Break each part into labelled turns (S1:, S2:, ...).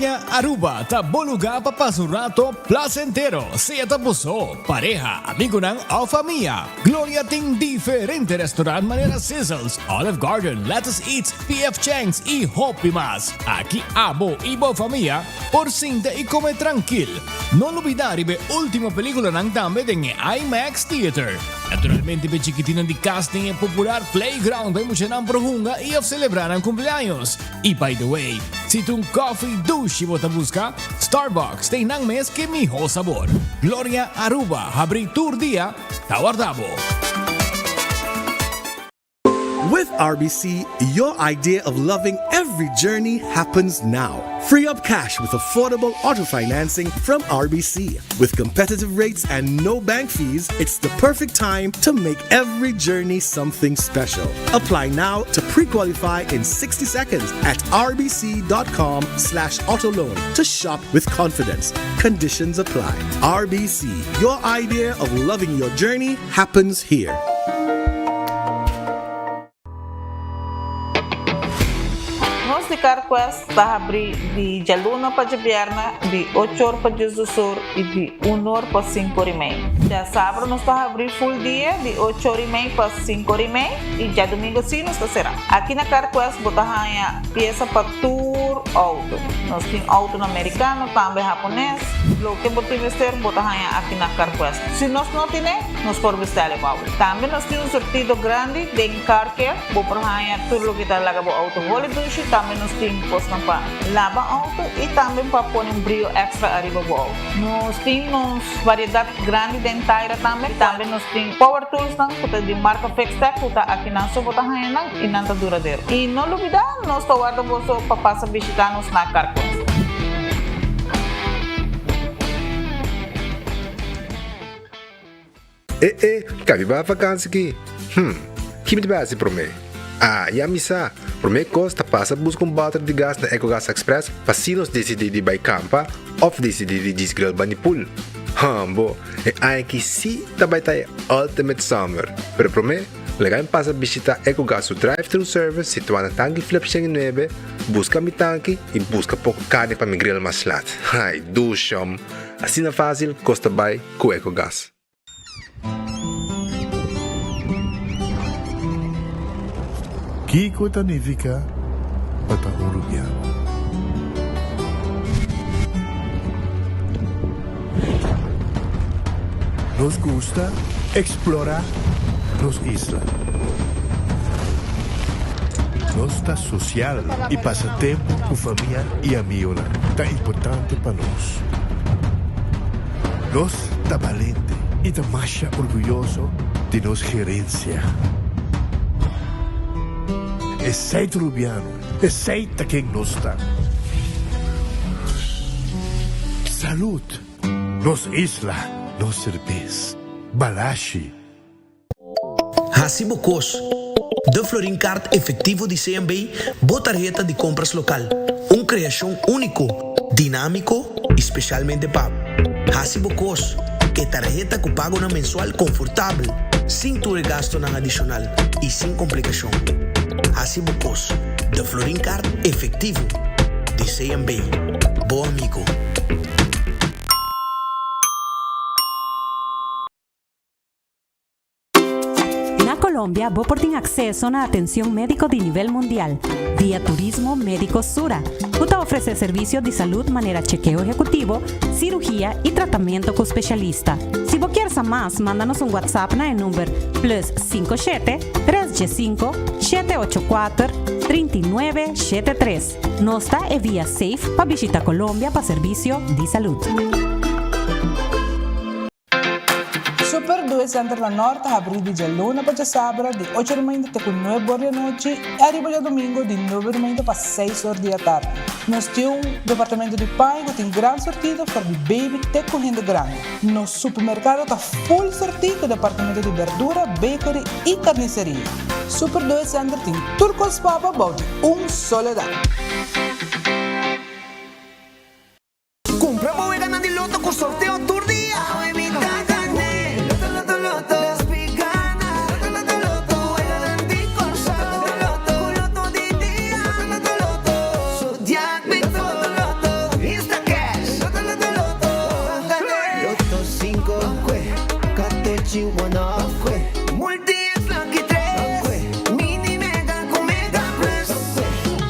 S1: Gloria Aruba ta bo lugar pa pasa un rato placentero, sea ta bo so, pareha, amigonan of famia. Gloria tin diferente restaurant manera Sizzles, Olive Garden, Lettuce Eats, PF Chang's y hopi mas. Aki abo y bo famia por sinta y come trankil. No lubida riba e ultimo peliculanan tambe den e IMAX Theater. Naturalmente p'e chikitinan di cas tin e popular playground pa e muchanan por hunga y of celebra nan cumpleaños. Y by the way, si ta un coffee dushi bo ta busca, Starbucks ta einan mes ke miho sabor. Gloria Aruba habri tur dia ta warda bo.
S2: With RBC, your idea of loving every journey happens now. Free up cash with affordable auto financing from RBC. With competitive rates and no bank fees, it's the perfect time to make every journey something special. Apply now to pre-qualify in 60 seconds at rbc.com slash autoloan to shop with confidence. Conditions apply. RBC, your idea of loving your journey happens here.
S3: Nos di CarQuest ta habri di djaluna pa djabièrnè di ocho or pa 12 or i di un or pa sinku or i mei. Djasabra nos ta habri full dia di ocho or i mei pa sinku or i mei i djadumingu si nos ta será. Aki na CarQuest bo ta haña piesa pa tur outo. Nos tin outonan merikano, tambe hapones. Loke bo tin mester bo ta haña aki na CarQuest. Si nos no tine, nos por bestèl e bou. Tambe nos tin un surtido grandi den car care. Bo por haña tur loke ta laga bo outo holi dushi. Tambe nos tin kosnan pa laba outo i tambe pa pone un brio extra ariba bo outo. Nos tin nos variedat grandi den taira tambe. Tambe nos tin power toolsnan ku ta di marka Fixtech ku ta akinan so bo ta haña nan i nan ta duradero. I no lubidá nos ta warda boso pa pasa bishitá nos na Carquest.
S4: E e, ka mi bai vakansi ki? Hm, ki mi ta bai hasi promé? Ah, ya mi sa! Promé kos ta pasa buska un bòter di gas na Ecogas Express pa si nos disidí di bai kampa òf disidí di djis grill bani pool. Hòmbo, e aña aki sí ta bai ta e ultimate summer! Pero promé, laga mi pasa bishitá Ecogas su drive-thru service situá na Tanki Flip 109, buska mi tanki i buska poko karni pa mi grill mas lat. Ai, dushòm! Asina fásil kos ta bai ku Ecogas.
S5: Kiko ta nifiká pa ta un rubiano? Nos gusta eksplorá nos isla. Nos ta sosial i pasa tempu ku famia i amionan ta importante pa nos. Nos ta balente i ta masha orguyoso di nos gerensia. Esei ta Rubiano, esei ta ken nos ta. Salud! Nos isla, nos serbes. Balashi.
S6: Hasi bo kos. De Florin Card Efectivo di CMB, bo tarheta di compras local. Un creacion unico, dinamico y specialmente pa bo. Hasi bo kos. E tarheta cu pagonan mensual confortabel, sin tur e gastonan adicional y sin complicacion. Hasi bo kos. De Florin Card Efectivo di CMB. Bo amigo.
S7: Na Colombia bo por tin acceso na atencion medico di nivel mundial via Turismo Medico Sura, cu ta ofrece servicio di salud manera chekeo ehecutivo, cirugia y tratamento cu specialista. Si bo kier sa mas, manda nos un WhatsApp na e number plus 57 315 784 39 73. Nos ta e via safe pa bishita Colombia pa servicio di salud.
S8: Super Due Center na Nort ta habrí di djaluna pa djasabra di ocho di mainta te ku nuebe or di anochi i ariba djadumingu di nuebe di mainta pa seis or di atardi. Nos tin un departamento di paña ku tin gran sortido for di baby te ku hende grandi. Nos supermerkado ta full sortí ku departamento di berdura, bakery i karniseria. Super Due Center tin tur kos pa bo bou di un solo dak.
S9: Cumpra bo weganan di loto cu sorteo tur dia! Awe mi ta gane! Loto, loto, loto! Despi gana! Loto, loto, loto! Weganan di Corsou! Loto, loto, cu loto di dia! Loto, loto, loto! Zodiac Big Four! Loto, loto! 5, 14 one off, Multi X Lucky 3, Mini Mega cu Mega Plus.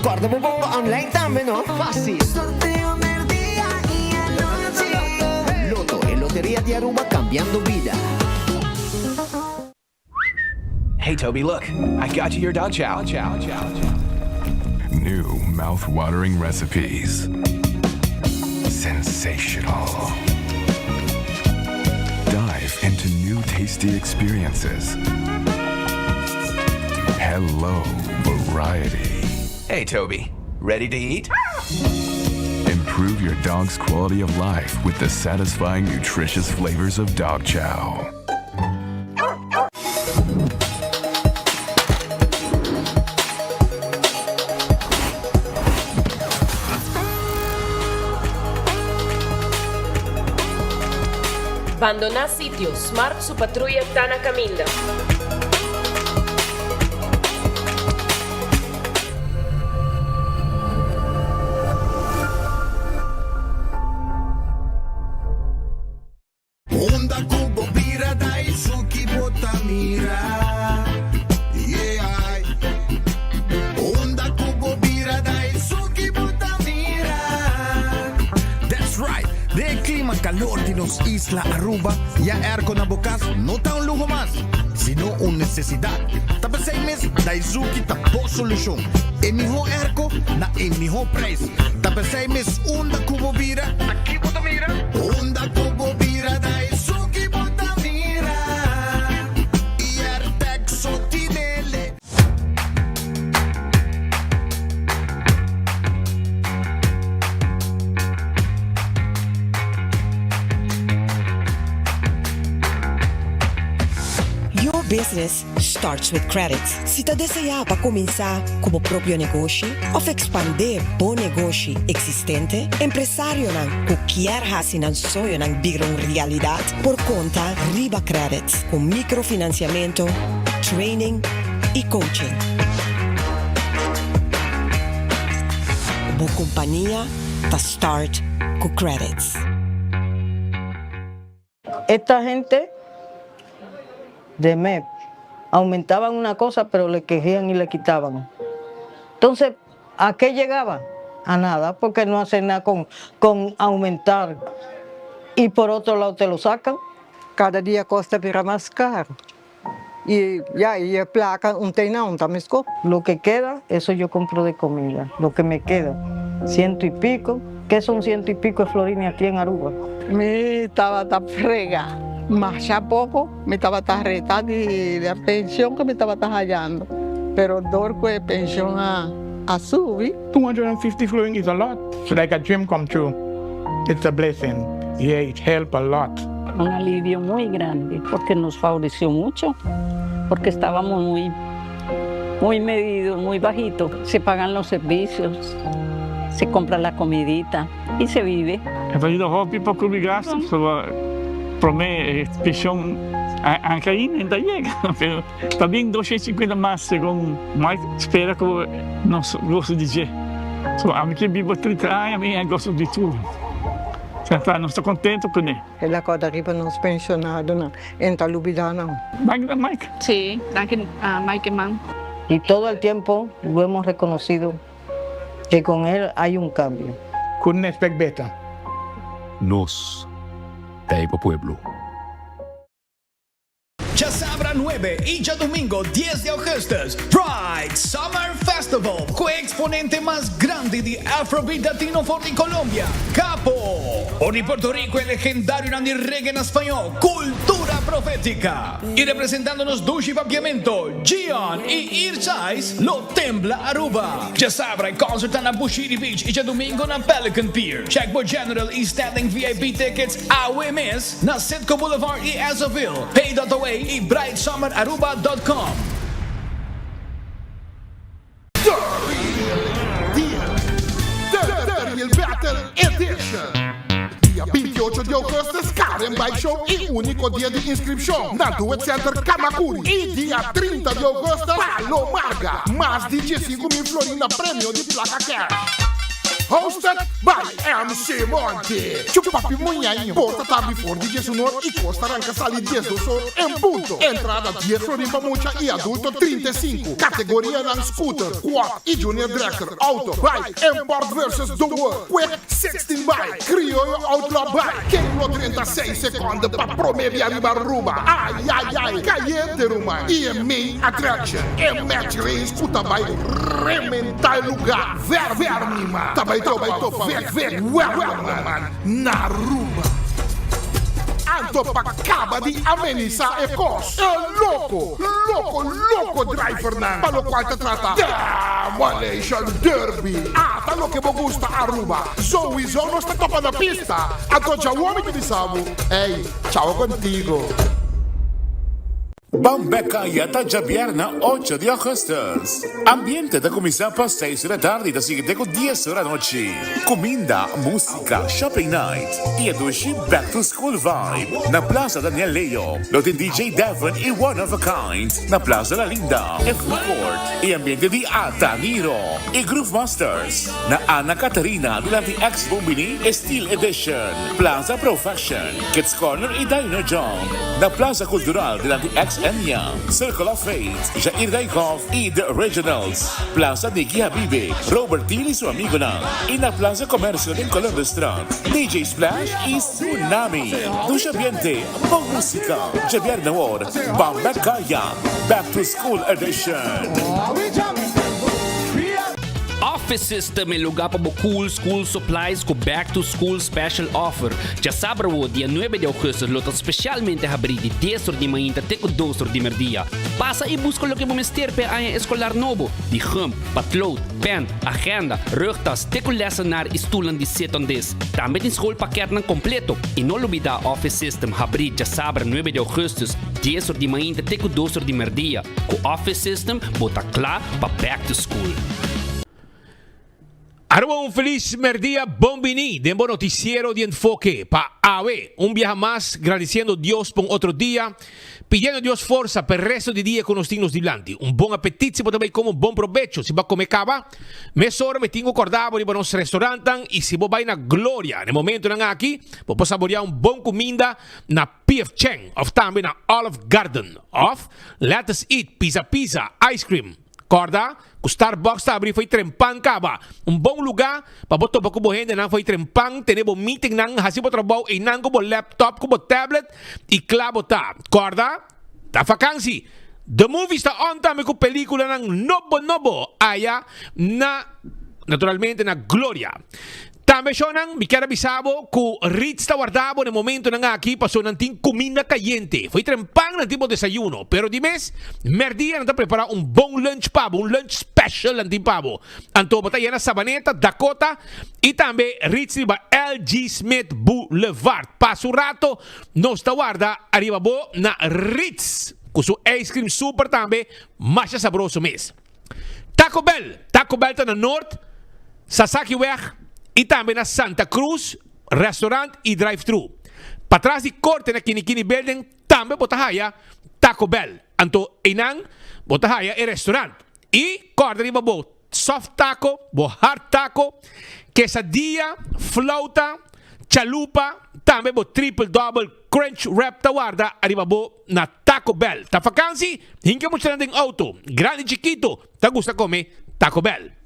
S9: Corda bo bomba online tambe no, facil. Sorteo merdia y anochi. Lotto, e loteria di Aruba cambiando bida.
S10: Hey Toby, look, I got you your dog chow. Chow, chow, chow.
S5: New mouth-watering recipes. Sensational. Dive into new tasty experiences. Hello, variety.
S10: Hey Toby, ready to eat?
S5: Improve your dog's quality of life with the satisfying, nutritious flavors of dog chow.
S11: Bandoná sitio, Smart su patruya ta na kaminda.
S12: Unda ku bo bira Daisuki bo ta mira Yeah Unda ku bo bira Daisuki bo ta mira.
S13: That's right! Den e clima calor di nos isla Aruba, ya airco na bo cas no ta un luho mas, sino un necesidad. Ta p'esey mes Daizuki ta bo solucion. E miho airco na e miho prijs. Ta p'esey mes unda cu bo bira, ta ki bo ta mira?
S12: Unda cu bo bira Daisuki bo ta mira. Airtec so tinele.
S14: Your business starts with credit. Si ta deseá pa kuminsá ku bo propio negoshi òf ekspandé bo negoshi eksistente, empresarionan ku kier hasi nan soñonan bira un realidat por konta riba Credit ku mikrofinansiamentu, training i coaching. Bo kompania ta start ku Credits.
S15: Esta gente de MEP aumentaban una cosa pero le quejían y le quitaban. Entonces, ¿a qué llegaban? A nada, porque no hacen nada con, con aumentar y por otro lado te lo sacan.
S16: Cada dia cos ta bira mas caro y ya y e placa un tey na un ta mesco.
S15: Lo que queda, eso yo compro de comida, lo que me queda, ciento y pico, que son ciento y pico de florines aquí en Aruba?
S17: Mi tabata frega masha poco, mi tabata reta di e pension cu mi tabata hayando, pero door cu e pension a a subi.
S18: 250 florin is a lot. It's like a dream come true. It's a blessing. Yeah, it help a lot.
S19: Un alivio muy grande porque nos favoreció mucho, porque estábamos muy, muy medidos, muy bajito. Se pagan los servicios, se compra la comidita y se vive.
S18: E ta yuda hopi pa cubri gasto, pasobra prome e pension a cay ainda ta yega, pero ta bin 250 mas segun Mike spera cu nos gosto di dje. So ami ke biba 30 aña mi a gosto di tur. Ta nos ta contento cune.
S16: El a corda riba nos pensionadonan, e ta lubida nan.
S18: Danki Mike.
S20: Sí, danki Mike Eman.
S15: Y todo el tiempo lo hemos reconocido que con él hay un cambio.
S18: Couldn't expect better.
S21: Nos ta e pa pueblo.
S1: Djasabra nuebe y djadumingo dies di augustus, Pride Summer Festival cu e exponente mas grandi di Afrobeat Latino for di Colombia, Capo. For di Puerto Rico e legendarionan di reggae na spañol, Cultura Profética. Y representando nos dushi papiamento, Gion y Irchais lo tembla Aruba. Djasabra e concert ta na Bushiri Beach y djadumingo na Pelican Pier. Check bo General y Standing VIP tickets awe mes na Citgo Boulevard y Esso-ville, Pay.away y brightsummeraruba.com.
S5: The Real Deal! The Real Battle Edition! Dia 28 di augustus Karen Bike Show y unico dia di inscripcion na Duet Center Camacuri y dia 30 di augustus Palo Marga. Mas di 15 mil florin na premio di placa cash. Hosted by MC Monty. Chupapi Muñaño. Porta ta habri for di diesunor y cos ta ranca sali diesdosor en punto. Entrada dies florin pa mucha y adulto 35. Categorianan scooter, quad y junior dragster, auto, bike, import versus the world, quick 16 bike, crioyo outlaw bike. Ken lo drenta seis seconde pa prome bia riba Aruba? Ay ay ay, cayente ruman. Y e main attraction, e match race cu ta bay rementa e lugar. Ver ver mi man ta bay topa Vic Vic Werleman na Aruba. Anto pa caba di amenisa e cos, e loco, loco, loco drivernan pa locual ta trata Demolition Derby. Ata loke bo gusta Aruba, souiso nos ta topa na pista. Anto djawo mi ta bisa bo, ey, chao contigo.
S2: Ban bek kaya ta djabièrnè ocho di augustus. Ambiente ta kuminsá pa seis ora tardi i ta sigui te ku dies ora anochi. Kuminda, músika, shopping night i e dushi back to school vibe na Plaza Daniel Leo. Lo tin DJ Devon i One of a Kind na Plaza La Linda, e food court i ambiente di Ata Niro i Groove Masters na Anna Catharina dilanti ex Bombini e Steel Edition, Plaza Profession. Kids Corner y Dino Jump na Plaza Cultural dilanti ex Enya, Circle of Faith, Jair Dijkhoff y The Originals, Plaza Nicky Habibe, Robert Thiel y su amigonan y na Plaza Comercio den Columbusstraat, DJ Splash y Tsunami. Dushi ambiente, bon musica, djabièrnè awor, Ban Bek Kaya, Back to School Edition.
S22: Office System e lugar pa bo cool school supplies cu back to school special offer. Djasabra wo dia nuebe di augustus lo ta specialmente habri di dies or di mainta te cu dos or di merdia. Pasa y busca loke bo mester p'e aña escolar nobo, di gum, patlood, pen, agenda, rugtas te cu lessenaar y stoelnan di sit-on-desk. Tambe tin schoolpakketnan completo. Y no lubida Office System habri djasabra nuebe di augustus dies or di mainta te cu dos or di merdia. Cu Office System bo ta cla pa back to school.
S23: Aruba un felis merdia bon bini den bo noticiero di Enfoke pa awe un biaha mas gradiciendo Dios pa un otro dia pidiendo Dios forsa pa e resto di dia cu nos tin nos dilanti un bon apetit si bo ta bay come un bon probecho si bo a come caba mesora mi tin cu corda bo riba nos restaurantnan y si bo bay na Gloria na e momentonan aki bo por saborea un bon cuminda na PF Chang of tambe na Olive Garden of Let Us Eat Pizza Pizza Ice Cream. Kòrda ku Starbucks ta abrí fo'i trempan kaba. Un bon lugá pa bo topa ku bo hendenan fo'i trempan, tene bo meetingnan, hasi bo trabou einan ku bo laptop ku bo tablet i kla bo ta. Kòrda, ta fakansi! The Movies ta on tambe ku pelíkulanan nobo nobo aya na, naturalmente na Gloria. Tambe shownan, mi kier a bisa bo ku Ritz ta warda bo na e momentonan aki pasobra nan tin kuminda kayente. Fo'i trempan nan tin bo desayuno, pero di mes mèrdia nan ta prepará un bon lunch pa bo, un lunch special nan tin pa bo. Anto bo ta yena Sabaneta, Dakota i tambe Ritz riba LG. Smith Boulevard. Pasa un rato, nos ta warda ariba bo na Ritz ku su ice cream super tambe masha sabroso mes. Taco Bell, Taco Bell ta na Noord, Sasakiweg y tambe na Santa Cruz, restaurant y drive-thru. Patras di corte na Kinikini Building tambe bo ta haya Taco Bell. Anto eynan bo ta haya e restaurant. Y corda riba bo soft taco, bo hard taco, quesadilla, flauta, chalupa, tambe bo triple double crunch wrap ta warda ariba bo na Taco Bell. Ta vakansi, hinka muchanan den auto, grandi chikito ta gusta come Taco Bell.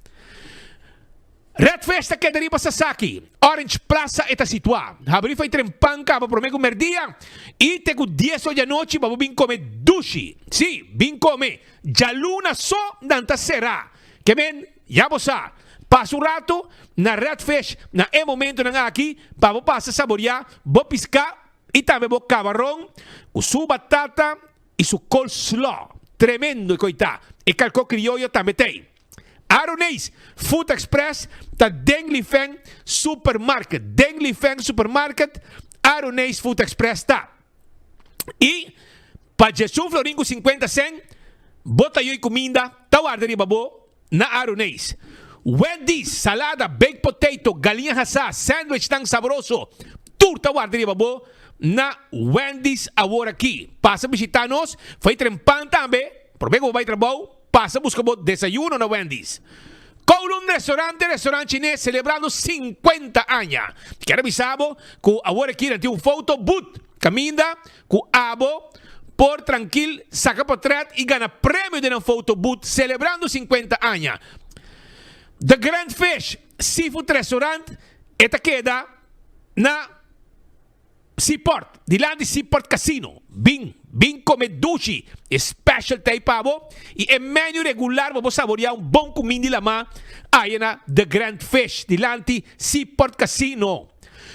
S23: Red Fish ta keda riba Sasaki, Orange Plaza e ta situa. Habri fai tren pan kaba prome ku merdia i te ku dies or di anochi pa bo bin come dushi. Si, bin come. Djaluna so nan ta sera. Ke men, ya bo sa. Pasa un rato na Red Fish na e momentonan aki pa bo pasa saboria bo piská i tambe bo kabaron ku su batata i su coleslaw. Tremendo e koitá. E kalkó krioyo tambe t'ei. Aroneis Food Express ta den Lifeng Supermarket. Den Lifeng Supermarket Aroneis Food Express ta. I pa djesun florin ku sinkuenta sèn bo ta yoi kuminda ta warda riba bo na Aroneis. Wendy's, salada, baked potato, galiña hasá, sandwichnan sabroso, tur ta warda riba bo na Wendy's awor aki. Pasa bishitá nos, fai tren pan tambe, promé ku bo bai trabou, pasa buska bo desayuno na Wendy's. Kowloon Restaurante, restaurant chines celebrando 50 aña. Kier a bisa bo cu awor aki nan tin un photo booth caminda cu abo por trankil saca potret y gana premio den nan photo booth celebrando 50 aña. The Grand Fish Seafood Restaurant e ta keda na Seaport, dilanti Seaport Casino. Bin, bin come dushi, e special ta ei pa bo y e menu regular bo por saborea un bon cuminda di lama aya na The Grand Fish, dilanti Seaport Casino.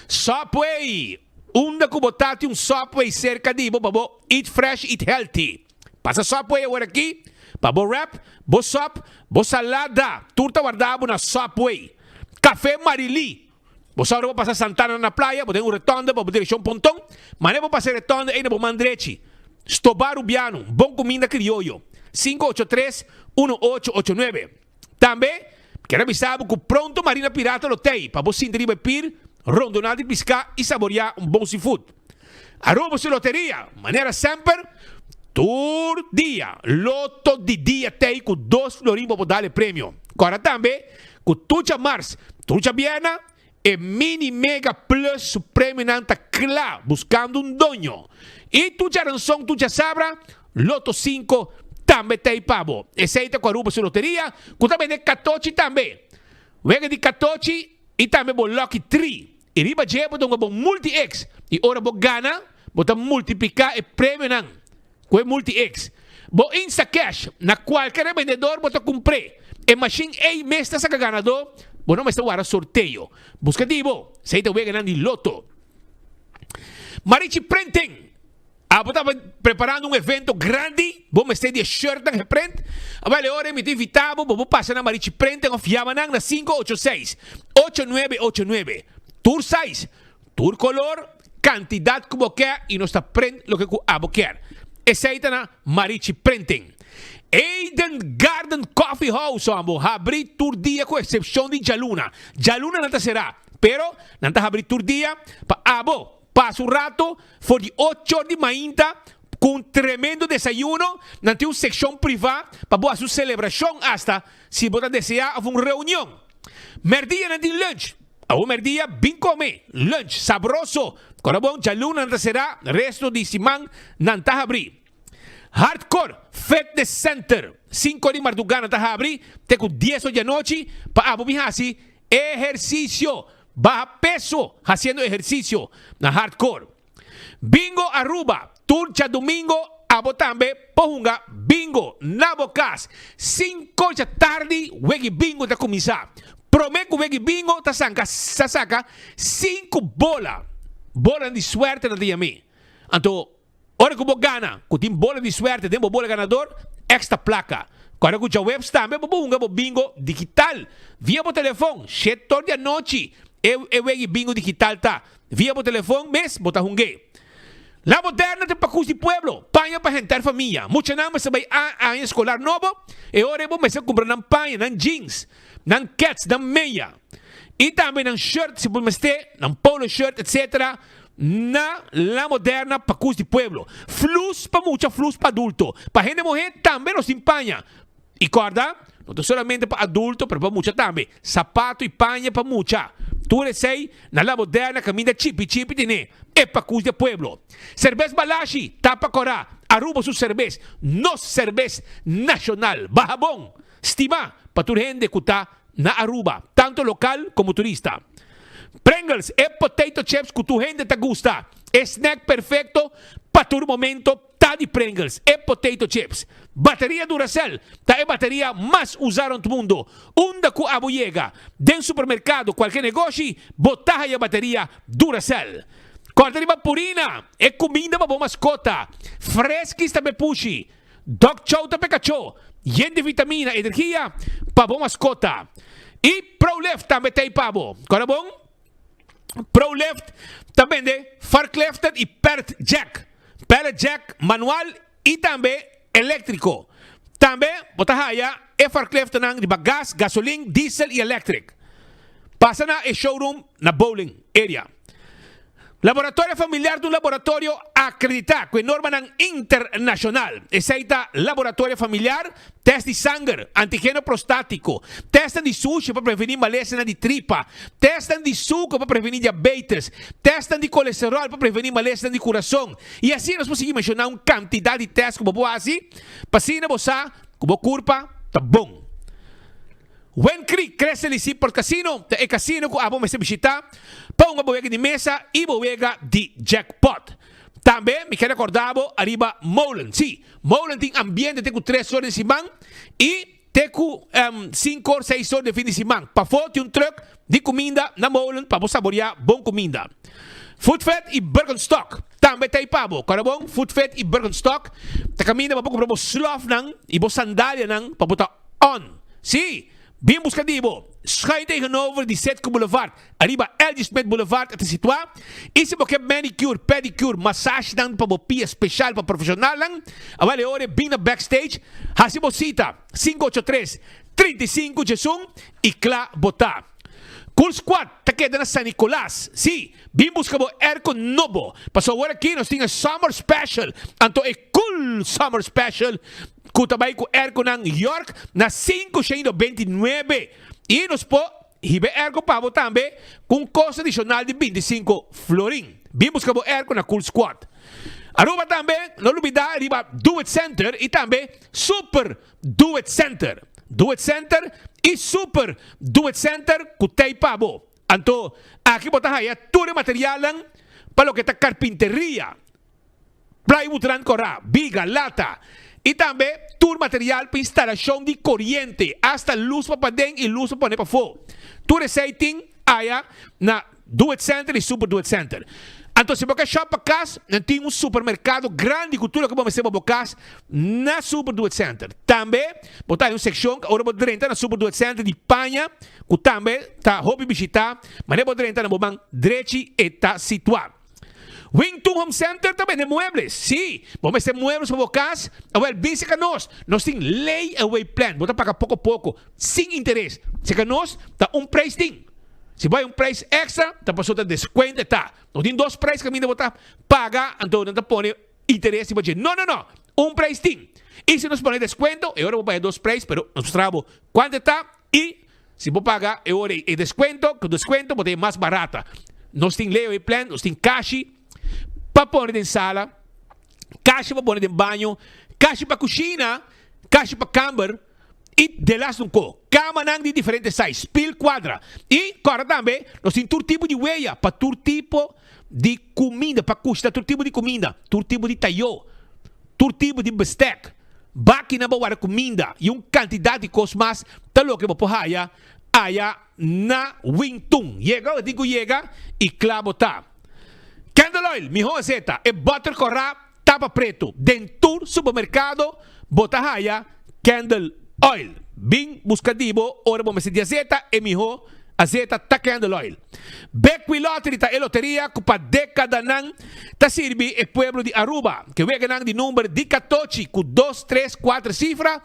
S23: Subway, unda cu bo ta tin un Subway cerca di bo pa bo eat fresh, eat healthy. Pasa Subway awor aki pa bo wrap, bo sop, bo salada, tur ta warda bo na Subway. Cafe Marily. Bo sa ora bo pasa Santana na playa, bo den un retonde pa bo direkshon Ponton, manera bo pasa e retonde ei na bo man drechi. Stobá Rubiano, bon kuminda krioyo. 583 1889. Tambe, kier a bisa bo ku pronto Marina Pirata lo tei pa bo sinti riba e pir, rondoná di piská i saboriá un bon seafood. Aruba su loteria, manera semper, tur dia loto di dia tei ku dos florin bo por dal e premio. Kòrda tambe ku tur djamars, tur djabièrna e Mini Mega Plus su premionan ta kla buskando un doño. I tur djaranson, tur djasabra, Loto sinku tambe tei pa bo. Esei ta ku Aruba su loteria ku ta bende katochi tambe. Wega di katochi i tambe bo Lucky Tree. I riba dje bo ta hunga bo Multi-X i ora bo gana bo ta multipliká e premionan ku e Multi-X. Bo Instacash na kualke rebendedor bo ta kumpr'é. E mashin ei mes ta saka ganadó, bo no mester wara sorteo. Buska di bo, esei ta weganan di loto. Marichi Printing. Abo ta preparando un evento grandi, bo mester di e shirtnan geprint? Awel e ora mi ta invita bo pa bo pasa na Marichi Printing of yama nan na 586 8989. Tur size, tur color, cantidad cu bo kier y nos ta print loke cu abo kier. Esey ta na Marichi Printing. Eden Garden Coffee House abo habri tur dia cu excepcion di djaluna. Djaluna nan ta cera, pero nan ta habri tur dia pa abo Pasa un rato for di ocho or di mainta cu un tremendo desayuno. Nan tin un seccion priva pa bo haci un celebracion hasta si bo ta desea of un reunion. Merdia nan tin lunch. Awor merdia bin come lunch sabroso. Ora bon djaluna nan ta cera, resto di siman nan ta habri. Hardcore Fitness Center, cinco di marduga nan ta habri te cu dies or di anochi pa abo bin haci ehercicio. Baha peso haciendo ehercicio na Hardcore. Bingo Aruba, tur djadomingo abo tambe por hunga bingo na bo cas. Cinco dja tardi wegi bingo ta cuminsa. Prome cu wegi bingo ta sanca ta saca cinco bola. Bolanan di suerte nan ta yam'e. Anto Ora ku bo gana, ku tin bola di suerte den bo bola ganador, extra plaka. Kòrda ku djaweps tambe bo por hunga bo bingo digital via bo telefon. Shetor di anochi e e wegi bingo digital ta. Via bo telefon mes bo ta hung'é. La Moderna ta pakus di pueblo, paña pa henter famia. Muchanan mester bai a aña eskolar nobo, e ora ei bo mester kumpra nan paña, nan jeans, nan kets, nan meya. I tambe nan shirt si bo mester, nan polo shirt etc. Na La Moderna Pakus di Pueblo. Flus pa mucha, flus pa adulto. Pa hende muhé tambe nos tin paña. I kòrda, no ta solamente pa adulto, pero pa mucha tambe. Sapato i paña pa mucha. Tur esei na La Moderna kaminda chipi chipi tene e Pakus di Pueblo. Serbes Balashi, tapa kòrá, Aruba su serbes, nos serbes nashonal. Baha bon, stimá pa tur hende ku ta na Aruba, tanto lokal komo turista. Pringles, e potato chips ku tur hende ta gusta. E snack perfekto pa tur momento ta di Pringles, e potato chips. Bateria Duracell ta e bateria mas usa rond mundo. Unda ku abo yega, den supermerkado, kualke negoshi, bo ta haya bateria Duracell. Kòrta riba Purina, e kuminda pa bo maskota. Freskis ta be pushi. Dog chow ta pe kachó, yen di vitamina, energia pa bo maskota. I Prolift tambe ta ei pa bo. Kòrda bon? Prolift ta bende forkliften i pallet jack. Pallet jack manual i tambe eléktriko. Tambe bo ta haya e forkliftennan riba gas, gasolin, diesel i electric. Pasa na e showroom na Bowling area. Laboratorio Familiar ta un laboratorio akreditá ku e normanan internashonal. Esei ta Laboratorio Familiar, tèst di sanger, antigeno prostátiko, tèstnan di sushi pa prevení malesanan di tripa, tèstnan di suku pa prevení diabetes, tèstnan di kolesteròl pa prevení malesanan di kurason. I asina nos por sigui menshoná un kantidat di tèst ku bo por hasi pa asina bo sa ku bo kurpa ta bon. Wen Creek Crescent y Seaport Casino ta e casino cu abo mester bishita pa hunga bo wega di mesa y bo wega di jackpot. Tambe mi kier recorda bo ariba Molen. Si, Molen tin ambiente te cu tres or den siman y te cu cinco or, seis or den fin di siman. Pafo tin un truck di cuminda na Molen pa bo saborea bon cuminda. Foodfed y Birkenstock tambe ta ey pa bo. Cora bon, Foodfed y Birkenstock ta caminda pa bo cumpra bo slofnan y bo sandalianan pa bo ta On. Sí! Bin buska di bo. Schuin tegenover di Citgo Boulevard, ariba LG Smith Boulevard e ta situá. I si bo ke manicure, pedicure, masagenan pa bo pia special pa profesionalnan, awel e ora e bin na Backstage, hasi bo sita, 583, 35 diesun i kla bo ta. Cool Squad ta keda na San Nicolas. Sí! Bin buska bo airco nobo, pasobra awor aki nos tin e Summer Special, anto e Cool Summer Special ku ta bai ku airconan York na 529 i nos por hiba e airco pa bo tambe ku un kosto adishonal di 25 florin. Bin buska bo airco na Cool Squad. Aruba tambe no lubida riba Do It Center i tambe Super Do It Center. Do It Center i Super Do It Center ku t'ei pa bo. Anto aki bo ta haya tur e materialnan pa loke ta karpinteria. Plywoodnan korá, biga, lata i tambe tur material pa instalashon di koriente, asta lus pa paden i lus pa pone pafó. Tur esei tin aya na Do It Center i Super Do It Center. Anto si bo ke shop pa kas, nan tin un supermerkado grandi ku tur loke bo mester pa bo kas na Super Do It Center. Tambe bo ta haña un sekshon ku ora bo drenta na Super Do It Center di paña ku tambe ta hopi bishitá, manera bo drenta na bo man drechi e ta situá. Wing Tun Home Center ta bende muebles. Sí, bo mester muebles pa bo kas? Awel, bin serka nos. Nos tin lay away plan. Bo ta paga poko poko, sin interes. Serka nos ta un prijs tin. Si bo hay un prijs extra, ta pasobra ta descuento e ta. No tin dos prijs kaminda bo ta paga, anto nan ta pone interes riba dje. No, no, no. Un prijs tin. I si nos pone descuento, e ora bo paga dos prijs, pero nos mustra bo kuantu e ta i Si bo paga e ora e descuento, cu descuento bo ta e mas barata. Nos tin layaway plan, nos tin cashi pa pone den sala, cashi pa pone den baño, cashi pa cushina, cashi pa camber y delas un co. Camanan di diferente size, spil cuadra. Y corda tambe nos tin tur tipo di weya pa tur tipo di cuminda, pa cushina tur tipo di cuminda, tur tipo di tayo, tur tipo di bestek. Bakinan pa warda kuminda i un kantidat di kos mas ta loke bo por haya aya na Wing Tun. Yega ora tin ku yega i kla bo ta. Candle oil, mihó azeta, e bòter kòrá tapa pretu. Den tur supermerkado bo ta haya candle oil. Bin buska di bo ora bo mester di azeta, e mihó azeta ta candle oil. Bequi Lottery ta e loteria cu pa decadanan ta sirbi e pueblo di Aruba. Ke weganan di number di catochi cu dos, tres, cuater cifra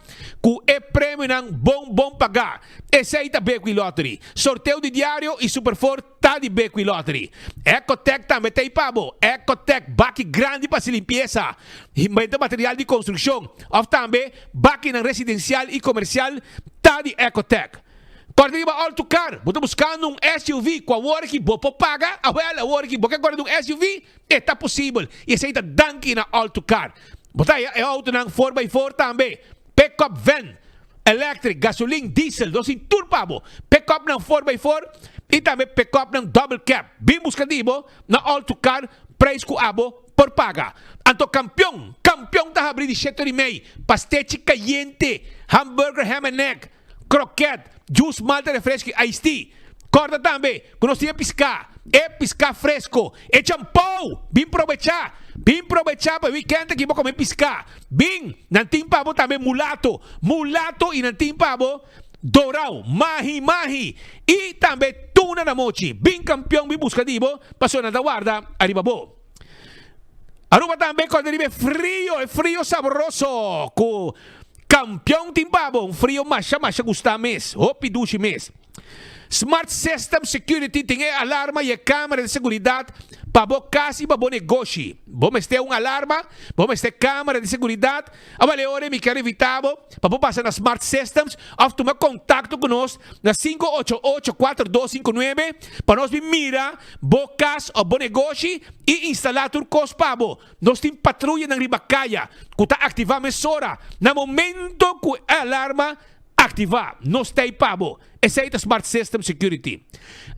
S23: cu e premionan bon bon paga. Esey ta Bequi Lottery. Sorteo di diario y Super Four ta di Bequi Lottery. Ecotec tambe ta ey pa bo. Ecotec, baki grandi pa haci limpieza, benta material di construccion of tambe bakinan residencial y comercial ta di Ecotec. Kòrda riba Alto Car, bo ta buskando un SUV ku awor aki bo por paga? Awèl, awor aki bo ke kòrda di un SUV? E ta posibel i esei ta danki na Alto Car. Bo ta haya e outonan four by four tambe, pick-up van, electric, gasolin, diesel, nos tin tur pa bo. Pick-upnan four by four i tambe pick-upnan double cab. Bin buska di bo na Alto Car, prijs ku abo por paga. Anto kampion, kampion ta habri di shete ora i mei, pastechi kayente, hamburger ham and egg, Kroket, juice, malta, refresco y iced tea. Corda tambe cu nos tin e pisca, e pisca fresco, e champou! Bin probecha! Bin probecha pa e weekend aki bo come pisca. Bin! Nan tin pa bo tambe mulato, mulato y nan tin pa bo dorao, mahi mahi y tambe tuna na mochi. Bin campeon bin busca di bo pasobra nan ta warda ariba bo. Aruba tambe corda riba e frio, e frio sabroso cu Campeon tin pa bo, un frio masha masha gusta mes, hopi dushi mes. Smart System Security tin e alarma y e camera di seguridad pa bo cas y pa bo negoshi. Bo mester un alarma, bo mester camera di seguridad, awel e ora mi kier invita bo pa bo pasa na Smart Systems of tuma contacto cu nos na 588 4259 pa nos bin mira bo cas of bo negoshi y instala tur cos pa bo. Nos tin patruyanan riba caya cu ta activa mesora na momento cu e alarma Aktivá, nos t'ei pa bo. Esei ta Smart System Security.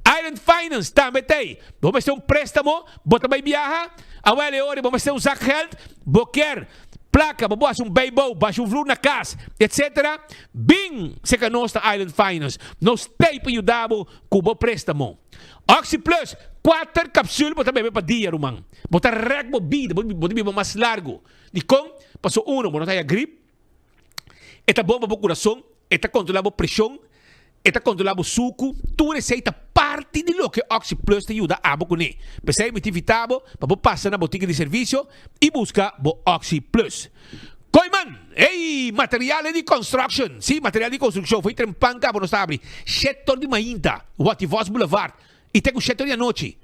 S23: Island Finance tambe t'ei. Bo mester un préstamo, bo ta bai biaha? Awel e ora bo mester un zak geld, bo kier plaka pa bo hasi un bijbouw, basha un vloer na kas, etc. Bin serka nos na Island Finance. Nos t'ei pa yuda bo ku bo préstamo. OxyPlus, kuater kapsul bo ta bebe pa dia, ruman. Bo ta rèk bo bida, bo ta biba mas largu. Dikon? Pasobra uno, bo no ta haya grip. E ta bon pa bo kurason, e ta kontrolá bo preshon, e ta kontrolá bo suku. Tur esei ta parti di loke Oxi Plus ta yuda abo kuné. P'esei mi ta invitá bo pa bo pasa na botika di servisio i buska bo Oxi Plus. Kooiman! Ey! Materialnan di construction! Sí, material di konstrukshon. Fo'i trempan kaba nos ta abri shètor di mainta, Wativos Boulevard, i te ku shètor di anochi.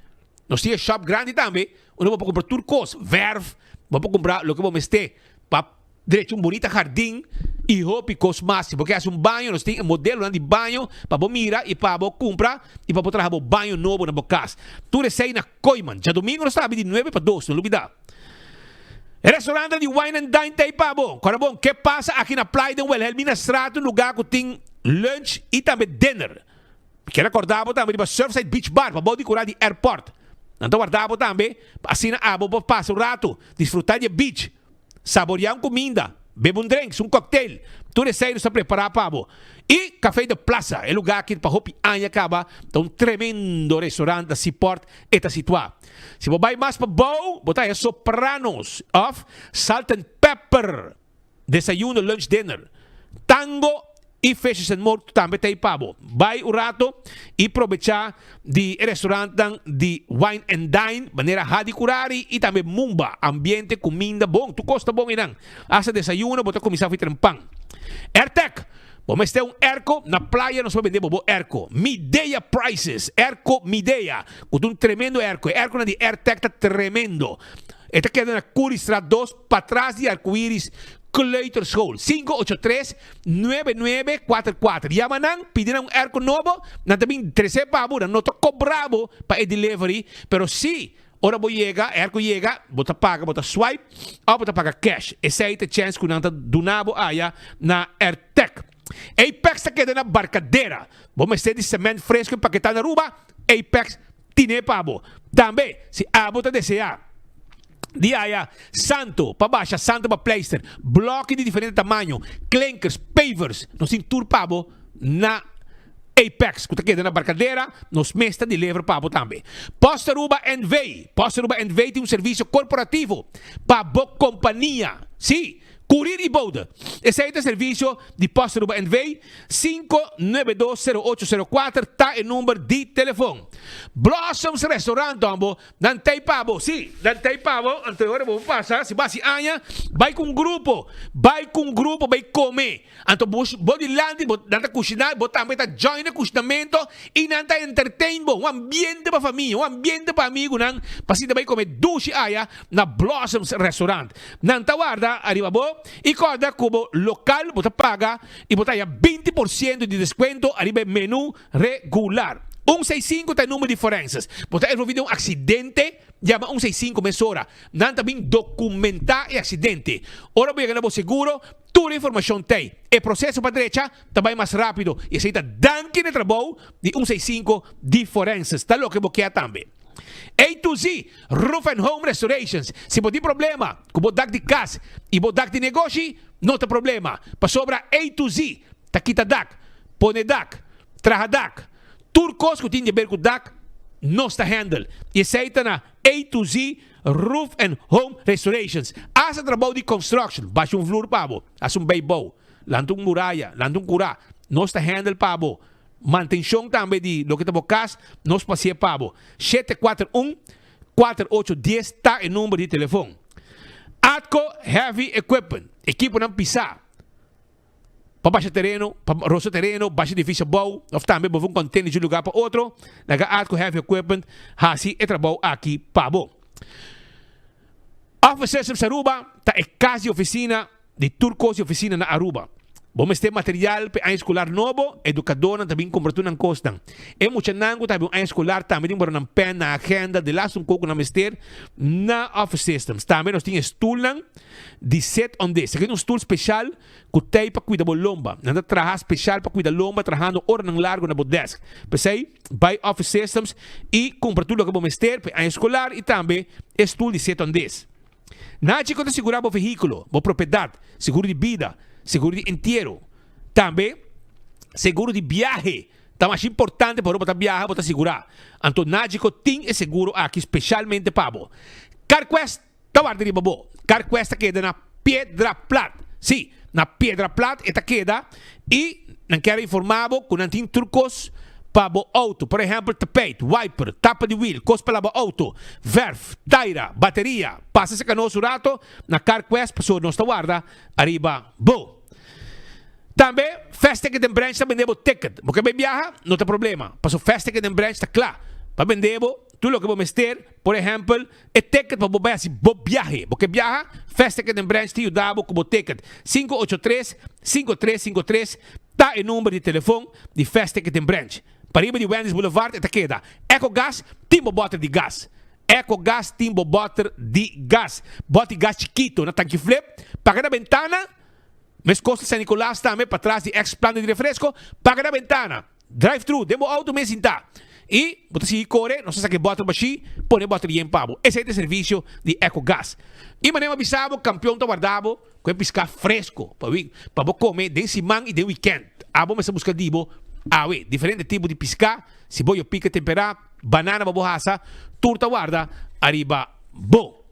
S23: Nos tin e shòp grandi tambe unda bo por kumpra tur kos, vèrf, bo por kumpra loke bo mester pa Drecha un bunita hardin y hopi cos mas. Si bo ke haci un baño, nos tin e modelonan di baño pa bo mira y pa bo cumpra y pa bo traha bo baño nobo na bo cas. Tur esey na Kooyman. Djadomingo nos ta abi di nuebe pa dos, no lubida. E restaurantnan di Wine and Dine ta ey pa bo. Cora bon, ke pasa aki na Playa den Wilhelminastraat, un lugar cu tin lunch y tambe dinner. Mi kier recorda bo tambe riba Surfside Beach Bar pabou di cura di airport. Nan ta warda bo tambe pa asina abo por pasa un rato, disfruta di e beach. Saboreá un kuminda, bebe un drinks, un cocktail, tur esei nos ta prepará pa bo. I Café de Plaza, e lugá aki pa hopi aña kaba ta un tremendo restaurant na Seaport e ta situá. Si bo bai mas pabou, bo ta haña Sopranos òf Salt and Pepper, desayuno, lunch, dinner. Tango I Fishes and More tambe ta ei pa bo. Bai un rato i probechá di e restaurantnan di Wine and Dine manera Hadi Kurari i tambe Mumba. Ambiente, kuminda bon, tur kos ta bon einan. Asta desayuno bo ta kuminsá fitra un pan. Airtec, Bo mester un airco? Na playa nos por bende bo bo airco. Midea Prices, Airco Midea, ku ta un tremendo airco. E airconan di Airtec ta tremendo. E ta keda na Currystraat dos, patras di Arcoiris Kleuterschool. 583 9944. Yama nan, pidi nan un airco nobo, nan ta bin trese pa bo, nan no ta cobra bo pa e delivery, pero si ora bo yega, e airco yega, bo ta paga, bo ta swipe of bo ta paga cash. Esey ta e chance cu nan ta duna bo aya na Airtec. Apex ta keda na Barcadera. Bo mester di cement fresco empaketa na Aruba? Apex tine pa bo. Tambe, si abo ta desea di haya santo pa basha, santo pa pleister, bloki di diferente tamaño, klinkers, pavers, nos tin tur pa bo na Apex ku ta keda na Barcadera, nos mes ta deliver pa bo tambe. Post Aruba NV, Post Aruba NV tin un servisio korporativo pa bo kompania. Sí, Kurir i bode. Esei ta servisio di Post Aruba NV. 5920804 ta e number di telefon. Blossoms Restaurant hombo, nan tei pa bo. Sí, nan tei pa bo. Anto e ora bo pasa, si bo hasi aña, bai ku un grupo. Bai ku un grupo bai kome. Anto bo bo dilanti bo nan ta kushiná, bo tambe ta join e kushinamento i nan ta entertain bo. Un ambiente pa famia, un ambiente pa amigunan pa sinta bai kome dushi aya na Blossoms Restaurant. Nan ta warda ariba bo i kòrda ku bo lokal bo ta paga i bo ta haña 20% di deskuento ariba e menu regular. Un seis sinku ta e number di forenses. Bo ta envolví den un aksidente? Yama un seis sinku mesora. Nan ta bin dokumentá e aksidente. Ora bo yega na bo seguro, tur e informashon t'ei. E proseso pa drecha ta bai mas rápido i esei ta danki na e trabou di un seis sinku di forenses. Ta loke bo ke tambe. A to Z, Roof and Home Restorations. Si bo tin problema ku bo dak di kas i bo dak di negoshi, no ta problema, pasobra A to Z ta kita dak, pone dak, traha dak. Tur kos ku tin di ber ku dak, nos ta handle. I esei ta na A to Z, Roof and Home Restorations. Hasta trabou di construction, basha un vloer pa bo, hasi un bijbouw, lanta un muraya, lanta un kurá, nos ta handle pa bo. Mantenshon tambe di loke ta bo kas, nos pasie pa bo. 741 4810 ta e number di telefon. Atco Heavy Equipment, ekiponan pisá. Pa basha tereno, pa rosa tereno, basha edifisio abou of tambe move un container di un lugar pa otro, laga Atco Heavy Equipment haci e trabou aki pa bo. Office Systems Aruba ta e cas di oficina di tur cos di oficina na Aruba. Bo mester material pa e aña escolar nobo, educadornan ta bin cumpra tur nan cosnan. E muchanan cu ta habi un aña escolar tambe tin por nan pen, nan agenda, de laatste un co cu nan mester na Office Systems. Tambe nos tin e stoelnan di sit on this. Esaki ta un stoel special Ku tei pa kuida bo lomba. Nan ta traha speshal pa kuida lomba trahando oranan largu na bo desk. P'esei, bai Office Systems i kumpra tur loke bo mester pa e aña eskolar i tambe e stul di sit on this. Nachi ku ta sigurá bo vehíkulo, bo propiedat, seguro di bida, seguro di entiero. Tambe, seguro di biahe ta masha importante pa ora bo ta biaha bo ta sigurá. Anto Nagico tin e seguro aki speshalmente pa bo. CarQuest Ta warda riba bo. Carquest ta keda na Piedra Plat. Sí, na Piedra Plat e ta keda i nan kier a informá bo ku nan tin tur kos pa bo outo. Por ehèmpel tapijt, wiper, tapa di wiel, kos pa laba outo, vèrf, taira, bateria. Pasa serka nos un rato na Carquest pasobra nos ta warda ariba bo. Tambe Fast Ticket and Branch ta bende bo ticket. Bo ke bai biaha? No ta problema, pasobra Fast Ticket and Branch ta kla pa bende bo tur loke bo mester. Por ehèmpel, E ticket pa bo bai hasi bo biahe. Bo ke biaha? Fast Ticket and Branch ta yuda bo ku bo ticket. 583 5353 ta e number di telefon di Fast Ticket and Branch. Pariba di Wendy's Boulevard e ta keda. Ecogas tin bo boter di gas. Ecogas tin bo boter di gas. Bot di gas chikito na tanki flip. Paga na bentana. Meskos na San Nicolas tambe patras di ex planta di refresco. Paga na bentana. Drive thru den bo auto mes sinta y bo ta sigui core, nos ta saca e boter bashi, pone e boter yen pa bo. Esey ta e servicio di Ecogas. Y manera mi a bisa bo, Campeon ta warda bo cu e pisca fresco pa pa bo come den siman y den weekend. Abo mester busca di bo awe diferente tipo di pisca, siboyo pica tempera, banana pa bo hasa, tur ta warda ariba bo.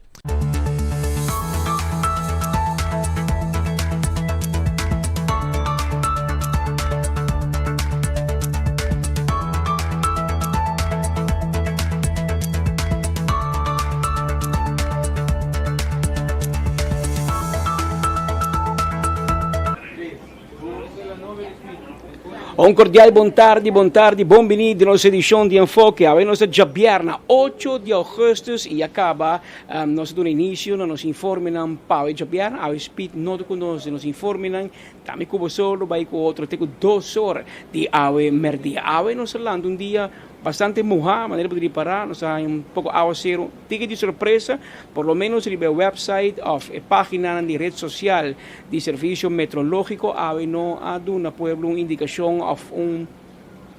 S3: Un cordial bon tardi, bon tardi, bon bini di nos edicion di Enfoke. Awe nos ta djabièrna 8 di augustus y a caba um, nos a duna inicio na nos informenan pa awe djabièrna. Awe Speed no ta cu nos den nos informenan. Tambe cu bo solo bay cu otro te cu dos or di awe merdia. Awe nos a lanta un dia bastante muha, manera bo ta ripara, nos a haña un poco awacero. Tiki di sorpresa, por lo menos riba e website of e paginanan di red social di Servicio Metrologico awe no a duna pueblo un indicacion of un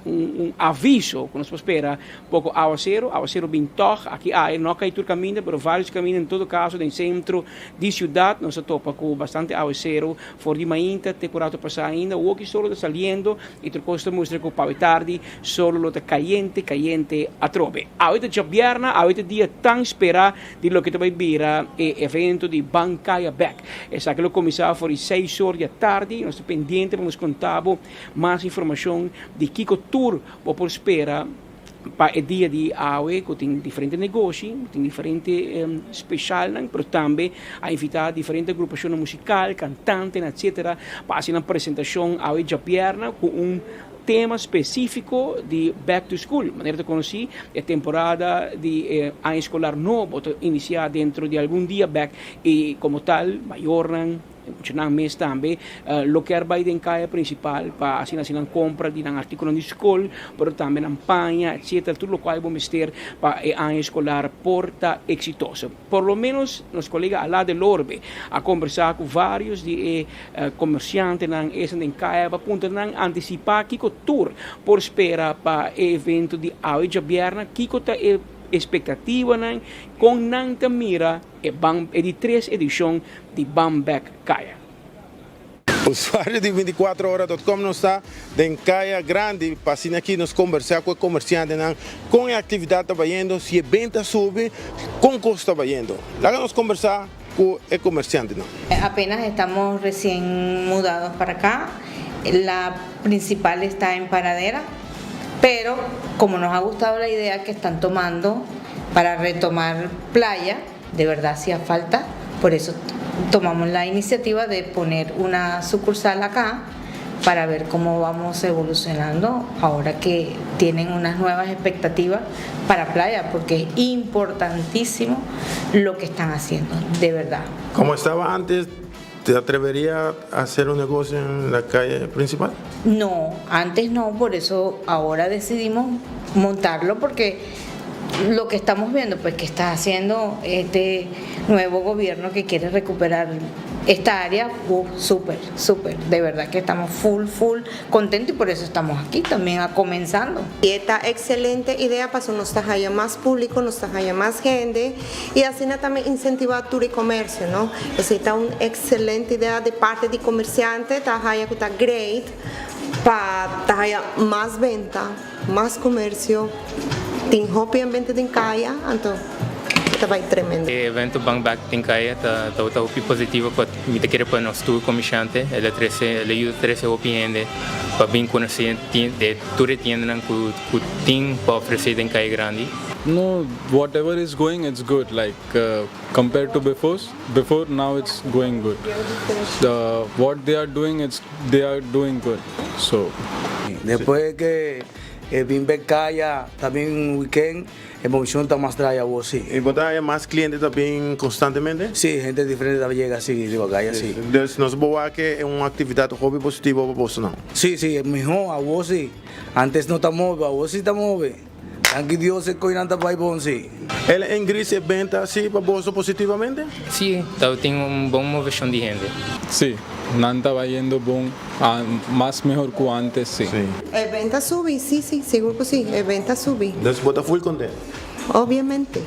S3: un aviso cu nos por spera poco awacero, awacero bin tog, aki ae no a cay tur caminda pero varios caminda en todo caso den centro di ciudad nos a topa cu bastante awacero for di mainta te cu rato pasa ainda woki solo ta saliendo y tur cos ta mustra cu pawe tardi solo lo ta cayente cayente atrobe. Awe ta djabierna, awe ta dia tan spera di loke ta bay bira e evento di Ban Kaya Bek. Esaki lo cuminsa for di seis or di atardi, nos ta pendiente pa nos conta bo mas informacion di kico tur bo por spera pa e dia di awe cu tin diferente negoshi, tin diferente specialnan, pero tambe a invita diferente agrupacionnan musical, cantantenan etcetera pa haci nan presentacion awe djapierna cu un tema specifico di Back to School. Manera ta conoci e temporada di e aña escolar nobo ta inicia dentro di algun dia bek y como tal mayornan, E muchanan mes tambe lo kier bai den kaya prinsipal pa asina hasi nan kompra di nan artikulonan di skol, pero tambe nan paña, etsetera, tur lokual bo mester pa e aña eskolar por ta eksitoso. Por lo menos nos kolega Alaa Delorbe a kombersá ku vários di e komersiantenan esnan den kaya pa puntra nan antisipá kiko tur por spera pa e evento di awe djabièrnè, kiko ta e espektativanan, kon nan ta mira E ban e di tres edishon di Ban Bek Kaya.
S4: Usuario di 24 ora dot com nos ta den Kaya Grandi pa asina aki nos kombersá ku e komersiantenan kon e aktividat ta bayendo, si e benta subi, kon kos ta bayendo. Laga nos kombersá ku e komersiantenan.
S6: Apenas estamos recién mudados para acá, la principal está en Paradera, pero como nos ha gustado la idea que están tomando para retomar playa, de verdad hacía falta, por eso tomamos la iniciativa de poner una sucursal acá. para ver cómo vamos evolucionando ahora que tienen unas nuevas expectativas para Playa, porque es importantísimo lo que están haciendo, de verdad.
S4: Como estaba antes, ¿te atrevería a hacer un negocio en la calle principal?
S6: No, antes no, por eso ahora decidimos montarlo porque lo que estamos viendo, pues que está haciendo este nuevo gobierno que quiere recuperar esta área, uh, súper, súper, de verdad que estamos full, full contentos y por eso estamos aquí también a comenzando.
S7: E ta excelente idea pa nos ta haya mas publico, nos ta haya mas hende y asina tambe incentiva tur e comercio, no? Esey ta un excelente idea di parti di comerciante, ta haya cu ta great pa ta haya mas benta, mas comercio, tin hopi ambiente den caya, anto ta bay tremendo.
S8: E evento Ban Bek den Kaya ta ta hopi positivo pa mi ta kere pa nos tur comerciante, el a trece el a yuda trece hopi hende pa bin conoce de tur e tiendanan cu cu tin pa ofrece den Kaya Grandi.
S9: No, whatever is going it's good like compared to before, before now it's going good. The what they are doing it's they are doing good so.
S10: Despues cu e bin bek caya ta bin weekend e movecion ta mas draai awor si.
S4: Y bo ta haya mas cliente ta bin constantemente?
S10: Si, hende diferente ta yega si riba caya si.
S4: Dus nos bo wak e un actividad hopi positivo pa bosonan?
S10: Si, si, e miho awor si. Antes no ta move, awor si ta move. Danki Dios e koinan ta bai bon si.
S4: El a engris e benta asi pa boso positivamente?
S8: Si, tabatin un bon moveshon di hende.
S9: Si, nan ta bayendo bon, mas mehor ku antes, si.
S7: E benta subi, si, si, sigur ku si, e benta subi.
S4: Dus bo ta full kontent?
S7: Obviamente.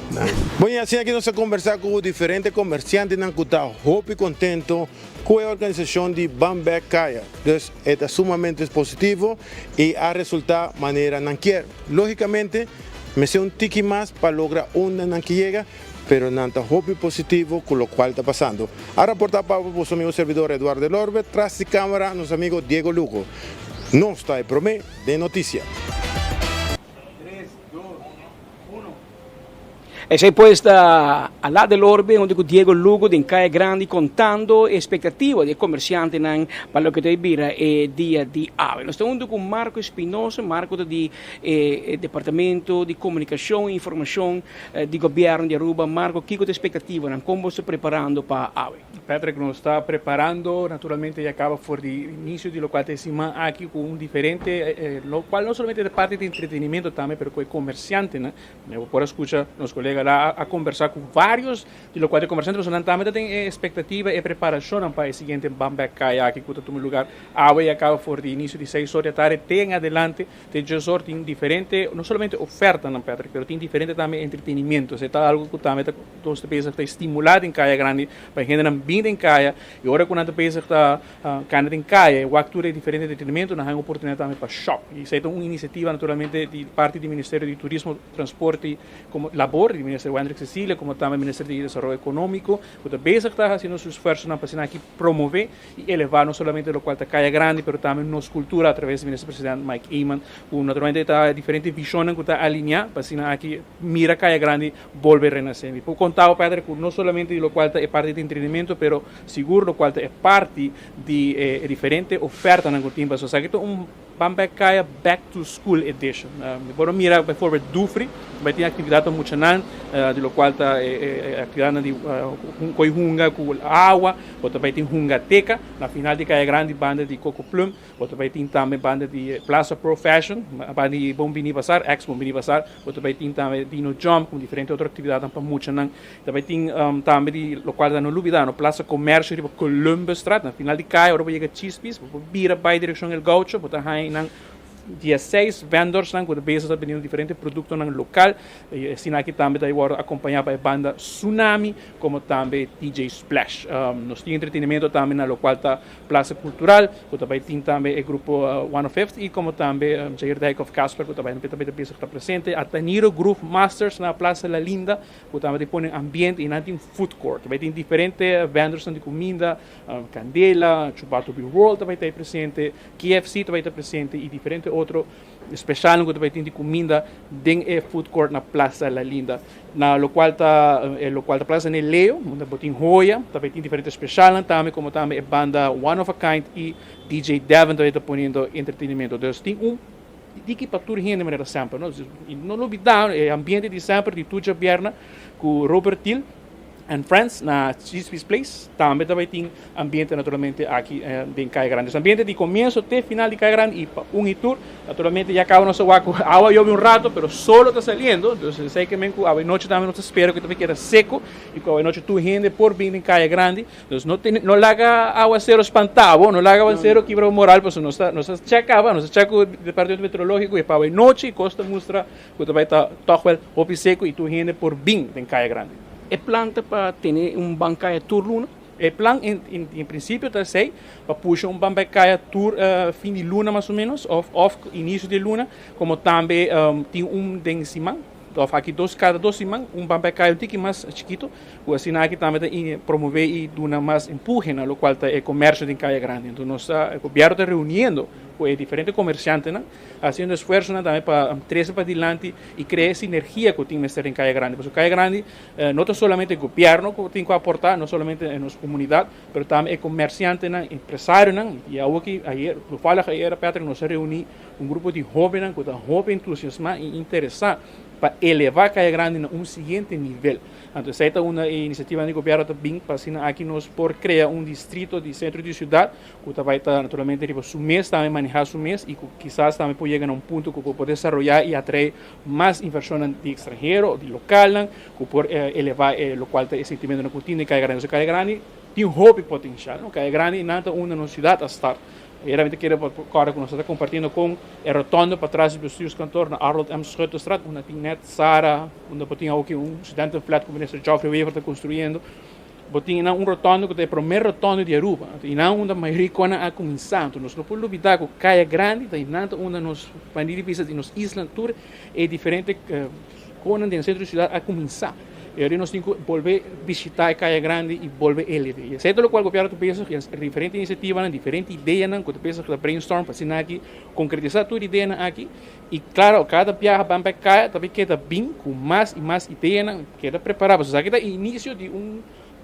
S4: Bon, y asina aki nos a kombersá ku diferente komersiantenan ku ta hopi kontento ku e organisashon di Ban Bek Kaya. Dus e ta sumamente positivo y a resulta manera nan kier. Logicamente mester un tiki mas pa logra unda nan ke yega, pero nan ta hopi positivo cu locual ta pasando. A raporta pa boso amigo servidor Eduardo Elorbe, tras di camara nos amigo Diego Lugo. Nos ta e prome den noticia.
S3: Esei pues ta Alá del Orbe hunto cu Diego Lugo den Caya Grandi contando e expectativa di e comerciantenan pa loke ta bira e dia di awe. Nos ta hunto cu Marco Espinosa, Marco ta di e Departamento di Comunicacion y Informacion di Gobierno di Aruba. Marco, kico ta e expectativanan? Con bo ta preparando pa awe?
S24: Patrick, nos ta preparando naturalmente ya caba for di inicio di locual ta e siman aki cu un diferente, lo cual no solamente ta parti di entretenimento tambe pero cu e comerciantenan. Mi por a scucha nos colega la a conversa cu varios di locual ta e comerciante pasobra nan tambe ta den e expectativa e preparacionnan pa e siguiente Ban Bek Kaya aki cu ta tuma lugar awe ya caba for di inicio di seis or di atardi te en adelante te dies or tin diferente no solamente ofertanan Patrick pero tin diferente tambe entretenimiento esey ta algo cu tambe ta nos ta bezig ta stimula den Kaya Grandi pa e hendenan bin den Kaya y ora cu nan ta bezig ta Cana den caya e wak tur e diferente entretenimento, nan haña oportunidad tambe pa shop. Y esey ta un iniciativa naturalmente di parti di Ministerio di Turismo, Transporte como Labor, di Minister Wendrick Cecilia, como tambe Minister di Desaroyo Economico, cu ta bezig ta haciendo su esfuerzonan pa asina aki promove y eleva no solamente locual ta Caya Grandi, pero tambe nos cultura a traves di Minister President Mike Eman, cu naturalmente ta diferente visionnan cu ta alinea pa asina aki mira Caya Grandi bolbe renace. Mi por conta bo, Patrick, cu no solamente di locual ta e parti di entretenimento, pero Sigur locual ta e parti di e diferente ofertanan cu tin pasobra esaki ta un Ban Bek Kaya Back to School Edition. Mi por a mira bijvoorbeeld Dufry bai tin actividad pa muchanan di locual ta e actividadnan di coy hunga cu awa, bo ta bai tin hungateca na final di Kaya Grandi banda di Coco Plum. Bo ta bai tin tambe banda di Plaza Pro Fashion, banda di Bon Bini Bazar, ex Bon Bini Bazar. Bo ta bai tin tambe Dino Jump ku diferente otro aktividatnan pa muchanan. Ta bai tin tambe di lokual ta no lubida no, Plaza Comercio riba Columbusstraat. Na final di kaya ora bo yega Chispis, bo por bira bai direkshon El Gaucho, bo ta haña nan dieseis vendorsnan ku ta bezig ta bendiendo diferente produktonan lokal. I asina aki tambe ta wòrdu akompañá pa e banda Tsunami komo tambe DJ Splash. Nos tin entretenimento tambe na lokual ta Plaza Cultural, cu ta bay tin tambe e grupo One of Fifth y como tambe Jair Dijkhoff Casper cu ta bay tambe ta bezig ta presente. Ataniro Groove Masters na Plaza La Linda cu tambe ta pone ambiente y nan tin food court. Ta bay tin diferente vendorsnan di cuminda, Candela, Chubato Be World ta bay ta presente, KFC ta bay ta presente y diferente otro. otro specialnan cu ta bay tin di cuminda den e food court na Plaza La Linda. Na locual ta e locual ta Plaza Neleo, unda bo tin Hoya, ta bay tin diferente specialnan tambe como tambe e banda One of a Kind y DJ Devin ta bay ta poniendo entretenimento. Dus tin un diki pa tur hende manera semper no. Y no lubida e ambiente di semper di tur djabierna cu Robert Thiel and Friends na Chispi's Place tambe ta bay tin ambiente naturalmente aki den Caya Grande. Dus ambiente di comienzo te final di Caya Grande y pa un y tur. Naturalmente ya caba nos a wak cu awa yobe un rato pero solo ta saliendo, dus esey ke men cu awe nochi tambe nos ta spera cu ta bay keda seco y cu awe nochi tur hende por bin den Caya Grande. Dus no tene no laga awacero spanta bo, no laga awacero kibra bo moral pasobra nos ta nos ta check caba, nos ta check cu departamento meteorologico y pa awe nochi cos ta mustra cu ta bay ta toch wel hopi seco y tur hende por bin den Caya Grande.
S3: E plan ta pa tene un ban kaya tur luna?
S24: E plan en principio ta esey, pa pusha un ban bay kaya tur fin di luna mas o menos of of inicio di luna, como tambe tin un den siman of aki dos cada dos siman un ban bay kaya un tiki mas chikito, cu asina aki tambe ta promove y duna mas empuje na locual ta e comercio den Caya Grandi. Enton nos ta, e gobierno ta reuniendo cu e diferente comerciantenan, haciendo esfuerzonan tambe pa trece padilanti y crea e sinergia cu tin mester den Caya Grandi. Pasobra Caya Grandi no ta solamente gobierno cu tin cu aporta, no solamente nos comunidad, pero tambe e comerciantenan, empresarionan. Y awoki, ayer, toevallig ayer, Patrick, nos a reuni un grupo di hobennan cu ta hopi entusiasma y interesa pa eleva Caya Grandi na un siguiente nivel. Anto esei ta unda e inisiativanan di gobierno ta bin pa asina aki nos por crea un distrito di centro di ciudad cu ta bay ta naturalmente riba su mes tambe maneha su mes y cu kisas tambe por yega na un punto cu por desaroya y atrae mas inversionnan di extranhero di localnan cu por eleva e locual ta e sentimentonan cu tin den Caya Grandi. Pasobra Caya Grandi tin hopi potencial no. Caya Grandi nan ta unda nos ciudad a start. Ayer mi ta kere corda cu nos ta compartiendo con e rotonde patras di bestuurskantoor na Arnold M. Schuttestraat unda tin net Sara, unda bo tin awoki un studentenflat cu minister Geoffrey Wever ta construyendo. Bo tin einan un rotonde cu ta e prome rotonde di Aruba. Anto einan unda mayoria conan a cuminsa. Anto nos no por lubida cu Caya Grandi ta einan ta unda nos bandida di bisa di nos isla tur e diferente conan den centro di ciudad a cuminsa. E ora nos tin cu bolbe bishita e Caya Grandi y bolbe eleve. Y esey ta locual gobierno ta bezig cu diferente iniciativanan, diferente ideanan cu ta bezig ta brainstorm pa asina aki concretisa tur ideanan aki. Y claro, cada biaha ban pa e caya ta bay keda bin cu mas y mas ideanan, keda prepara pasobra esaki ta e inicio di un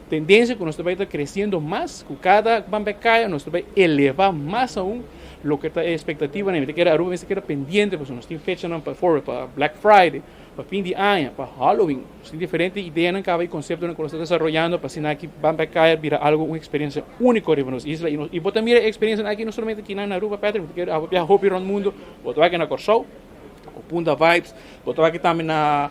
S24: tendencia cu nos ta bay ta creciendo mas, cu cada ban pa e caya nos ta bay eleva mas aun loke ta e expectativanan. Mi ta kere Aruba mester keda pendiente pasobra nos tin fechanan pa forward pa Black Friday, pa fin di aña, pa Halloween. Nos tin diferente ideanan caba y conceptonan cu nos ta desaroyando pa asina aki ban pa e caya bira algo un experiencia unico riba nos isla. Y nos y bo ta mira e experiencianan aki no solamente aki na Aruba Patrick, bo ta kere abo biaha hopi rond mundo. Bo ta wak na Kòrsou ku Punda Vibes, bo ta wak tambe na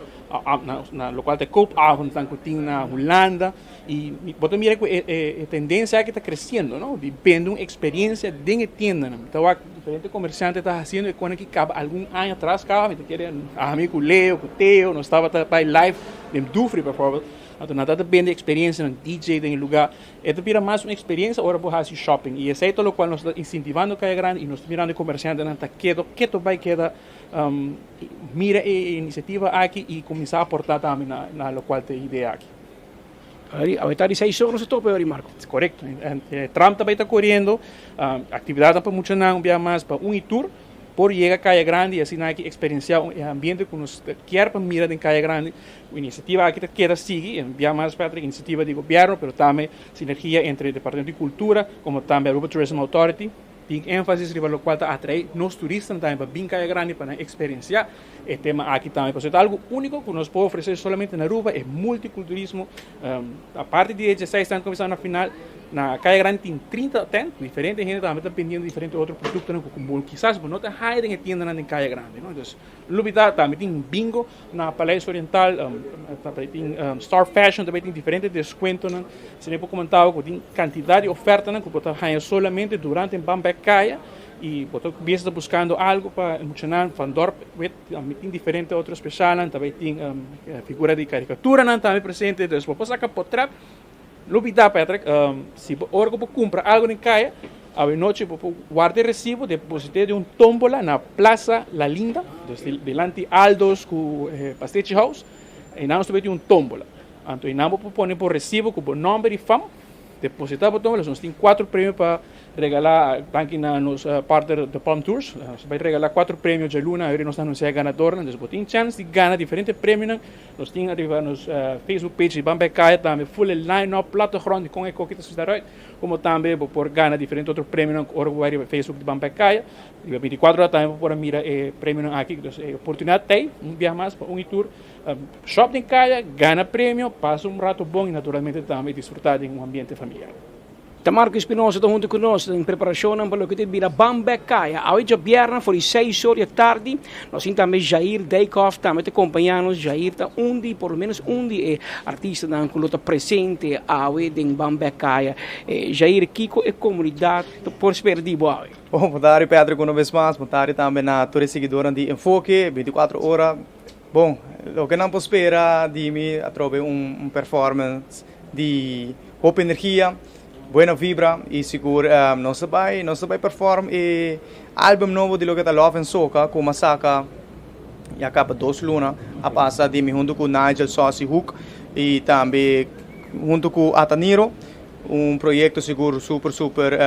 S24: na lokual ta e koopavondnan ku tin na Hulanda i bo ta mira ku e e tendensia aki ta kresiendo no, di bende un eksperensia den e tiendanan. Mi ta wak diferente komersiante ta hasiendo e kosnan ki kaba algun aña atras kaba, mi ta kere ami ku Leo ku Teo nos tabata bai live den Dufry befòrbel, anto nan tabata bende eksperensianan, DJ den e lugá. E ta bira mas un experiencia ora bo haci shopping y esey ta locual nos ta incentivando Caya Grandi y nos ta mirando e comerciantenan ta kedo keto bay keda mira e iniciativa aki y cuminsa aporta tambe na locual ta e idea aki.
S3: Awe ta di seis ora nos ta topa ori Marco.
S24: Corecto. E tram ta bay ta coriendo, actividadnan pa muchanan un bia mas pa un y tur. Por yega Caya Grandi y asina aki experiencia e ambiente cu nos kier pa mira den Caya Grandi. E iniciativa aki ta keda sigui, e bia mas Patrick, iniciativa di gobierno, pero tambe sinergia entre Departamento di Cultura como tambe Aruba Tourism Authority. Tin enfasis riba locual ta atrae nos turistanan tambe pa bin Caya Grandi pa nan experiencia e tema aki tambe. Pasobra ta algo unico cu nos por ofrece solamente na Aruba, e multiculturismo. Aparte di e dieseis tent cu a bisa na final, Na Kaya Grandi tin 30 tent, diferente hende tambe ta bendiendo diferente otro productonan cu bo kisas bo no ta haya den e tiendanan den Kaya Grandi, no. Entonces, lubida tambe tin bingo na Paleis Oriental, tambe tin Star Fashion, tambe tin diferente descuentonan. Asina por comentaba cu tin cantidad di ofertanan cu bo ta haya solamente durante Ban Bek Kaya y bo ta bies ta buscando algo pa e muchanan van dorp wet, tambe tin diferente otro specialnan, tambe tin figura di caricaturanan tambe presente. Entonces, bo por saca potret. Lo bida Patrick, si bo ora ku bo kumpra algu den kaya, awe nochi bo por warda e resibo, deposit'é den un tómbola na Plaza La Linda, dus dilanti Aldo's ku Pastechi House, einan nos ta bay tin un tómbola. Anto einan bo por pone bo resibo ku bo nòmber i fam, depositá bo tómbola, nos tin kuatro premio pa Regalá danki na nos partner The Palm Tours. Nos ta bai regalá kuater premio djaluna, ayori nos ta anunsiá e ganadornan. Dus bo tin chèns di gana diferente premionan. Nos tin ariba nos Facebook page di Ban Bai Kaya tambe full e line up, plattegrond di kon e koki ta sita eruit. Komo tambe bo por gana diferente otro premionan ora ku bo bai riba Facebook di Ban Bai Kaya. Riba bintikuater ora tambe bo por a mira e premionan aki. Dus e oportunidat ta ei, un biaha mas pa un i tur shop den kaya, gana premio, pasa un rato bon i naturalmente tambe disfrutá den un ambiente familiar.
S3: Ta Marco Espinosa ta hunto ku nos den preparashonnan pa loke ta bira Ban Bek Kaya. Awe djabièrnè for di seis or di atardi nos tin tambe Jair Dijkhoff tambe ta kompañá nos. Jair ta un di, por lo menos un di e artistanan ku lo ta presente awe den Ban Bek Kaya. Jair, kiko e komunidat por spera di bo awe?
S11: Bon, bon tardi Patrick una bes mas, bon tardi tambe na tur e siguidornan di Enfoke 24 ora. Bon, loke nan por spera di mi atrobe un performance di hopi energia, buena vibra y sigur nos ta bay nos ta bay perform e album nobo di loke ta Love and Soca cu m'a saca ya caba dos luna a pasa di mi hunto cu Nigel Saucy Hoek y tambe hunto cu Ataniro, un proyecto sigur super super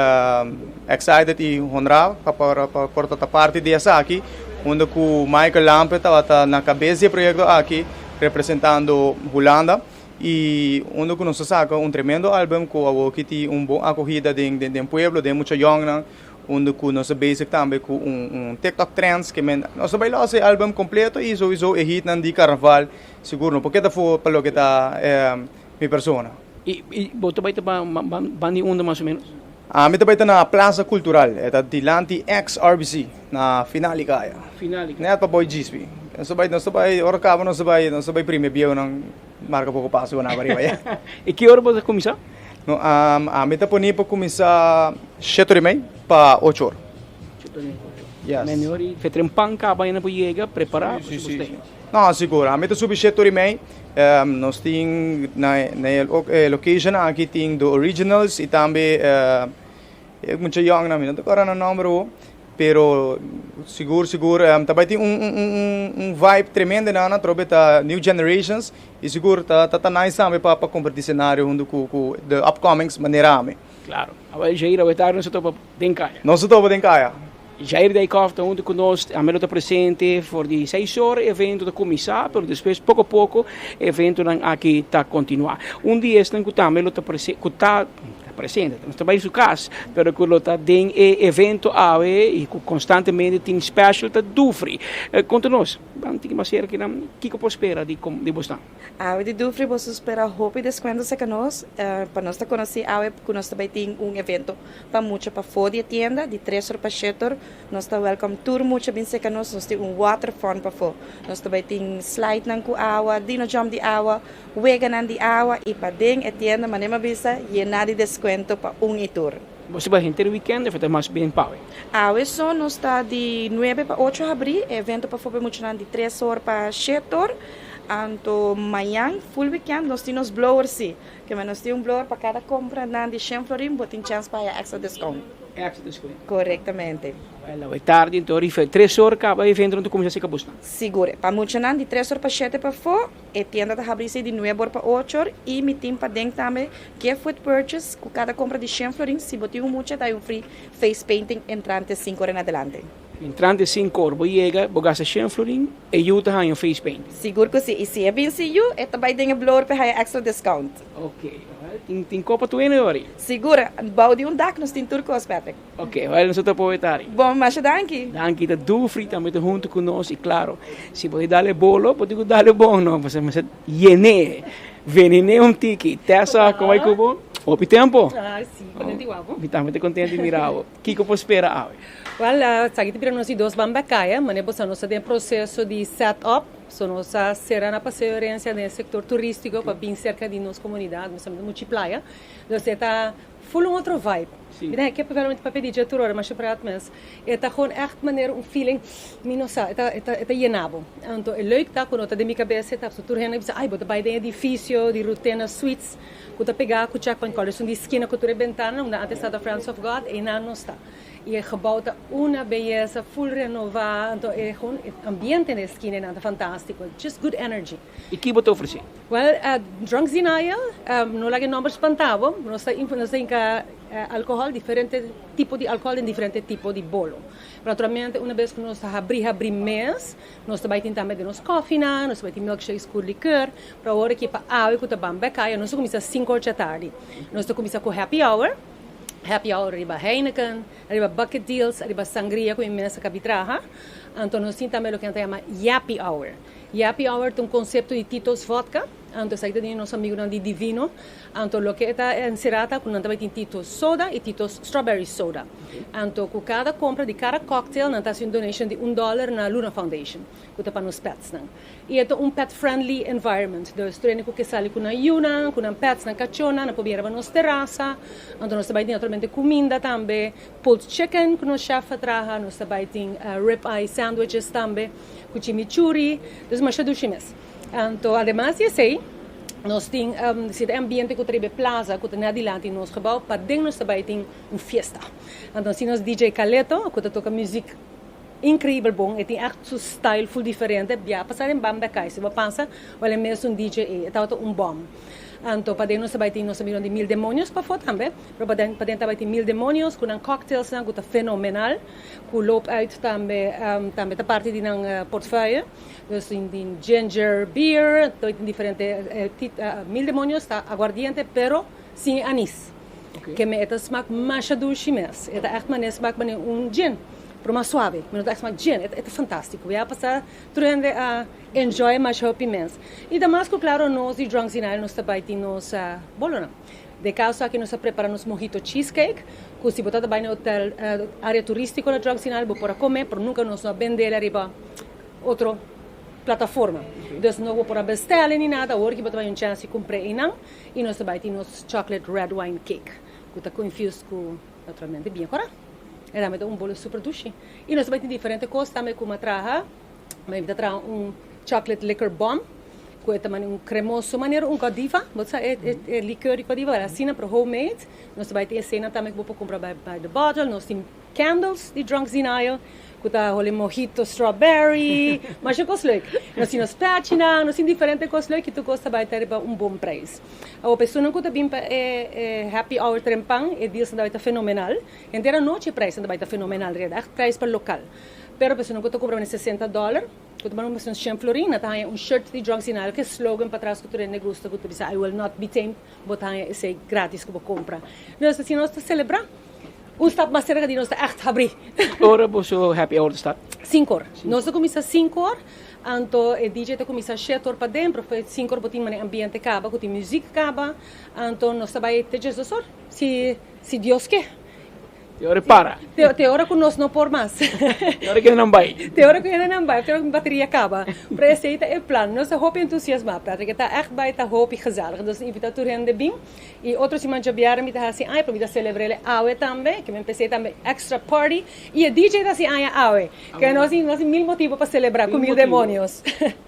S11: excited y honra pa por pa por ta parti di esaki unda cu Michael Lampe tabata na cabes di e proyecto aki representando Hulanda. Y unda cu nos a saca un tremendo album cu awoki tin un bon acogida den den pueblo, den mucha yongnan, unda cu nos a bezig tambe cu un un TikTok trends ke men nos a baila e album completo y sowiso e hitnan di carnaval sigur no por keda for pa loke ta mi persona.
S3: Y y bo ta bay ta ban di unda mas o menos?
S11: Ami ta bay ta na Plaza Cultural, e ta dilanti ex RBC na final di caya.
S3: Final di caya.
S11: Net pa boy Gisby. Nos ta bay nos ta bay ora caba nos ta bay nos ta bay primi bieunan. Marca poco paso na ariba ya.
S3: Y ki ora bo ta cuminsa?
S11: No, um, ami ta poni pa cuminsa shete ora y mei pa ocho ora.
S3: Shete ora y mei pa ocho ora. Yes. Meni ora y fe trempan caba yena por yega, prepara.
S11: Si, si, si. No, sigur. Ami ta subi shete ora y mei. Um, nos tin na, na e location aki tin The Originals y tambe uh, E mucha yong nan mi no ta kòrda nan nòmber awo, pero sigur sigur ta bai tin un un un vibe tremendo nan atrobe ta new generations y sigur ta ta nice tambe pa pa komparti senario huntu ku ku the upcomings manera ami.
S3: Klaro. Awel Jair awe tardi nos a topa den kaya.
S11: Nos a topa den kaya.
S3: Jair Dijkhoff ta huntu ku nos, ami lo ta presente for di seis ora e evento ta kuminsá, pero despues poko poko e eventonan aki ta kontinuá. Un di esnan ku tambe lo ta prese ku ta presente, no ta bai su kas, pero ku lo ta den e evento awe i ku konstantemente tin special ta Dufry. Konta nos, ban tiki mas serka kinan, kiko por spera di di bosnan?
S12: Awe di Dufry boso spera hopi deskuento serka nos, pa nos ta konosí awe ku nos ta bai tin un evento Pa mucha pafó di e tienda, di tres or pa shete or, nos ta welcome tur mucha bin serka nos. Nos tin un water fun pafó. Nos ta bai tin slidenan ku awa, dino jump di awa, weganan di awa i paden e tienda, manera mi a bisa, yená di deskuento pa un i tur.
S3: Bo ta bai henter weekend of e ta mas bien p'awe?
S12: Awe so nos ta di nuebe pa ocho habrí, e evento pafó pa e muchanan di tres or pa shete or. Anto mañan full weekend nos tin nos blower sí. Ke men nos tin un blower pa kada kompra nan di shen florin bo tin chèns pa haya èkstra deskount.
S3: Èkstra deskount.
S12: Korektamente.
S3: Wèl awe tardi enton rifa e tres or kaba e evento nan ta kuminsá seka bos nan.
S12: Sigur. Pa muchanan di tres or pa shete pafó e tienda ta habri si di nuebe or pa ocho or i mi tin paden tambe gift with purchase ku kada kompra di shen florin si bo tin un mucha ta hay un free face painting entrante sinku or en adelante.
S3: Entrante sinku or bo yega bo gasta shen florin e yu ta haña un face painting.
S12: Sigur ku si. I si e bin sin yu e ta bai den e blower pa e haña extra discount.
S3: Ok. Wel tin tin kopa tu ene ori.
S12: Sigur. Bou di un dak nos tin tur kos Patrick.
S3: Ok. Wel nos ta por ta ari.
S12: Bon masha danki.
S3: Danki ta Dufry tambe ta huntu ku nos i klaro si bo di dal e bolo bo tin ku dal e bon no pasobra mester yen'é venen'é un tiki. Tessa kon bai ku bo? Hopi tempo.
S13: Ah si. Kontenti wak bo.
S3: Mi tambe ta kontenti di mira bo. Kiko por spera awe?
S13: Wel, esaki ta bira nos di dos ban bakaya, manera bo sa nos ta den proseso di set up, so nos a sera na Paseo Herencia den e sector turistico pa bin cerca di nos comunidad, nos ta muchi playa, dus e ta full un otro vibe. Mi ta ke veramente papia di dje tur ora, masha pret mes, e ta gewoon echt manera un feeling, mi no sa, e ta e ta yena bo. Anto e leuk ta cu no ta den mi cabeza e ta, so tur hende a bisa, ay bo ta bay den edificio di Rutena Suites, Ku ta pegá ku Checkpoint College, un di skina ku tur e bentananan unda antes tabata Friends of God, einan nos ta. I e gebou ta una beyesa, full renová, anto e gewoon e ambiente na e skina einan ta fantástiko, just good energy.
S3: I ki bo ta ofresé?
S13: Well, Drunks Denial, no laga e nòmber spantá bo, nos ta nos ta hinka. alcohol, diferente tipo di alcohol den diferente tipo di bolo. Pero naturalmente una bes cu nos ta habri habri mes, nos ta bay tin tambe den nos koffienan, nos ta bay tin milkshakes cu liqueur, pero awor aki pa awe cu ta ban bek aya nos ta cuminsa cinco or djatardi. Nos ta cuminsa cu happy hour, happy hour riba Heineken, riba bucket deals, riba sangria cu mi mes a cabi traha. Anto nos tin tambe loke nan ta yama yappy hour. Yappy hour ta un concepto di Tito's Vodka, anto esaki ta di nos amigunan di Divino. Anto loke e ta enserá ta ku nan ta bai tin Tito's soda i Tito's strawberry soda. Anto ku kada kompra di kada cocktail nan ta hasi un donation di un dòler na Luna Foundation, ku ta pa nos petsnan. I e ta un pet friendly environment, dus tur hende ku ke sali ku nan yunan, ku nan pets, nan kachónan, nan por bin riba nos terasa. Anto nos ta bai tin naturalmente kuminda tambe, pulled chicken ku nos chef a traha, nos ta bai tin rib eye sandwiches tambe ku chimichurri, dus masha dushi mes. Anto ademas di esei nos tin si ta e ambiente ku ta riba e plaza ku ta na dilanti nos gebou paden nos ta bai tin un fiesta. Anto si nos DJ Caleto ku ta toka muzik increibel bon e tin echt su style ful diferente bia pasa den banda kai si bo pasa wal e mesun DJ ei e tabata un bom. Anto paden nos ta bai tin nos amigonan di Mil Demonios pafó tambe pero paden paden ta bai tin Mil Demonios ku nan cocktailsnan ku ta fenomenal ku loop uit tambe tambe ta parti di nan portefeuille. Nos tin tin ginger beer, to tin diferente mil demonios ta aguardiente pero sin e anis. Ke me e ta smak masha dushi mes. E ta echt mane smak mane un gin, pero mas suave. Mi no ta echt smak gin, e ta fantastico. Ya pasa tur hende a enjoy masha hopi mes. Y ta mas cu claro nos di Drunks Denial nos ta bay tin nos bolonan. De caso aki nos a prepara nos mojito cheesecake cu si bo ta ta bay na hotel area turistico na Drunks Denial bo por a come pero nunca nos no a bendel ariba otro plataforma. Dus no bo por a bestèl'e ni nada, awor ki bo ta bai un chèns di kumpr'é einan i nos ta bai tin nos chocolate red wine cake ku ta infused ku naturalmente biña kòrá. E tambe ta un bolo super dushi. I nos ta bai tin diferente kos tambe ku mi a traha. Mi ta traha un chocolate liquor bomb ku e ta mane un kremoso manera un Godiva, bo sa e e likeur di Godiva, asina pero homemade. Nos ta bai tin eseinan tambe ku bo por kumpra by the bottle. Nos tin Candles di Drunks Denial ku ta holi mojito strawberry, masha kos leuk. Nos tin nos pèchinan, nos tin diferente kos leuk i tur kos ta bai ta riba un bon preis. Awor pa esunnan ku ta bin pa e happy hour trempan, e dealsnan ta bai ta fenomenal. Henter anochi e preisnan ta bai ta fenomenal, reda ègt preis pa lokal. Pero pa esunnan ku ta kubra mane sesenta dòler, ku ta manda un shen florin, nan ta haña un shirt di Drunks Denial ku e slogan patras ku tur hende gusta ku ta bisa I will not be tamed, bo ta haña esei gratis ku bo kumpra. Nos asina nos ta selebrá. Un stap mas serka di nos ta ègt habrí.
S3: Ora boso happy hour ta start?
S13: Sinku or. Nos ta kuminsá sinku or, anto e DJ ta kuminsá shete or paden, pero for sinku or bo tin manera ambiente kaba, ku tin muzik kaba, anto nos ta bai te djesdos or, si si Dios ke.
S3: Te ora e para.
S13: Te te ora ku nos no por mas.
S3: Te ora ku hendenan bai.
S13: Te ora ku hendenan bai, te ora ku mi bateria kaba. Pero esei ta e plan. Nos ta hopi entusiasmá, Patrick. E ta ègt bai ta hopi gezellig. Nos ta invitá tur hende bin. Y otro siman djabièrnè mi ta haci aña, pero mi ta celebr'el awe tambe, ke mi empecé tambe extra party. Y e DJ ta haci aña awe. Ke nos tin, nos tin mil motibo pa celebra cu mil demonios.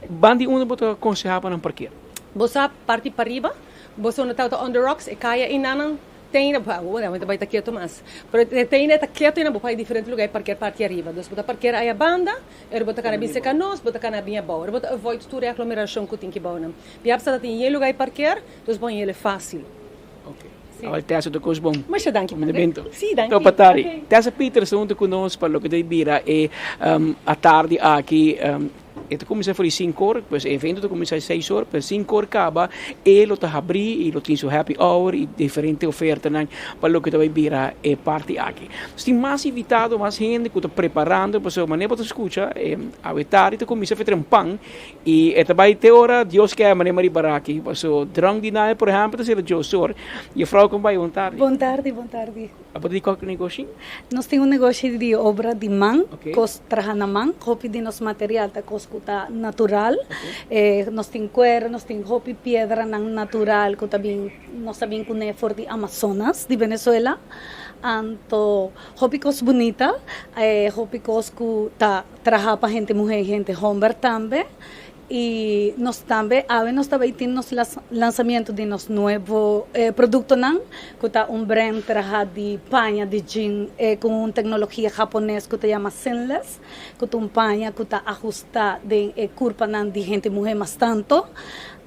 S3: Ban di unda bo ta conseha pa nan parkeer?
S13: Bo sa parti pariba, bo sa unda ta On The Rocks, e caya einanan tin, bueno, mi ta bay ta keto mas, pero e tin e ta keto einan, bo por hay diferente lugar parkeer parti ariba. Dus bo ta parkeer aya banda, ora bo ta cana bin cerca nos, bo ta cana bin abao. Ora bo ta avoid tur e aglomeracion cu tin ki bao nan. Biapsa ta tin yen lugar parkeer. Dus bon yele fácil.
S3: Ok. Awor Tessa ta kos bon.
S13: Masha danki
S3: Manda bento.
S13: Sí, danki.
S3: Topa tardi. Okay. Tessa Peters ta hunto ku nos pa loke ta bira e um, atardi aki. Um, e ta kuminsá for di sinku or, pues e evento ta kuminsá seis or, pero sinku or kaba e lo ta habrí i lo tin su happy hour i diferente ofertanan pa loke ta bai bira e parti aki. Nos tin mas invitado, mas hende ku ta preparando, pasobra manera bo ta skucha e awe tardi ta kuminsá fetra un pan I e ta bai te ora Dios ke manera mi riba raki. Paso drunk di nai por ehempel ta sera djos or. Juffrouw kon bai bon tardi.
S14: Bon tardi, bon tardi.
S3: Abo ta di kòke negoshi?
S14: Nos tin un negoshi di obra di man, kos traha na man. Hopi di nos material ta kos ku ta natural. Nos tin kuer, nos tin hopi piedranan natural ku ta bin, nos ta bin kuné for di Amazonas di Venezuela. Anto hopi kos bunita, hopi kos ku ta. Traha pa hende muhé i hende hòmber tambe. I nos tambe awe nos ta bai tin nos lansamiento di nos nuevo produktonan ku ta un brand traha di paña di jean ku un teknologia hapones ku ta yama Sinless ku ta un paña ku ta ahusta den e kurpanan di hende muhé mas tanto.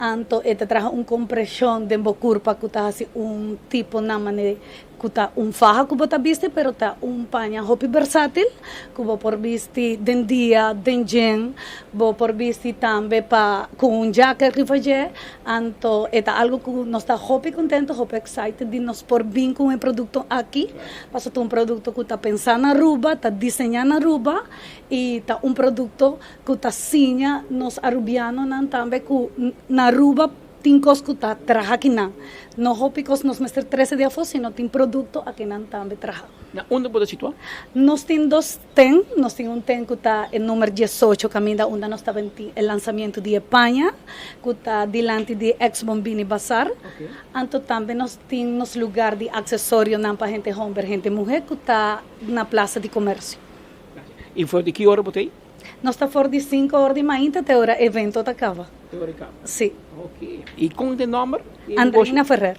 S14: Anto e ta traha un kompreshon den bo kurpa ku ta hasi un tipo na manera ku ta un faha ku bo ta bisti pero ta un paña hopi bersatil ku bo por bisti den dia, den djen, bo por bisti tambe pa ku un jaket riba dje. Anto e ta algu ku nos ta hopi kontento, hopi excited di nos por bin ku e produkto aki pasobra ta un produkto ku ta pensa na Aruba, ta diseña na Aruba i ta un produkto ku ta siña nos arubianonan tambe ku na Aruba tin kos ku ta traha akinan. No hopi kos nos mester trese di afó, sino tin produkto akinan tambe traha.
S3: Na unda bo ta situá?
S14: Nos tin dos ten. Nos tin un ten ku ta e numer diesocho kaminda unda nos tabatin tin e lansamiento di e paña ku ta dilanti di ex Bombini Bazar. Anto tambe nos tin nos lugar di aksesorionan pa hende homber, hende muhé ku ta na Plaza di Komersio.
S3: I for di ki ora bo ta ei?
S14: Nos ta for di sinku or di mainta te ora evento ta kaba.
S3: Te ora e kaba?
S14: Si.
S3: Ok. I kon ta e nomber di e
S14: Andreina
S3: negoshi?
S14: Ferrer.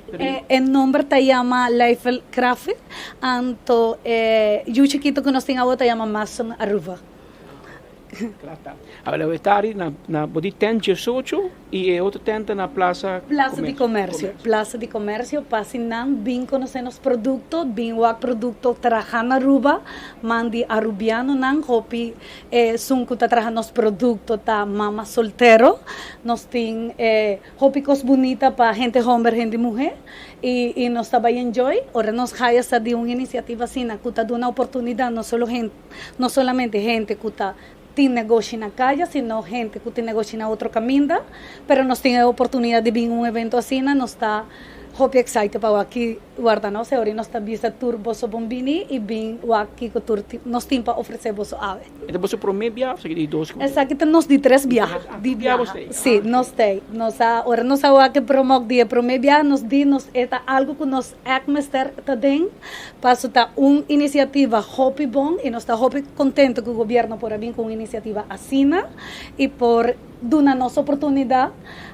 S14: E nomber ta yama Leifel Craft, anto e yu chikito ku nos tin awo ta yama Mason Aruba.
S3: Kla ta. Awor e tardi na na bo di tent diesocho i e otro tent ta na Plaza
S14: Plaza di Comercio. Plaza di Comercio pa si nan bin conoce nos producto, bin wak producto traha na Aruba, man di Arubianonan hopi esun cu ta traha nos producto ta mama soltero, nos tin e hopi cos bunita pa hende homber, hende muhe y y nos ta bay enjoy ora nos haya sa di un iniciativa asina cu ta duna oportunidad no solo hende no solamente hende cu ta tin negoshi na kaya, sino hende ku tin negoshi na otro kaminda, pero nos tin e oportunidat di bin un evento asina, nos ta hopi excited pa wak ki warda nos, e ora nos ta bisa tur boso bon bini i bin wak kiko tur nos tin pa ofresé boso awe.
S3: E ta boso promé biaha of esaki di dos?
S14: Esaki ta nos di tres biaha.
S3: Di biaha bos ta ei?
S14: Si, nos ta ei. Nos a, ora nos a wak e promok di e promé biaha, nos di nos e ta algu ku nos Ek mester ta den paso ta un iniciativa hopi bon y nos ta hopi contento cu gobierno por a bin cu un iniciativa asina y por duna nos oportunidad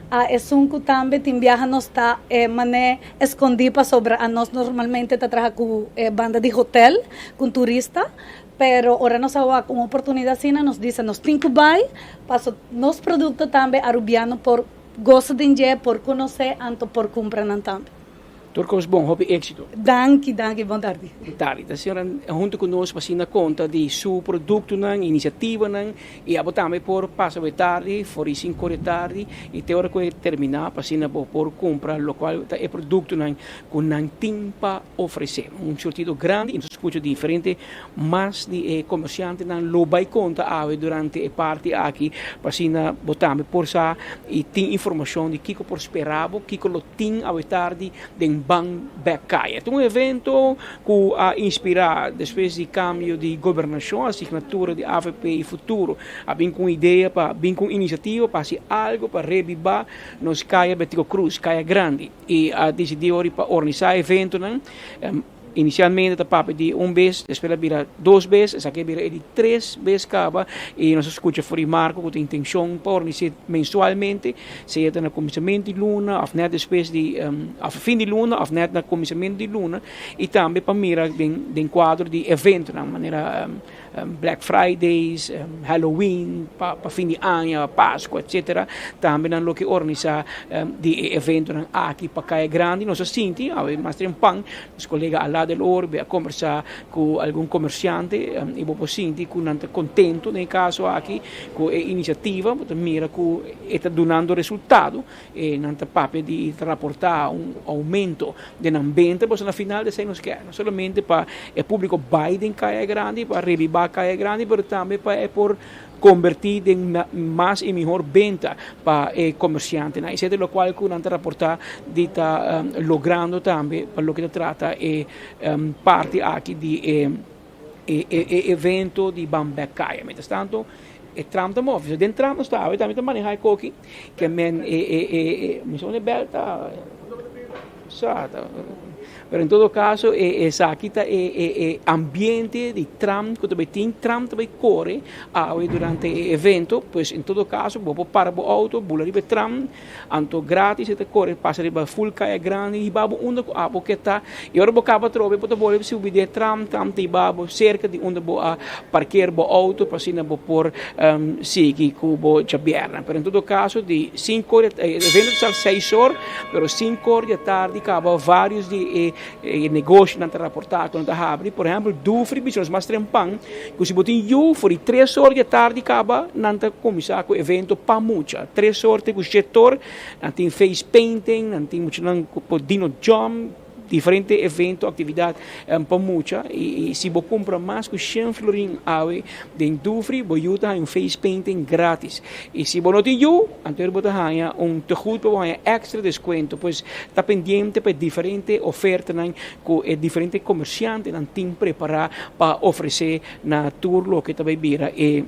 S14: a esun cu tambe tin biaha nos ta mane escondi pasobra a nos normalmente ta traha cu banda di hotel cu turista pero ora nos a wak un oportunidad asina nos bisa nos tin cu bay paso nos producto tambe Arubiano por goza den dje por conoce anto por cumpra nan tambe.
S3: Tur kos bon, hopi éksito.
S14: Danki, danki, bon tardi.
S3: Bon tardi. Ta señora huntu ku nos pa asina konta di su produktonan, inisiativanan i abo tambe por pasa bo e tardi for di sinku di tardi i te ora ku e terminá pa asina bo por kumpra lokual ta e produktonan ku nan tin pa ofresé. Un surtido grandi i nos a skucha diferente mas di e komersiantenan lo bai konta awe durante e parti aki pa asina bo tambe por sa i tin informashon di kiko por spera bo, kiko lo Tin awe tardi den Ban Bek Kaya. Ta un evento ku a inspirá despues di kambio di gobernashon, asignatura di avp i Futuro a bin ku un idea pa bin ku un inisiativa pa hasi algu pa rebibá nos Kaya Betico Croes, Kaya Grandi, i a disidí ori pa organisá eventonan. Inicialmente ta papia di un bes, despues a bira dos bes, esaki a bira e di tres bes caba y nos a scucha for di Marco cu ta intencion pa organise mensualmente, sea ta na cuminsamento di luna of net despues di of fin di luna of net na cuminsamento di luna y tambe pa mira den den cuadro di eventonan manera Black Fridays, Halloween, pa pa fin di aña, Pascua, etcetera. Tambe nan lo ke organisa di e eventonan aki pa Kaya Grandi. Nos a sinti, awe mas trempan, nos kolega Alá del Orbe a kombersá ku algun komersiante i bo por sinti ku nan ta kontento den e kaso aki ku e inisiativa. Bo ta mira ku e ta dunando resultado. E nan ta papia di ta raportá un oumento den nan benta, pasobra na final di esei nos ke no solamente pa e públiko bai den Kaya Grandi, pa rebibá Kaya Grandi, pero tambe pa e por kombertí den mas i mihor benta pa e komersiantenan. Esei ta lokual ku nan ta raportá di ta logrando tambe pa loke ta trata e parti aki di e e evento di Ban Bek Kaya. Mientras tanto e tram ta move. So den tram nos ta awe tambe ta maneha e koki ke men e e e mi sa unda e bel ta sa ta. Pero en todo caso e esaki ta e e e ambiente di tram cu ta bay tin tram ta bay core awe durante e evento pues en todo caso bo por para bo auto bula riba e tram anto gratis e ta core pasa riba full caya grandi hiba bo unda cu abo ke ta y ora bo caba atrobe bo ta bolbe subi den e tram tram ta hiba bo cerca di unda bo a parkeer bo auto pa asina bo por sigui cu bo djabièrnè pero en todo caso di cinco or e evento ta sal seis or. Pero sinkor di atardi kaba varios di e negoshonan ta raportá ku nan ta habri. Por ehèmpel, Dufri bisa nos mas trempan ku si bo tin yu for di tres or di atardi kaba nan ta kuminsá ku evento pa mucha. Tres or te ku shete or nan tin face painting, nan tin muchanan ku por dino jump, diferente evento, aktividat pa mucha. I si bo kumpra mas ku shen florin awe den Dufri bo yu ta haña un face painting gratis. I si bo no tin yu, anto bo ta haña un tegoed pa bo haña extra descuento. Pues ta pendiente pa e diferente ofertanan cu e diferente comerciantenan tin prepara pa ofrece na tur loke ta bay bira e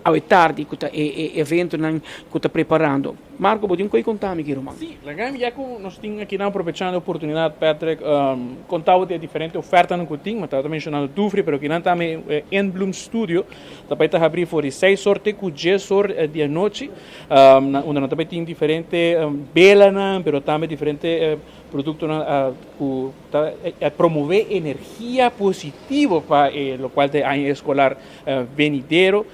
S3: awe tardi cu ta e eventonan cu ta preparando. Marco, bo tin cu conta mi ki ruman?
S24: Sí, laga mi ya cu nos tin akinan aprovechando e oportunidad, Patrick, conta bo di e diferente ofertanan cu tin. Mi tabata mencionando Dufry, pero akinan tambe e Inbloom Studio ta bay ta habri for di seis or te cu dies or di anochi, unda nan ta bay tin diferente belanan, pero tambe diferente productonan cu ta promove energia positivo pa e locual ta e aña escolar venidero.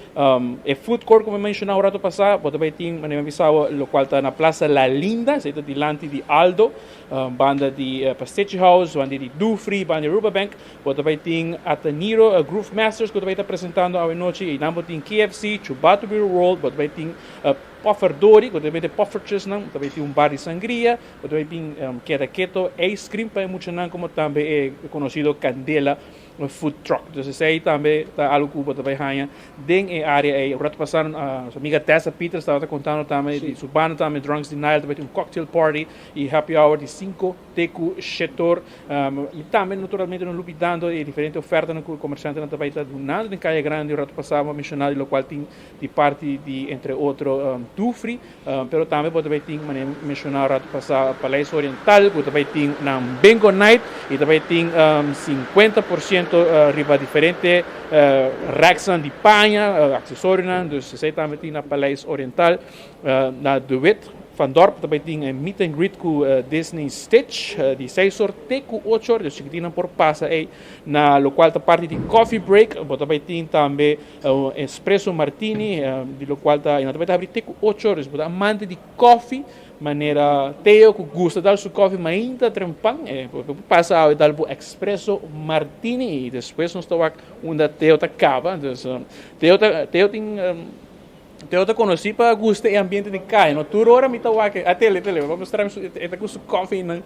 S24: E food court ku mi menshoná un rato pasá, bo ta bai tin, manera mi a bisa bo, lokual ta na Plaza La Linda, esei ta dilanti di Aldo, banda di Pastechi House, banda di Dufry, banda di Aruba Bank. Bo ta bai tin Ataniro Groove Masters ku ta bai ta presentando awe nochi. Einan bo tin KFC, Chubatu Beer World, bo ta bai tin Pofferdorie, ku ta bai tin poffertjesnan, bo ta bai tin un bar di sangria, bo ta bai tin Keda Keto Ice Cream pa e muchanan, komo tambe e konosido Candela food truck. Entonces esey tambe ta algo cu bo ta bay haña den e area ey. Un rato pasa nos amiga Tessa Peters tabata contando tambe di su banda tambe Drunks Denial ta bay tin un cocktail party y happy hour di cinco te cu shetor. Y tambe naturalmente no lubidando e diferente ofertanan cu e comerciantenan ta bay ta dunando den Caya Grandi. Un rato pasa bo a menciona di locual tin di parti di entre otro Dufry. Pero tambe bo ta bay tin, manera mi menciona rato pasa, Paleis Oriental cu ta bay tin nan Bingo Night y ta bay tin 50% riba diferente racksnan di paña, accesorionan, dus esey tambe tin na Paleis Oriental. Na De Wit van Dorp ta bay tin e meet and greet cu Disney Stitch di seis or te cu ocho or, dus chikitinnan por pasa ey. Na locual ta parti di coffee break, bo ta bay tin tambe Un espresso martini, di locual ta, y nan ta bay ta habri te cu ocho ora. Si bo ta amante di koffie, manera Theo cu gusta dal su koffie mainta trempan, bo por pasa awe dal bo espresso martini y despues nos ta wak unda Theo ta caba. Entonces, Theo ta, Theo tin, Theo ta conoci pa gusta e ambiente di caya, no? Tur ora mi ta wak, a tele, tele, bo mustra mi su, e ta cu su koffie nan.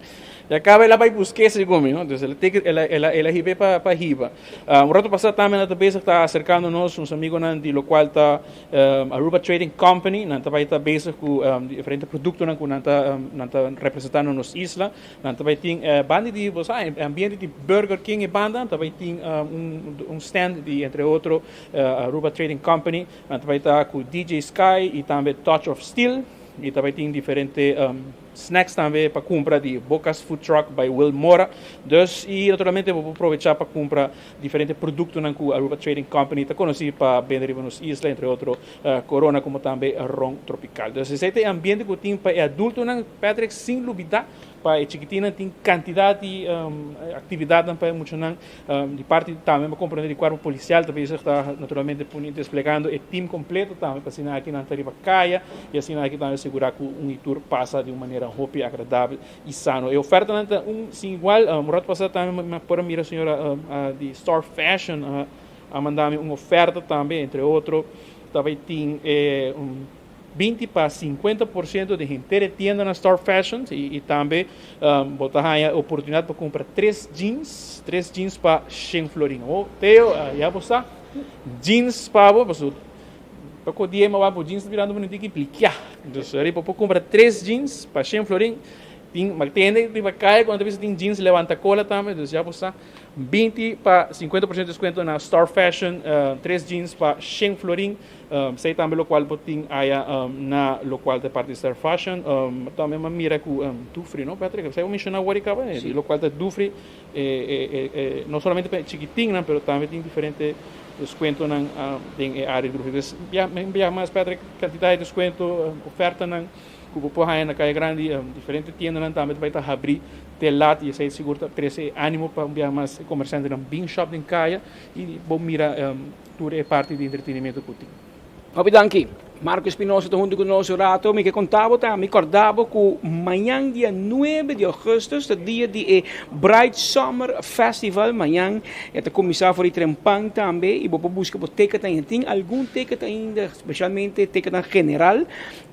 S24: Y a caba el a bay busque segun mi, no? Entonces, el a take, el a, el a, el a hibe pa, pa hiba. Un rato pasá tambe nan ta bezig ta aserkando nos, nos amigonan di lokual ta Aruba Trading Company. Nan ta bai ta bezig ku diferente produktonan ku nan ta nan ta representá na nos isla. Nan ta bai tin banda di bo sa e ambiente di Burger King e banda nan ta bai tin un un stand di entre otro Aruba Trading Company. Nan ta bai ta ku DJ Sky i tambe Touch of Steel i ta bai tin diferente Snacks tambe pa cumpra di Bocas Food Truck by Will Mora. Dus y naturalmente bo por probecha pa cumpra diferente productonan cu Aruba Trading Company ta conoci pa bende riba nos isla, entre otro Corona como tambe Ron Tropical. Dus esey ta e ambiente cu tin pa e adultonan, Patrick, sin lubida pa e chikitinnan tin cantidad di actividadnan pa e muchanan. Di parti tambe bo comprende di cuerpo policial ta bezig ta naturalmente pone desplegando e team completo tambe pa asina aki nan ta riba caya y asina aki tambe asegura cu un y tur pasa di un manera hopi agradabel y sano. E ofertanan ta un sin igual. Un rato pasa tambe mi por a mira señora di Star Fashion a manda mi un oferta tambe entre otro ta bay tin e un 20 pa 50% di henter e tienda na Star Fashion y tambe bo ta haña e oportunidad pa cumpra tres jeans, tres jeans pa shen florin. Oh, Theo, ya bo sa, jeans pa bo, pasobra pa cu dia mi wak bo jeans ta birando bunitiki plikia. Entonces, bo por cumpra tres jeans pa shen florin. Tin ma tende riba kaya ku nan ta bisa tin jeans levanta kola tambe, dus ya bo sa 20 pa 50% deskuento na Star Fashion, tres jeans pa shen florin, esei tambe lokual bo tin aya na lokual ta parti Star Fashion. Tambe mi a mira ku Dufry no Patrick, esei bo menshona awor i kaba, lokual ta Dufry no solamente pa e chikitinnan pero tambe tin diferente deskuentonan den e área di Dufry. Dus ya mi biaha mas Patrick, kantidat di deskuento, ofertanan. Ku bo por haña na Kaya Grandi, diferente tiendanan tambe ta bai ta habrí te lat i esei sigur ta trese e ánimo pa un biaha mas e komersiantenan bin shòp den kaya i bo mira tur e parti di entretenimentu ku tin.
S3: Hopi danki. Marco Espinosa ta huntu ku nos un rato. Mi ke konta bo tambe, mi kòrda bo ku mañan dia nuebe di ougùstùs ta dia di e Bright Summer Festival. Mañan e ta kuminsá for di trempan tambe i bo por buska bo teket ainda. Tin algun teket ainda, spesialmente teketnan general.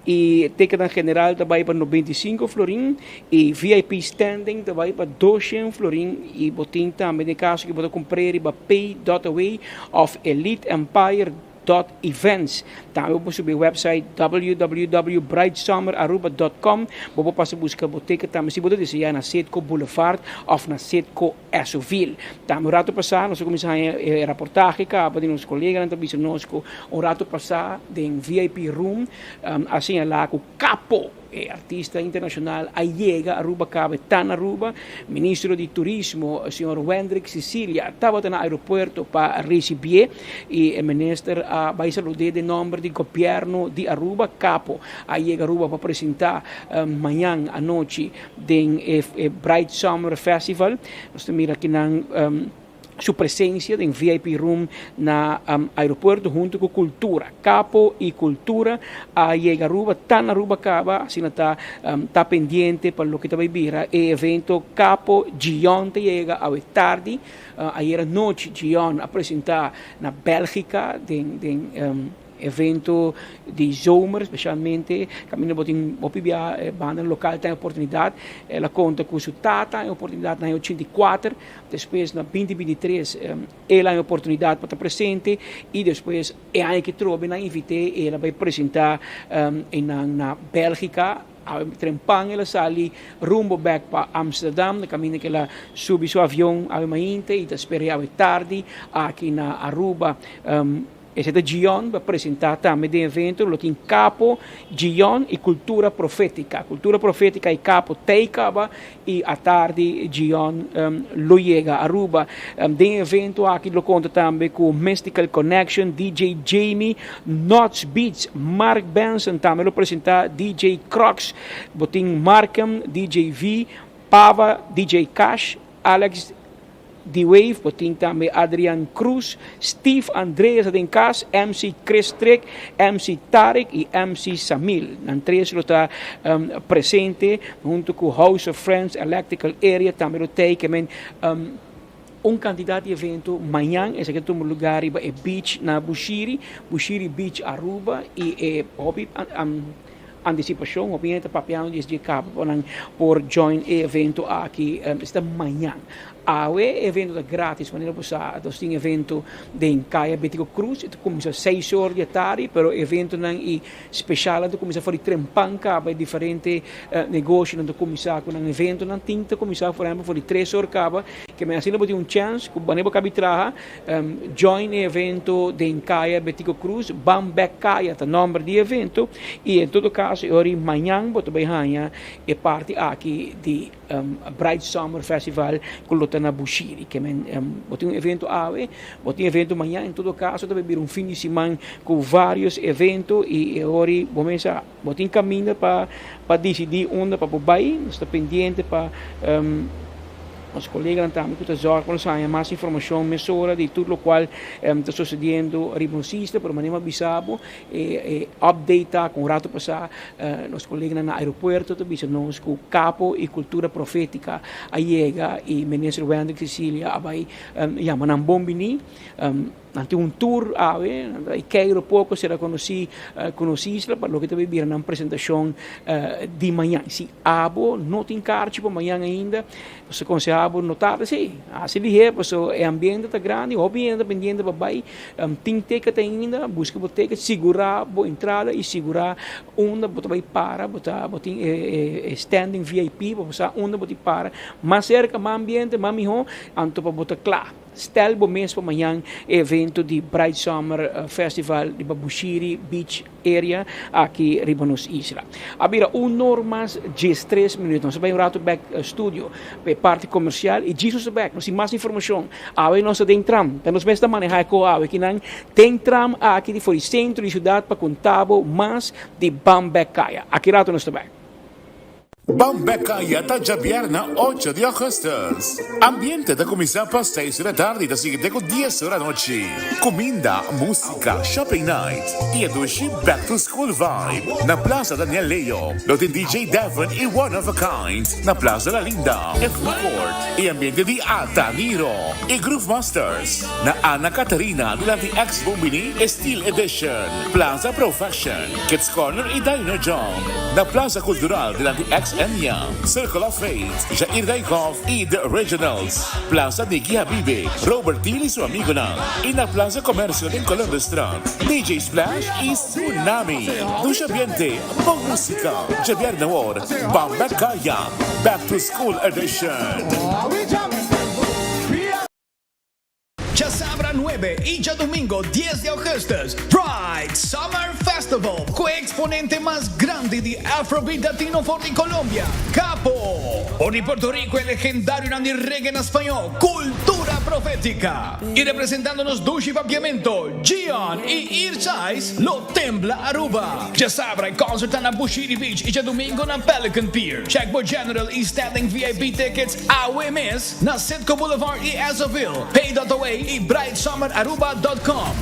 S3: E ticketnan general ta bai pa 95 florin y VIP standing ta bai pa 200 florin y bo tin tambe den caso cu bo ta cumpr'e riba pay dot away of elite empire dot events. Tambe bo por subi e website www.brightsummeraruba dot com bo por pasa busca bo ticket tambe si bo ta desea na Citgo Boulevard of na Citgo Esovil. Tambe un rato pasá nos a kuminsá haña e raportahe kaba di nos koleganan ta bisa nos ku un rato pasá den VIP room a señalá ku Capo, e artista internashonal a yega Aruba kaba e ta na Aruba. Ministro di Turismo señor Wendrick Cecilia tabata na aeropuerto pa risibié i e minister a bai salud'é den nòmber di gobièrnu di Aruba. Capo a yega Aruba pa presentá mañan anochi Den e Bright Summer Festival nos ta mira kinan su presencia den VIP room na aeropuerto hunto cu Cultura. Capo y Cultura a yega Aruba, ta na Aruba caba, asina ta ta pendiente pa loke ta bay bira e evento Capo Gion ta yega awe tardi. Ayer anochi Gion a presenta na Belgica den den. Evento di zomer specialmente caminda bo tin hopi bia e banda local ta e oportunidad. El a conta cu su tata e oportunidad na e 84, despues na 2023 el a e oportunidad pa ta presente y despues e aña ki trobe nan invite el a bay presenta eynan na Belgica. Awe trempan el a sali rumbo bek pa Amsterdam na caminda cu el a subi su avion awe mainte y ta spera awe tardi aki na Aruba. Esei ta Gion pa presentá tambe den evento lo tin Capo, Gion i Cultura Profética. Cultura Profética i Capo tei kaba i atardi Gion lo yega Aruba. Den evento aki lo konta tambe ku Mystical Connection, DJ Jamie, Nots Beats, Mark Benson tambe lo presentá, DJ Crocs, bo tin Markham, DJ V, Pava, DJ Cash, Alex Di Wave bo tin tambe Adrian Cruz, Steve Andreas ta den kas, MC Chris Trick, MC Tarik y MC Samil. Nan tres lo ta presente hunto cu House of Friends Electrical Area tambe lo tei ke men un cantidad di evento mañan esaki ta tuma lugar riba e beach na Bushiri, Bushiri Beach Aruba y e hopi Antisipashon, hopi hende ta papiando di esdje kaba pa nan por join e evento aki esta mañan. Awe e evento ta gratis, manera bo sa nos tin evento den Kaya Betico Cruz, e ta kuminsá seis or di e tardi, pero eventonan i speshalnan ta kuminsá for di trempan kaba, e diferente negoshonan ta kuminsá ku nan eventonan tin ta kuminsá por ehempel for di tres or kaba, ke men asina bo tin un chèns ku manera bo kabi traha Join e evento den Kaya Betico Cruz, Ban Bek Kaya ta nomber di e evento y en todo caso e ora y mañan bo ta bay haña e parti aki di Bright Summer Festival cu lo ta na Bushiri. Ke men bo tin un evento awe, bo tin evento mañan, en todo caso ta bay bira un fin di siman cu varios evento y e ora y bo mesa bo tin caminda pa pa dicidi unda pa bo bay, nos ta pendiente pa. Nos koleganan tambe ku ta zòrg pa nos haña mas informashon mesora di tur lokual ta sosediendo riba nos isla, pero manera mi a bisa bo e update ta ku un rato pasá nos koleganan na aeropuerto ta bisa nos ku Kapo i Kultura Profétika a yega i Minister Wendrick Cecilia a bai yama nan bon biní. Nan tin un tour awe, nan ta keiro poko sera konosí ku nos isla pa loke ta bay bira nan presentashon di mañan. Si abo no tin karchi pa mañan ainda, nos ta konsehá bo no tarda sí, hasi lihé paso e ambiente ta grandi, hopi hende ta pendiente pa bay, tin ticket ainda, buska bo ticket, sigurá bo entrada i sigurá unda bo ta bay para, bo ta bo tin e standing VIP pa bo sa unda bo tin para, mas serka, mas ambiente, mas mihó, anto pa bo ta kla. Stel bo mes pa mañan e evento di Bright Summer Festival riba Bushiri Beach Area aki riba nos isla. A bira un or mas diestres minuut. Nos a bai un rato bek studio pa e parti comercial y djis nos ta bek. Nos tin mas informacion. Awe nos ta den tram. Ta nos mes ta maneha e ko awe. Kinan den tram aki di for di centro di ciudad pa conta bo mas di Ban Bek Kaya. Aki rato nos ta bek.
S2: Ban bek kaya ta djabièrnè ocho di ògùstùs. Ambiente ta kuminsá pa seis ora tardi i ta sigui te ku dies ora anochi. Kuminda, músika, shopping night i e dushi back to school vibe. Na Plaza Daniel Leo lo tin DJ Devon i One of a Kind. Na Plaza La Linda, e food court i ambiente di Ataniro i Groove Masters. Na Anna Catharina dilanti ex Bombini e Steel Edition, Plaza Pro Fashion. Kids Corner y Dino Jump na Plaza Cultural dilanti ex Enya, Circle of Faith, Jair Dijkhoff y The Originals, Plaza Nicky Habibe, Robert Thiel y su amigonan y na Plaza Comercio den Columbusstraat, DJ Splash y Tsunami. Dushi ambiente, bon musica, djabièrnè awor, Bamba Kaya, Back to School Edition.
S1: Djasabra nuebe i djadumingo dies di augustus, Pride Summer Festival ku e eksponente mas grandi di Afrobeat Latino for di Colombia, Capo. For di Puerto Rico e legendarionan di reggae na spañó, Cultura Profética. I representando nos dushi papiamento, Gion i Irchais lo tembla Aruba. Djasabra e concert ta na Bushiri Beach i djadumingo na Pelican Pier. Check bo general i standing VIP tickets awe mes. Na Citgo Boulevard y Esso-ville, Pay.away y BrightSummerAruba.com.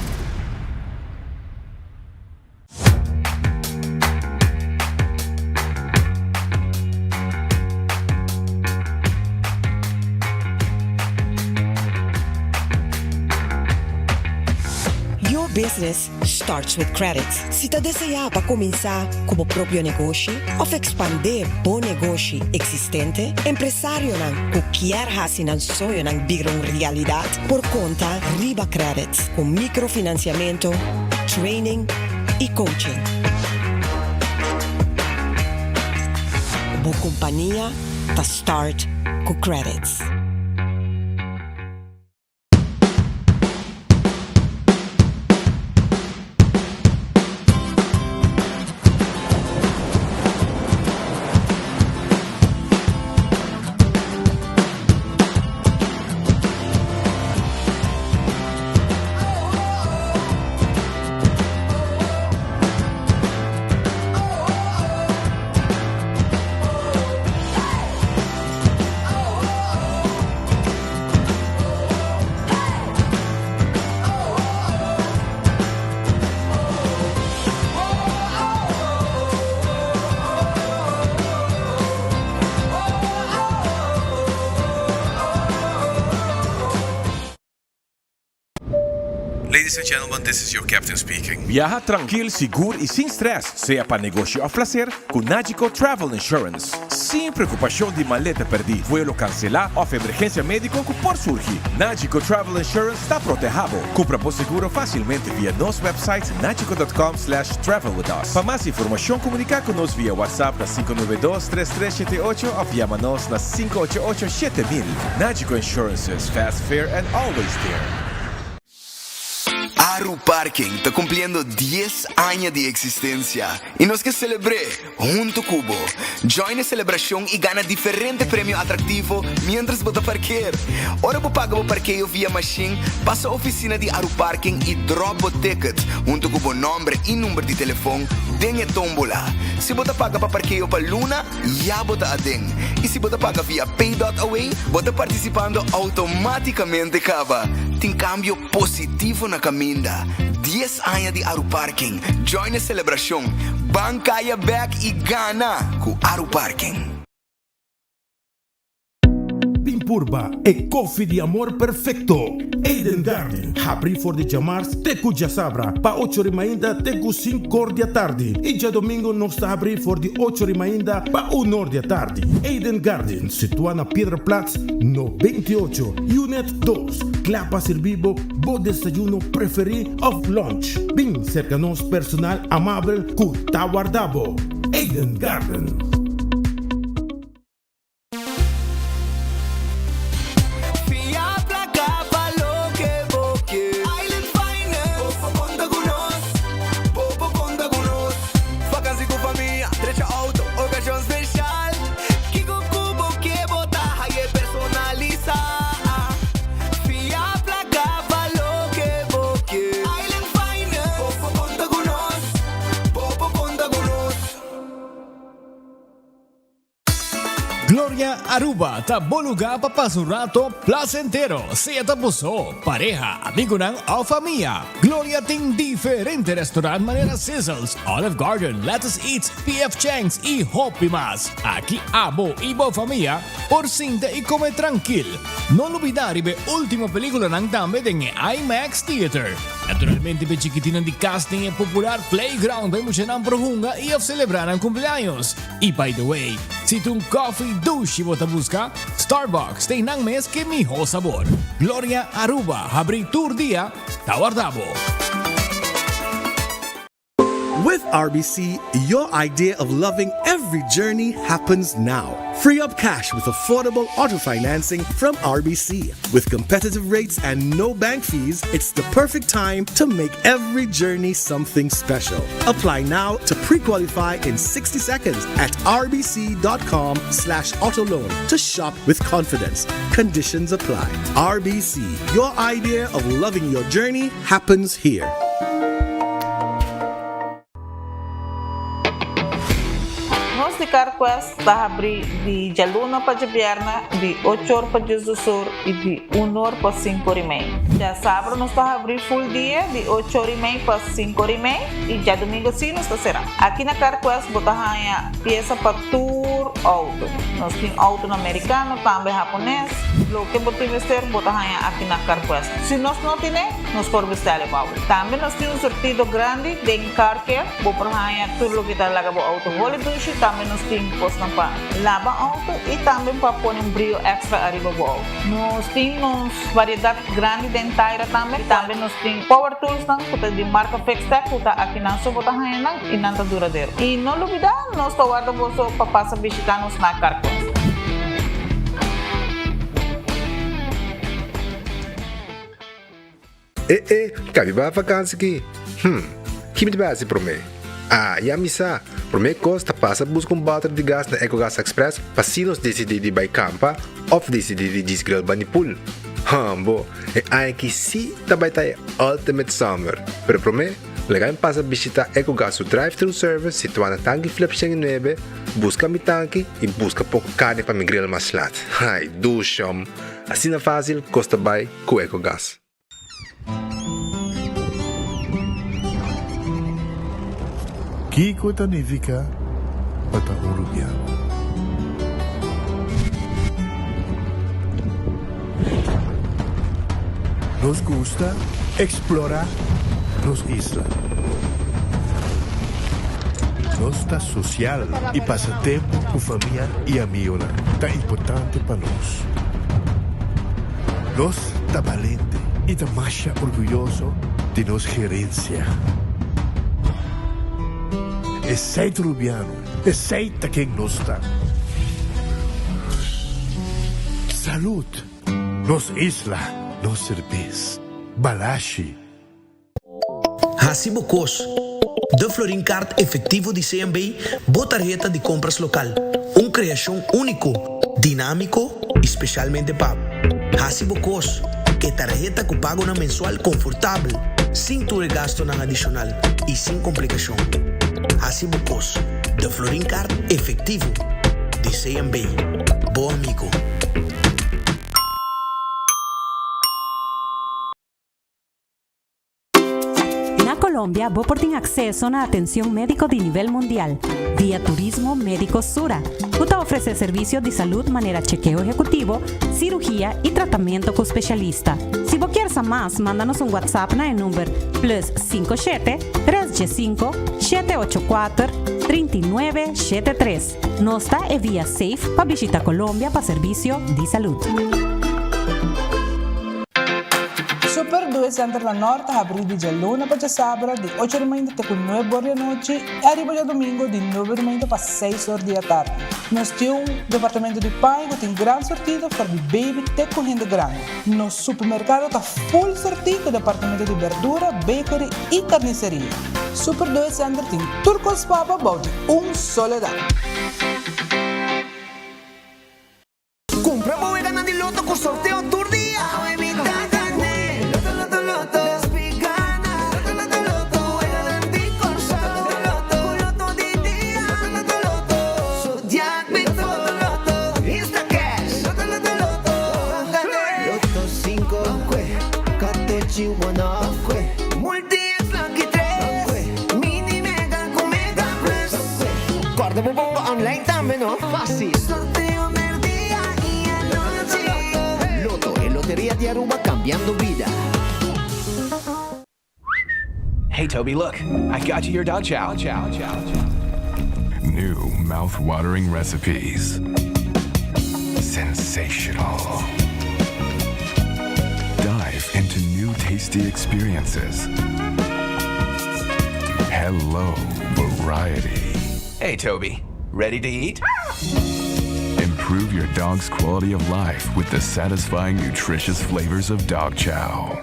S16: Your business starts with credit. Si ta deseá pa kuminsá ku bo propio negoshi òf ekspandé bo negoshi eksistente, empresarionan ku kier hasi nan soñonan bira un realidat por konta riba Credit ku mikrofinansiamentu, training i coaching. Bo kompania ta start ku Credit.
S17: Ladies and gentlemen, this is your captain speaking.
S23: Biaha trankil, sigur i sin stress, sea pa negoshi òf plaser, ku Nagico Travel Insurance. Sin preokupashon di maleta pèrdí, vuelo kanselá òf emergensia médiko ku por surgi, Nagico Travel Insurance ta protehá bo. Kumpra bo seguro fásilmente via nos website nagico dot com slash travel with us. Pa mas informashon komuniká ku nos via WhatsApp na 592 3378 òf yama nos na 588 7000. Nagico Insurances, fast, fair and always there.
S19: Aru Parking ta cumpliendo dies aña di existencia y nos ke celebr'é hunto cu bo. Join e celebracion y gana diferente premio atractivo mientras bo ta parkeer. Ora bo paga bo parkeo via machine, pasa oficina di Aru Parking y drop bo ticket hunto cu bo nomber y number di telefon den e tombola. Si bo ta paga pa parkeo pa luna, ya bo ta aden. I si bo ta paga via Pay.away, bo ta partisipando outomátikamente kaba. Tin kambio positivo na kaminda. Dies aña di Aruparking. Join e selebrashon. Ban kaya bèk i gana ku Aruparking.
S17: Bin.
S15: purba e koffie di amor perfekto. Eden Garden, habrí for di djamars te ku djasabra pa ocho ri mainta te ku sinkor di atardi i djadomingo nos ta habrí for di ocho ri mainta pa unor di atardi. Eden Garden, situá na Piedra Plat no 28, Unit dos, kla pa sirbi bo bo desayuno preferí òf lunch. Bin serka nos personal amabel ku ta warda bo. Eden Garden.
S18: Fia placa pa loke bo ke. Island Finance. Bo por conta cu nos. Bo por conta cu nos. Vakantie cu famia, drecha auto, ocasion special. Kico cu bo ke bo ta haye personalisa. Fia placa pa loke bo ke. Island Finance. Bo por conta cu nos. Bo por conta cu nos.
S1: Gloria Aruba ta bo lugar pa pasa un rato placentero, sea ta bo so, pareha, amigonan of famia. Gloria tin diferente restaurant manera Sizzles, Olive Garden, Lettuce Eats, PF Chang's y hopi mas. Aki abo y bo famia por sinta y come trankil. No lubida riba e ultimo peliculanan tambe den e IMAX Theater. Naturalmente p'e chikitinan di cas tin e popular playground pa e muchanan por hunga y of celebra nan cumpleaños. Y by the way, si ta un coffee dushi bo ta busca, Starbucks ta einan mes ke miho sabor. Gloria Aruba habri tur dia, ta warda bo.
S20: With RBC, your idea of loving every journey happens now. Free up cash with affordable auto financing from RBC. With competitive rates and no bank fees, it's the perfect time to make every journey something special. Apply now to pre-qualify in 60 seconds at rbc.com slash autoloan to shop with confidence. Conditions apply. RBC, your idea of loving your journey happens here.
S21: Nos di CarQuest ta habrí di djaluna pa djabièrnè di ocho or pa diesdos or i di un or pa sinku or i mei. Djasabra nos ta habrí full dia di ocho or i mei pa sinku or i mei i djadumingu sí nos ta será. Aki na CarQuest bo ta haña piesa pa tur outo. Nos tin outonan merikano, tambe hapones. Loke bo tin mester bo ta haña aki na CarQuest. Si nos no tine, nos por bestèl e pa bo. Tambe nos tin un surtido grandi den Car Care. Bo por haña tur loke ta laga bo outo holi dushi. Tambe nos tin kosnan pa laba outo i tambe pa pone un brio èkstra ariba bo outo. Nos tin nos variedat grandi den taira tambe. I tambe nos tin power toolsnan ku ta di marka Fixtech ku ta akinan so bo ta haña nan i nan ta duradero. I no lubidá, nos ta warda boso pa pasa bishitá nos na Carquest.
S25: E e, kabi bai vakansi ki? Hm, ki mi ta bai hasi promé? Ah, ya mi sa! Promé kos ta pasa buska un bòter di gas na Ecogas Express pa si nos disidí di bai kampa òf disidí di djis grill bani pool. Hambo, e aña aki sí ta bai ta e ultimate summer! Pero promé, laga mi pasa bishitá Ecogas su drive-thru service situá na Tanki Flip 109, buska mi tanki i buska poko karni pa mi grill mas lat. Ai, dushom! Asina fásil kos ta bai ku Ecogas.
S26: Kiko ta nifiká pa ta un rubiano? Nos gusta eksplorá nos isla. Nos ta sosial i pasa tempu ku famia i amigonan ta importante pa nos. Nos ta balente i ta masha orguyoso di nos gerensia. Esei ta Rubiano, esei ta ken nos ta. Salud! Nos isla, nos serbes. Balashi.
S27: Hasi bo kos. De Florin Card Efectivo di CMB, bo tarheta di compras local. Un creacion unico, dinamico y specialmente pa bo. Hasi bo kos. E tarheta cu pagonan mensual confortabel, sin tur e gastonan adicional y sin complicacion. Hasi bo kos. De Florin Card Efectivo di CMB. Bo amigo.
S28: Na.
S5: Colombia bo por tin acceso na atencion medico di nivel mundial via Turismo Medico Sura, cu ta ofrece servicio di salud manera chekeo ehecutivo, cirugia y tratamento cu specialista. Si bo kier sa mas, manda nos un WhatsApp na e number plus 57 315 784 39 73. Nos ta e via safe pa bishita Colombia pa servicio di salud.
S6: Super Due Center na Nort ta habrí di djaluna pa djasabra di ocho di mainta te ku nuebe or di anochi i ariba djadumingu di nuebe di mainta pa seis or di atardi. Nos tin un departamento di paña ku tin gran sortido for di baby te ku hende grandi. Nos supermerkado ta full sortí ku departamento di berdura, bakery i karniseria. Super Due Center tin tur kos pa bo bou di un solo dak.
S7: Cumpra bo weganan di loto cu sorteo tur dia. Awe mi ta gane. Loto loto loto. Despi gana. Loto loto loto. Weganan di Corsou. Loto loto. Cu loto di dia. Loto loto loto. Zodiac Big Four. Loto loto. Insta cash. Loto loto loto. Gane. Loto cinco. Catochi one. Multi X Lucky tres. Mini Mega cu Mega Plus. Corda bo bomba online tambe no. Facil. Sorteo merdia y anochi. Lotto, e loteria di Aruba cambiando bida.
S17: Hey Toby, look, I got you your dog chow.
S8: New mouth-watering recipes. Sensational. Dive into new tasty experiences. Hello, variety.
S17: Hey Toby, ready to eat?
S8: Improve your dog's quality of life with the satisfying, nutritious flavors of dog chow.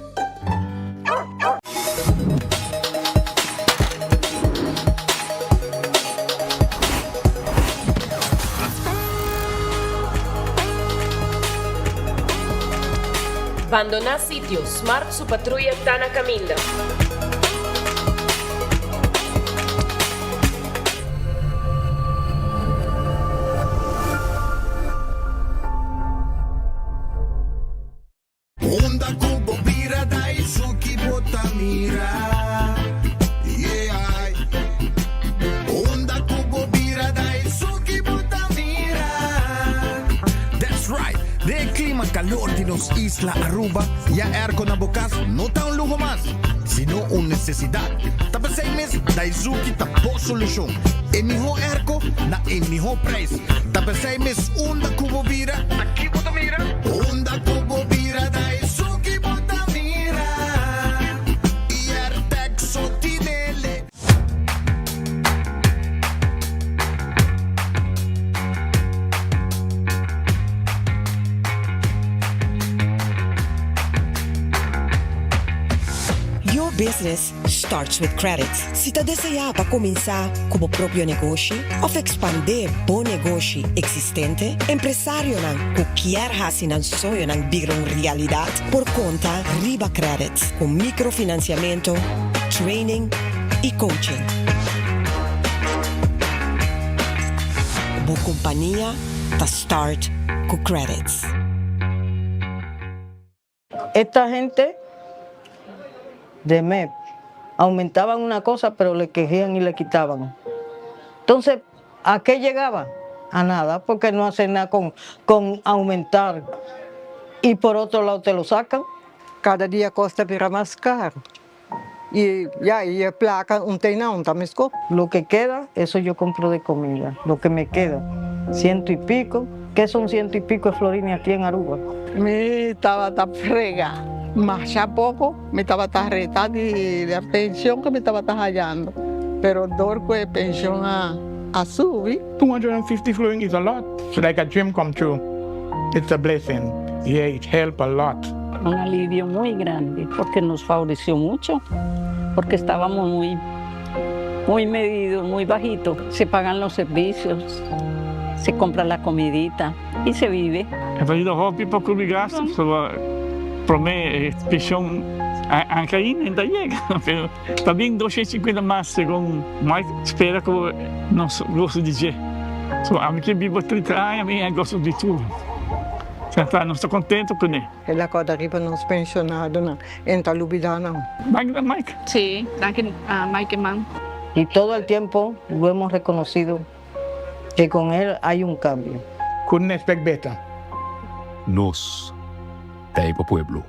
S9: Bandoná sitio, Smart su patruya ta na kaminda.
S10: Unda ku bo bira Daisuki bo ta mira Yeah Unda ku bo bira Daisuki bo ta mira
S15: That's right! Den e clima calor di nos isla Aruba, ya airco na bo cas no ta un luho mas, sino un necesidad. Ta p'esey mes Daizuki ta bo solucion. E miho airco na e miho prijs. Ta p'esey mes unda cu bo bira, aki bo ta mira.
S10: Unda cu bo bira Daisuki bo ta mira Airtec so tinele.
S16: Your business starts with credit. Si ta deseá pa kuminsá ku bo propio negoshi òf ekspandé bo negoshi eksistente, empresarionan ku kier hasi nan soñonan bira un realidat por konta riba Credit ku mikrofinansiamentu, training i coaching. Bo kompania ta start ku Credits.
S22: Esta gente de MEP aumentaban una cosa pero le quejían y le quitaban. Entonces, ¿a qué llegaba? A nada, porque no hacen nada con, con aumentar y por otro lado te lo sacan.
S28: Cada dia cos ta bira mas caro y ya y e placa un tey na un ta mesco.
S22: Lo que queda, eso yo compro de comida, lo que me queda, ciento y pico, que son ciento y pico de florines aquí en Aruba?
S29: Mi tabata frega masha poco, mi tabata reta di e pension cu mi tabata hayando, pero door cu e pension a a subi.
S30: 250 florin is a lot, it's like a dream come true, it's a blessing, yeah it help a lot.
S31: Un alivio muy grande porque nos favoreció mucho, porque estábamos muy, muy medidos, muy bajito. Se pagan los servicios, se compra la comidita y se vive.
S30: E ta yuda hopi pa cubri gasto, pasobra prome e pension a cay ainda ta yega, pero ta bin 250 mas segun Mike spera cu nos goso di dje. So ami ke biba 30 aña mi a goso di tur. Ta nos ta contento cune.
S28: El a corda riba nos pensionadonan, e no ta lubida nan.
S30: Danki Mike.
S2: Sí, danki Mike Eman.
S22: Y todo el tiempo lo hemos reconocido que con él hay un cambio.
S3: Ku nespek beta.
S8: Nos ta e pa pueblo.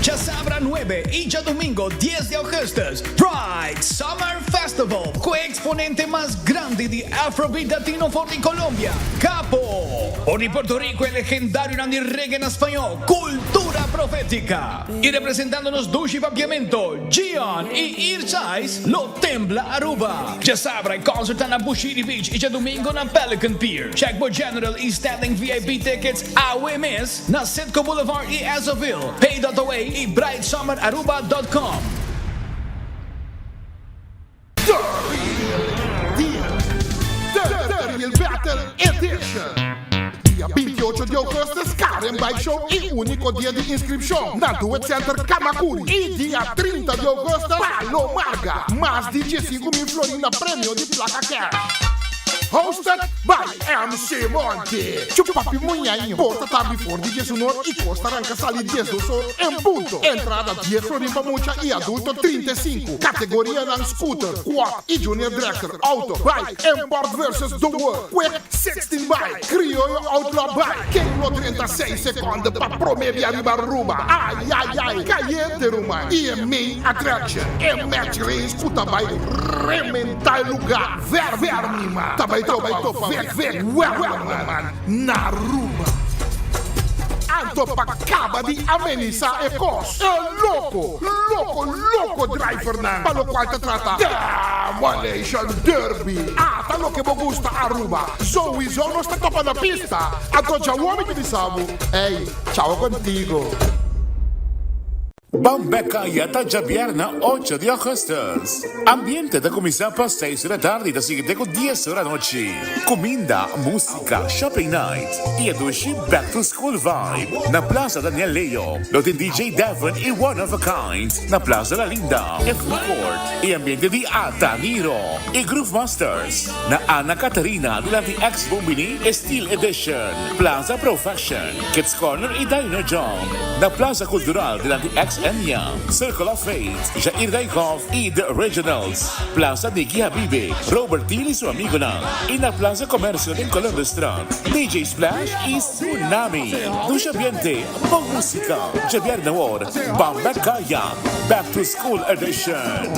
S1: Djasabra nuebe y djadomingo dies di augustus, Pride Summer Festival cu e exponente mas grandi di Afrobeat Latino for di Colombia, Capo. For di Puerto Rico e legendarionan di reggae na spañol, Cultura Profética. Y representando nos dushi papiamento, Gion y Irchais lo tembla Aruba. Djasabra e concert ta na Bushiri Beach y djadomingo na Pelican Pier. Check bo general y standing VIP tickets awe mes. Na Citgo Boulevard y Esso-ville, pay.away y brightsummeraruba.com.
S10: The Real Deal, The Real Battle Edition. Dia 28 di augustus Karen Bike Show y unico dia di inscripcion na Duet Center Camacuri y dia 30 di augustus Palo Marga. Mas di 15 mil florin na premio di placa cash. Hosted by MC Monty. Chupa pi muñaño. Porta ta habri for di diesunor y cos ta ranca sali diesdos or en punto. Entrada dies florin pa mucha y adulto 35. Categorianan scooter, quad y junior dragster, auto, bike, import versus the world, quick 16 bike, crioyo outlaw bike. Ken lo drenta seis seconde pa prome bia riba Aruba? Ay ay ay, cayente ruman. Y e main attraction, e match race cu ta bay rementa e lugar. Ver Verniman ta bai topa Vic Vic Werleman na Aruba. Anto pa caba di amenisa e cos, e loco, loco, loco drivernan pa locual ta trata Demolition Derby. Ata loke bo gusta Aruba, souiso nos ta topa na pista. Anto djawo mi ta bisa bo, ey, chao contigo.
S4: Ban bek kaya ta djabièrnè ocho di augustus. Ambiente ta kuminsá pa seis ora tardi ta sigui te ku dies ora anochi. Kuminda, músika, shopping night i e dushi back to school vibe na Plaza Daniel Leo. Lo tin DJ Devon i One of a Kind na Plaza La Linda, e food court i ambiente di Ata Niro i Groove Masters na Anna Catharina dilanti ex Bombini e Steel Edition, Plaza Pro Fashion. Kids Corner y Dino Jump na Plaza Cultural dilanti ex Enya, Circle of Faith, Jair Dijkhoff y The Originals, Plaza Nicky Habibe, Robert Thiel y su amigonan y na Plaza Comercio den Columbusstraat, DJ Splash y Tsunami. Dushi ambiente, bon musica, djabièrnè awor, Bamba Kaya, Back to School Edition.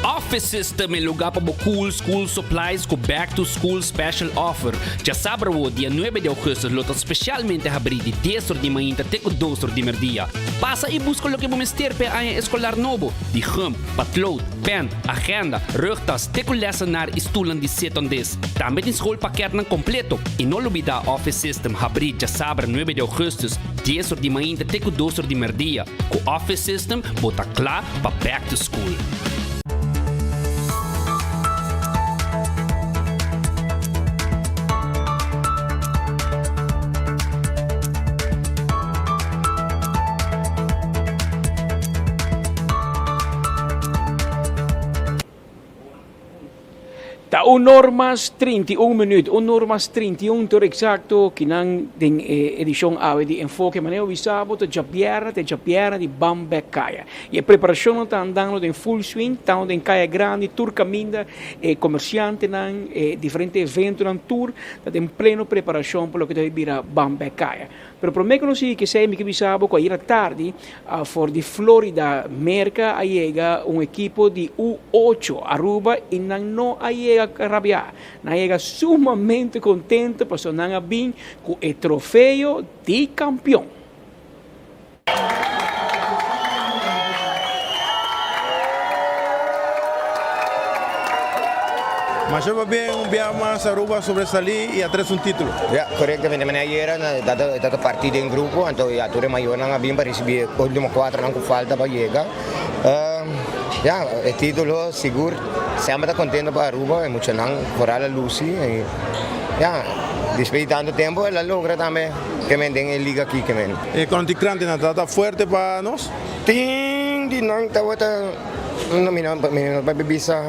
S11: Office System e lugar pa bo cool school supplies cu back to school special offer. Djasabra wo dia nuebe di augustus lo ta specialmente habri di dies or di mainta te cu dos or di merdia. Pasa y busca loke bo mester pa e aña escolar nobo, di gum, patlood, pen, agenda, rugtas te cu lessenaar y stoelnan di sit-on-des. Tambe tin schoolpakketnan completo. Y no lubida Office System habri djasabra nuebe di augustus dies or di mainta te cu dos or di merdia. Cu Office System bo ta cla pa back to school.
S12: Ta un or mas 31 minuut, un or mas 31 tur exacto kinan den e edicion awe di Enfoke. Manera bo bisa bo ta djabièrnè te djabièrnè di Ban Bek Kaya. Y e preparacionnan ta andando den full swing, tanto den Kaya Grandi, tur caminda, e comerciantenan, e diferente eventonan tur ta den pleno preparacion pa loke ta bira Ban Bek Kaya. Pero prome ku nos sigui kesei mi ke bisa bo ku ayera tardi for di Florida, Merka a yega un ekipo di U ocho Aruba i nan no a yega rabiá. Nan a yega sumamente kontento pasobra nan a bin ku e trofeo di kampion.
S13: Masha pabien un bia mas Aruba a sobresalí i a trese un título.
S14: Ya, korektamente. Manera ayera nan e tata partí den grupo, anto ya tur e mayornan a bin pa risibí e último kuatronan ku falta pa yega. Ya, e título sigur semper ta kontento pa Aruba, e muchanan foral a lusi i ya, despues di tantu tempu el a logra tambe ke men den e liga aki ke men.
S13: E kontrinkrantenan ta fuerte pa nos?
S14: Tin di nan tabata, mi no mi no papia bisa.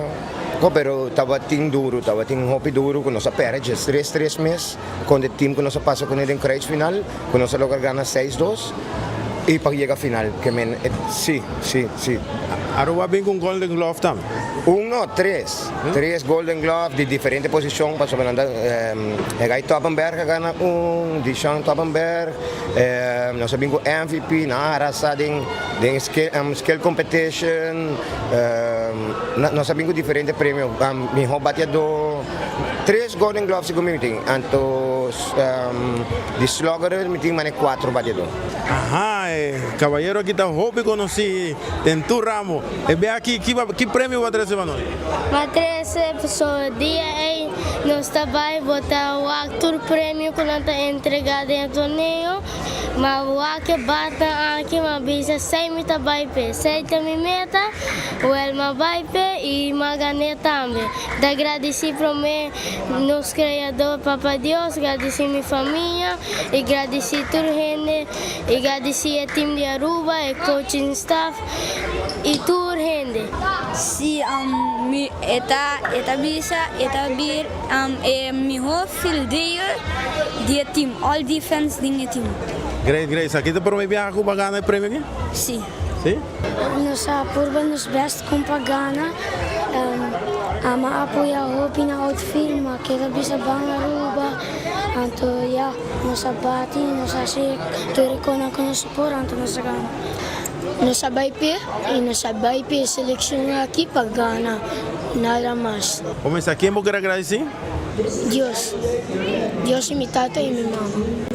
S14: Ko pero tabatin duro, tabatin hopi duro ku nos a perde djes tres tres mes kontra e team ku nos a pasa kuné den kruisfinal ku nos a logra gana seis dos i pa yega final ke men e si si si.
S13: Aruba a bin ku un Golden Glove tambe.
S14: Un no, tres. Tres Golden Glove di diferente posishon pasobra nan ta Guy Toppenberg a gana un, Dishon Toppenberg, nos a bin ku MVP, nan a arasa den den skill competition, nos a bin ku diferente premio, miho bateador, tres Golden Glove segun mi mi tin, anto di slugger mi tin mane cuatro bateador.
S13: Aha, e cabayero aki ta hopi conoci den tur ramo. E be aki, ki premio bo a trece pa nos?
S3: Mi a trece pasobra dia ey nos ta bay bota wak tur premio cu nan ta entrega den e torneo. Ma wak e batnan aki, mi a bisa esey mi ta bay p'e, esey ta mi meta, wel mi a bay p'e y mi a gan'e tambe. Mi ta gradici prome nos Creador Papa Dios, gradici mi famia y gradici tur hende y gradici e team di Aruba, e coaching staff y tur hende.
S5: Si mi e ta e ta bisa e ta bir e miho fildeer di e team, all defense den e team.
S13: Great, great. Sa ki ta prome biaha ku bo a gana e premio aki?
S5: Si.
S13: Si?
S3: Nos a purba nos best kon pa gana. Ama a apoya hopi na outfield, ma keda bisa ban Aruba. Anto ya, nos a bati, nos a hasi tur e konan ku nos por, anto nos a gana. Nos a bai p'e i nos a bai p'e selekshon aki pa gana, nada mas.
S13: Kuminsá, ken bo ker agradesí?
S3: Dios. Dios i mi tata i mi mama.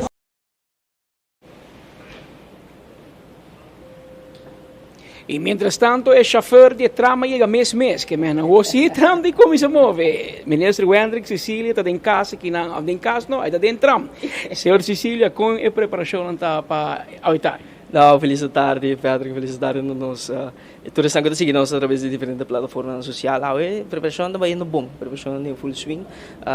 S12: I mientras tanto e chauffeur di e tram a yega mes mes, ke men awor si e tram di kuminsá move. Minister Wendrick Cecilia ta den kas akinan, of den kas no, e ta den tram. Señor Cecilia, kon e preparashonnan ta pa awe tardi?
S18: No, felis tardi Patrick, felis tardi na nos tur esnan ku ta sigui nos atraves di diferente plataformanan sosial. Awe preparashon ta bayendo bon, preparashon ta den full swing.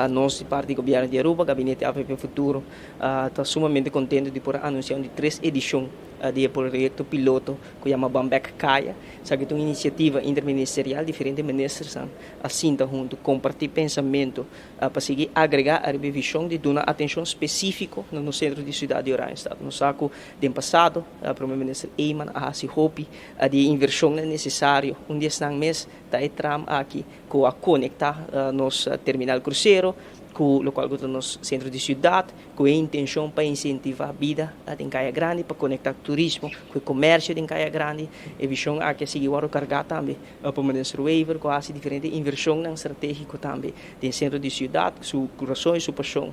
S18: Nos di parti di gobièrnu di Aruba, Gabinete avp Futuro, ta sumamente kontento di por a anunsiá un di tres edishon di e proyekto piloto ku yama Ban Bek Kaya. Esaki ta un inisiativa interministerial, diferente ministersnan a sinta huntu, kompartí pensamentu pa sigui agregá ariba e vishon di duna atenshon spesífiko na nos sentro di siudat di Oranjestad. Nos sa ku den pasado Prome Minister Eman a hasi hopi di e invershonnan nesesario. Un di esnan mes ta e tram aki ku a konektá nos terminal krusero ku lokual ku ta nos sentro di siudat ku e intenshon pa insentivá bida den Kaya Grandi, pa konektá turismo ku e komersio den Kaya Grandi. E vishon aki a sigui wòrdu kargá tambe pa Minister Wever ku a hasi diferente invershonnan stratégiko tambe den sentro di siudat. Su kurason i su pashon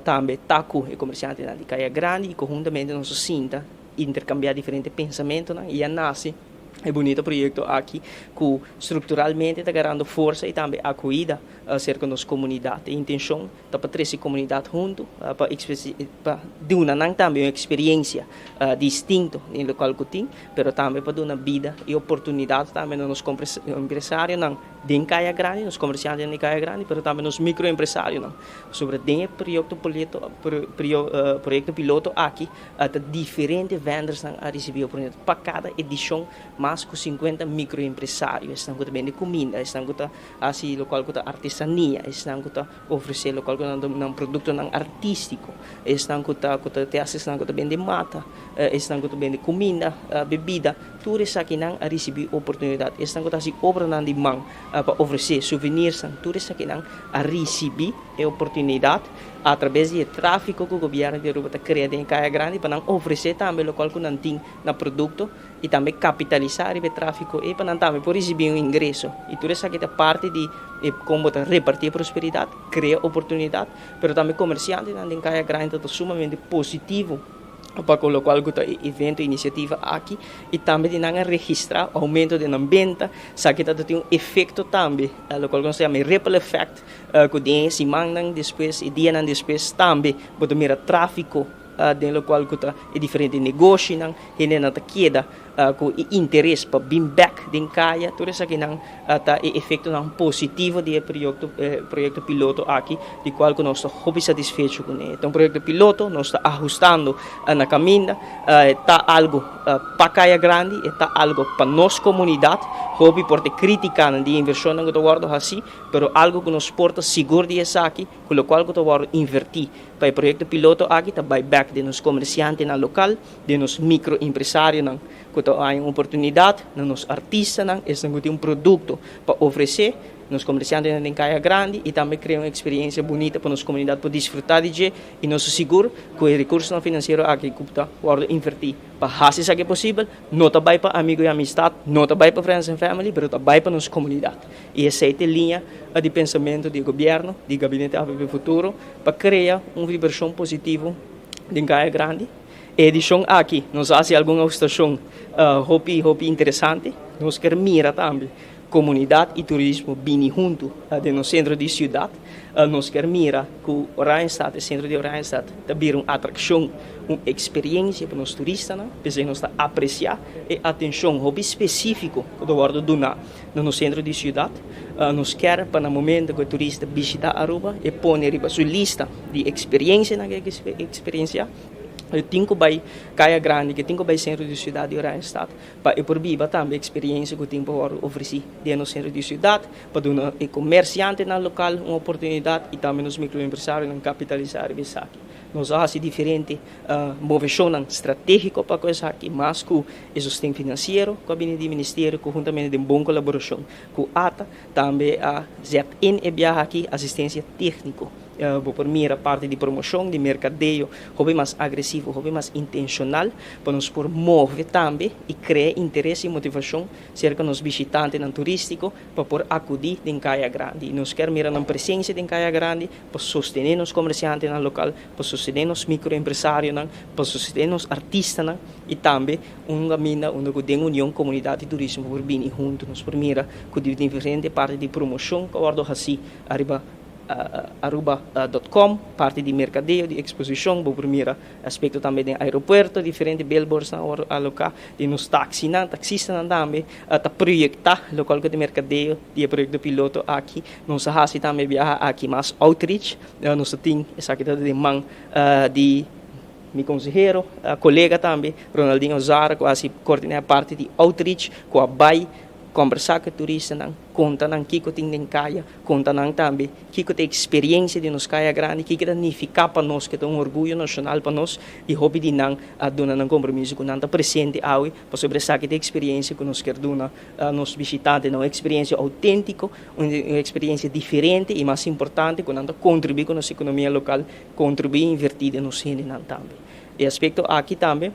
S18: tambe ta ku e komersiantenan di Kaya Grandi i konhuntamente nos a sinta interkambiá diferente pensamentunan i a nase e bunita proyekto aki ku strukturalmente ta garando forsa i tambe akohida serka nos komunidat. E intenshon ta pa trese komunidat huntu pa pa duna nan tambe un eksperiensia distinto den lokual ku tin, pero tambe pa duna bida i oportunidat tambe na nos empresarionan den Kaya Grandi, nos komersiantenan di Kaya Grandi, pero tambe nos mikroempresarionan. Pasobra den e proyekto proyekto piloto aki ta diferente vendersnan a risibí oportunidat pa kada edishon mas ku sinkuenta mikroempresario, esnan ku ta bende kuminda, esnan ku ta hasi lokual ku ta artesania, esnan ku ta ofresé lokual ku nan nan produktonan artístiko, esnan ku ta ku ta te hasi esnan ku ta bende mata, esnan ku ta bende kuminda, bebida, tur esakinan a risibí oportunidat. Esnan ku ta hasi obranan di man pa ofresé suvenirsnan, tur esakinan a risibí e oportunidat atrabes di e tráfiko ku gobièrnu di Aruba ta krea den e Kaya Grandi pa nan ofresé tambe lokual ku nan tin na produkto i tambe kapitalisá riba e tráfiko ei pa nan tambe por risibí un ingreso. I tur esaki ta parti di e kon bo ta repartí e prosperidat, krea oportunidat, pero tambe komersiantenan den Kaya Grandi ta sumamente positivo pa ku lokual ku ta e evento, e inisiativa aki i tambe di nan a registrá oumento den nan benta. Esaki ta tin un efekto tambe, lokual ku nos ta yama e ripple effect, ku den e simannan despues, e dianan despues tambe bo ta mira tráfiko. den lokual ku ta e diferente negoshinan, hendenan ta keda ku e interes pa bin bèk den kaya. Tur esakinan ta e efektonan positivo di e proyekto proyekto piloto aki, di kual ku nos ta hopi satisfecho kuné. Ta un proyekto piloto, nos ta ahustando na kaminda. E ta algu pa Kaya Grandi, e ta algu pa nos komunidat. Hopi por ta e kritikanan di e invershonnan ku ta wòrdu hasí, pero algu ku nos por ta sigur di esaki, ku lokual ku ta wòrdu invertí pa e proyekto piloto aki ta bai bèk den nos komersiantenan lokal, den nos mikroempresarionan ku ta haña un oportunidat, na nos artistanan, esnan ku tin un produkto pa ofresé, nos komersiantenan den Kaya Grandi i tambe krea un eksperiencia bunita pa nos komunidat por disfrutá di dje i nos ta sigur ku e rekursonan finansiero aki ku ta wòrdu invertí pa hasi esaki posibel no ta bai pa amigu i amistat, no ta bai pa friends and family, pero ta bai pa nos komunidat. I esei ta e liña di pensamentu di e gobièrnu, di Gabinete avp Futuro, pa krea un vibrashon positivo den Kaya Grandi. E edishon aki nos a hasi algun ahustashon hopi hopi interesante. Nos ker mira tambe komunidat i turismo bini huntu den nos sentro di siudat. Nos ker mira ku Oranjestad, e sentro di Oranjestad ta bira un atrakshon, un eksperiencia pa nos turistanan. P'esei nos ta apresiá e atenshon hopi spesífiko ku ta wòrdu duná na nos sentro di siudat. Nos kier pa na momento ku e turista bishitá Aruba e pone riba su lista di eksperiencianan ku e ke eksperensiá, e tin ku bai Kaya Grandi, ku e tin ku bai sentro di siudat di Oranjestad pa e por biba tambe e eksperiencia ku tin pa wòrdu ofresí den nos sentro di siudat, pa duna e komersiantenan lokal un oportunidat i tambe nos mikroempresarionan kapitalisá riba esaki. Nos a hasi diferente moveshonnan stratégiko pa ku esaki, mas ku e sosten finansiero ku a bini di ministerio konhuntamente den bon kolaborashon ku ata, tambe a zet in e biaha aki asistensia tékniko. Bo por mira parti di promoshon, di merkadeo hopi mas agresivo, hopi mas intenshonal pa nos por move tambe i krea interes i motivashon serka nos bishitantenan turístiko pa por akudí den Kaya Grandi. Nos kier mira nan presensia den Kaya Grandi pa sostené nos komersiantenan lokal, pa sostené nos mikroempresarionan, pa sostené nos artistanan i tambe un kaminda unda ku den union komunidat di turismo por bini huntu. Nos por mira ku di diferente parti di promoshon ku a wòrdu hasí ariba aruba dot com, parti di merkadeo, di eksposishon, bo por mira aspekto tambe den aeropuerto, diferente billboardsnan a wòrdu aloká, den nos taksinan, taksistanan tambe ta proyektá lokual ku ta merkadeo di e proyekto piloto aki. Nos a hasi tambe biaha aki mas outreach, nos ta tin esaki ta den man di mi konsehero, kolega tambe, Ronaldinho Zara ku a hasi koordiná e parti di outreach ku a bai kombersá ku e turistanan, konta nan kiko tin den kaya, konta nan tambe kiko ta e eksperiencia di nos kaya grandi, kiko ta nifiká pa nos, ke ta un orguyo nashonal pa nos i hopi di nan a duna nan kompromiso ku nan ta presente awe pasobra esaki ta e eksperiencia ku nos kier duna nos bishitantenan, un eksperiencia outéntiko, un eksperiencia diferente i mas importante ku nan ta kontribuí ku nos ekonomia lokal, kontribuí i invertí den nos hendenan tambe. E aspekto aki tambe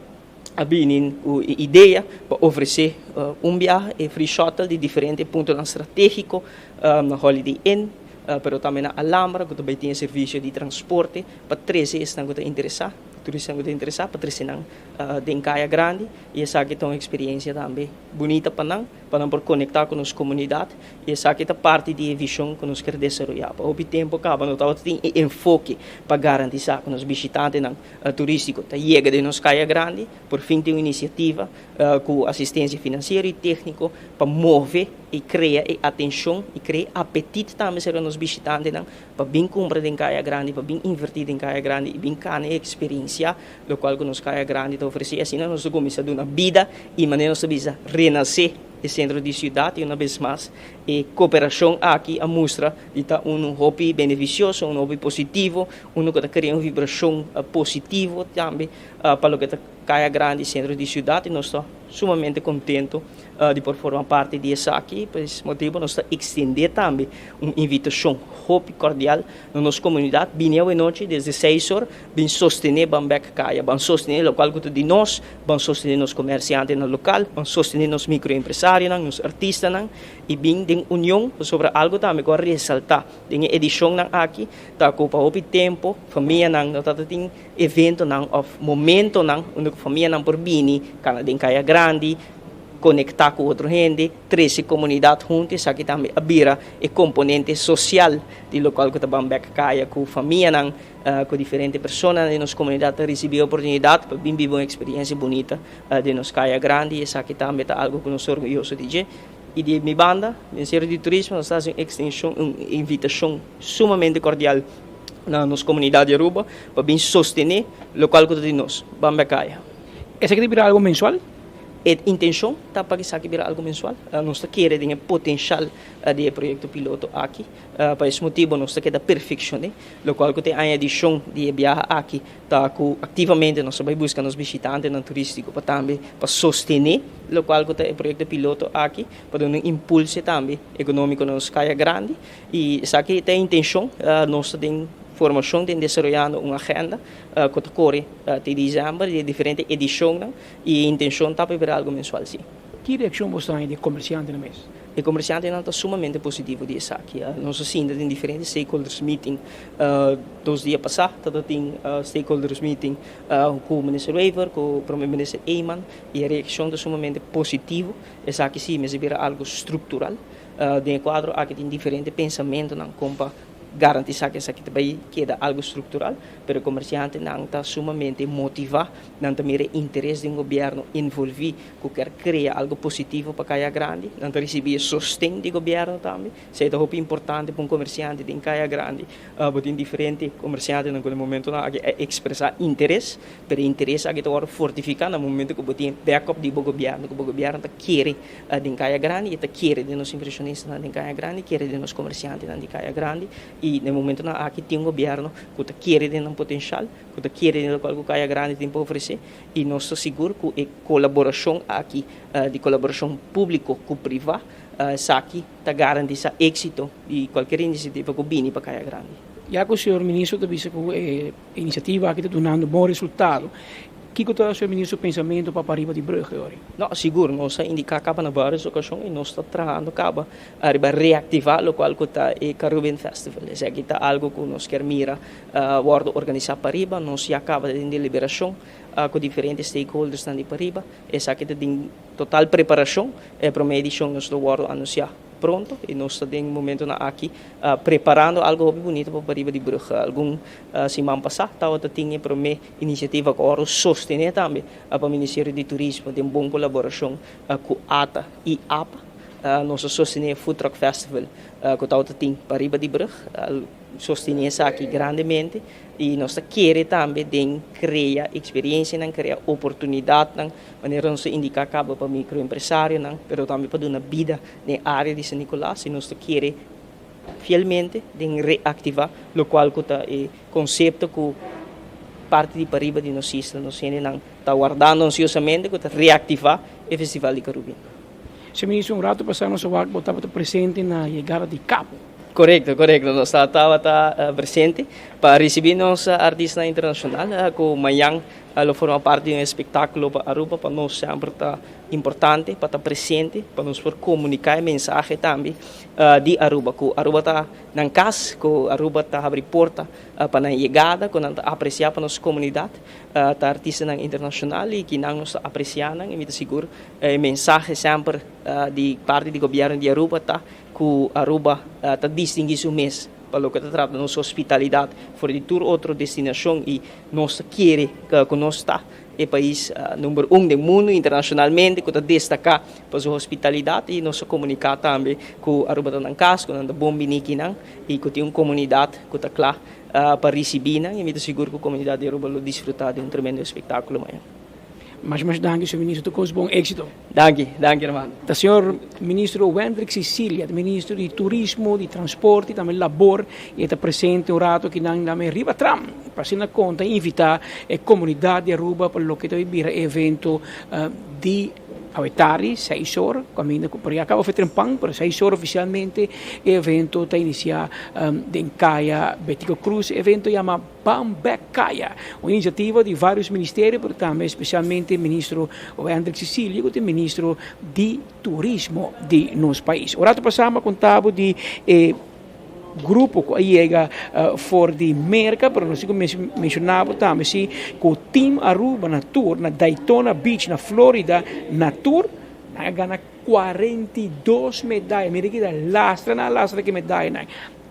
S18: a bini ku e idea pa ofresé un biaha e free shuttle di diferente puntonan stratégiko na Holiday Inn, pero tambe na Alhambra ku ta bai tin e servisio di transporte pa trese esnan ku ta interesá, turistanan ku ta interesá pa trese nan den Kaya Grandi i esaki ta un eksperiencia tambe bunita pa nan. pa nan por konektá ku nos komunidat i esaki ta parti di e vishon ku nos kier desaroyá. Pa hopi tempu kaba no tabata tin e enfoke pa garantisá ku nos bishitantenan turístiko ta yega den nos kaya grandi. Por fin tin un inisiativa ku asistensia finansiero i tékniko pa move i krea e atenshon i krea e apetit tambe serka nos bishitantenan pa bin kumpra den kaya grandi, pa bin invertí den kaya grandi i bin kana e eksperensiá Lokual ku nos Kaya Grandi ta ofresé, asina nos ta kuminsá duna bida i manera nos ta bisa renasé e sentro di siudat i una bes mas e koperashon aki a mustra di ta unu hopi benefisioso, unu hopi positivo, unu ku ta krea un vibrashon positivo tambe pa loke ta Kaya Grandi, sentro di siudat i nos ta sumamente kontento di por forma parti di esaki. Pa es motibu nos ta ekstendé tambe un invitashon hopi kordial na nos komunidat bini awenochi desde seis or bin sostené Ban Bek Kaya, ban sostené lokual ku ta di nos, ban sostené nos komersiantenan lokal, ban sostené nos mikroempresarionan, nos artistanan i bin den union pasobra algu tambe ku a resaltá den e edishonnan aki ta ku pa hopi tempu famianan no tabata tin eventonan òf momentonan unda ku famianan por bini kana den Kaya Grandi. Konektá ku otro hende, trese komunidat huntu, esaki tambe a bira e komponente sosial di lokual ku ta ban bèk kaya ku famianan, ku diferente personanan den nos komunidat ta risibí e oportunidat pa bin biba un eksperiensia bunita den nos kaya grandi i esaki tambe ta algu ku nos ta orguyoso di dje. I di mi banda, Ministerio di Turismo nos ta hasi un ekstenshon, un invitashon sumamente kordial na nos komunidat di Aruba pa bin sostené lokual ku ta di nos, ban bèk kaya.
S12: Esaki ta bira algu mensual?
S18: E intencion ta pa esaki bira algo mensual. Nos ta kere den e potencial di e proyecto piloto aki. Pa es motibo nos ta keda perfeccione, locual cu ta e aña edicion di e biaha aki ta cu activamente nos ta bay busca nos bishitantenan turistico pa tambe pa sostene locual cu ta e proyecto piloto aki, pa duna un impulse tambe economico na nos caya grandi. Y esaki ta e intencion. Nos ta den formacion, den desaroyando un agenda cu ta core te december di e diferente edicionnan. E intencion ta pa bira algo mensual si.
S12: Ki reaccion bo sta haña di e comerciantenan mes?
S18: E comerciantenan ta sumamente positivo di esaki. Nos a sinta den diferente stakeholders meeting. Dos dia pasa tabata tin stakeholders meeting cu Minister Wever, cu Prome Minister Eman y e reaccion ta sumamente positivo. Esaki si mester bira algo structural. Den e cuadro aki tin diferente pensamentonan con pa Garantisá ku esaki ta bai keda algu struktural, pero e komersiantenan ta sumamente motivá, nan ta mira e interes di un gobièrnu envolví ku kier krea algu positivo pa Kaya Grandi, nan ta risibí e sosten di gobièrnu tambe. Esei ta hopi importante pa un komersiante den Kaya Grandi. Bo tin diferente komersiantenan ku na e momentunan aki a ekspresá interes, pero e interes aki ta wòrdu fortifiká na momentu ku bo tin e backup di bo gobièrnu, ku bo gobièrnu ta kere den Kaya Grandi, e ta kere den nos invershonistanan den Kaya Grandi, kere den nos komersiantenan di Kaya Grandi i na e momentunan aki tin un gobièrnu ku ta kere den nan potenshal, ku ta kere den lokual ku Kaya Grandi tin pa ofresé i nos ta sigur ku e kolaborashon aki di kolaborashon públiko ku privá esaki ta garantisá éksito di kualkier inisiativa ku bini pa Kaya Grandi.
S12: Ya ku señor Ministro ta bisa ku e inisiativa aki ta dunando bon resultado, Kiko ta señor Ministro su pensamentu pa pariba di brug e ora?
S18: No, sigur, nos a indiká kaba na vários okashon i nos ta trahando kaba riba reaktivá lokual ku ta e Carubin Festival. Esaki ta algu ku nos kier mira wòrdu organisá pariba. Nos ya kaba den deliberashon ku diferente stakeholdersnan di pariba. Esaki ta den total preparashon. E promé edishon nos lo wòrdu anunsiá pronto y nos ta den momentonan aki preparando algo hopi bunito pa pariba di brug. Algun siman pasa tabata tin e prome iniciativa cu oro sostene tambe pa Ministerio di Turismo den bon colaboracion cu ata y apa. Nos a sostene e Food Truck Festival cu tabata tin pariba di brug. Sostene esaki grandemente y nos ta kere tambe den crea experiencianan, crea oportunidadnan, manera nos a indica caba pa microempresarionan, pero tambe pa duna bida den area di San Nicolas y nos ta kere fielmente den reactiva locual cu ta e concepto cu parti di pariba di nos isla nos hendenan ta wardando ansiosamente cu ta reactiva e Festival di Carubin.
S12: Señor Ministro, un rato pasa nos a wak bo tabata presente na yegada di Cabo.
S18: Korekto, korekto. Nos ta tabata presente pa risibí nos artistanan internashonal ku mañan lo forma parti di un espektákulo pa Aruba. Pa nos semper ta importante pa ta presente pa nos por komuniká e mensahe tambe di Aruba, ku Aruba ta nan kas, ku Aruba ta habri porta pa nan yegada, ku nan ta apresiá pa nos komunidat. Ta artistanan internashonal i kinan nos ta apresiá nan i mi ta sigur e mensahe semper di parti di gobièrnu di Aruba ta ku Aruba ta distinguí su mes pa loke ta trata nos hospitalidat for di tur otro destinashon i nos ta kere ku nos ta e pais number un den mundu internashonalmente ku ta destaká pa su hospitalidat i nos ta komuniká tambe ku Aruba ta nan kas, ku nan ta bon bini kinan i ku tin un komunidat ku ta kla pa risibí nan i mi ta sigur ku komunidat di Aruba lo disfrutá di un tremendo espektákulo mañana.
S12: Mas mas danki señor ministro tur kos bon éxito.
S18: Danki, danki hermano.
S12: Ta señor ministro Wendrick Cicilia, ta ministro di turismo, di transporte y tambe labor y e ta presente un rato akinan na riba tram pa asina conta y invita e comunidad di Aruba pa loke ta bira e evento di Awe tardi, seis or, caminda cu por ya caba fe trempan, pero seis or oficialmente e evento ta inicia den Caya Betico Cruz. E evento yama Ban Bek Caya, un iniciativa di varios ministerio, pero tambe especialmente Ministro Wendrick Cicilia, cu ta e Ministro di Turismo di nos pais. Un rato pasa mi a conta bo di e grupo cu a yega for di Merca, pero nos tin cu menciona bo tambe si cu Team Aruba na tour na Daytona Beach na Florida na tour. Nan a gana 42 medaya. Mira ki ta lastra nan a lastra ki medayanan.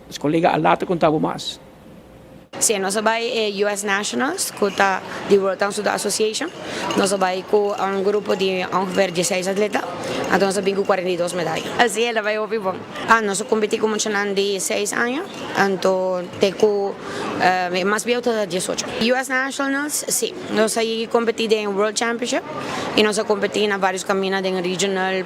S12: Nos kolega Alaa ta konta bo mas.
S6: Sí, nos a bai e US Nationals ku ta di World Tang Soo Do Association. Nos a bai ku un grupo di ongeveer dieseis atleta, anto nos a bin ku 42 medaya. Sí, el a bai hopi bon. Nos a kompetí ku muchanan di seis aña, anto te ku e mas bieu ta diesocho. US Nationals, sí. Nos a yegi kompetí den World Championship i nos a kompetí na vários kaminda den regional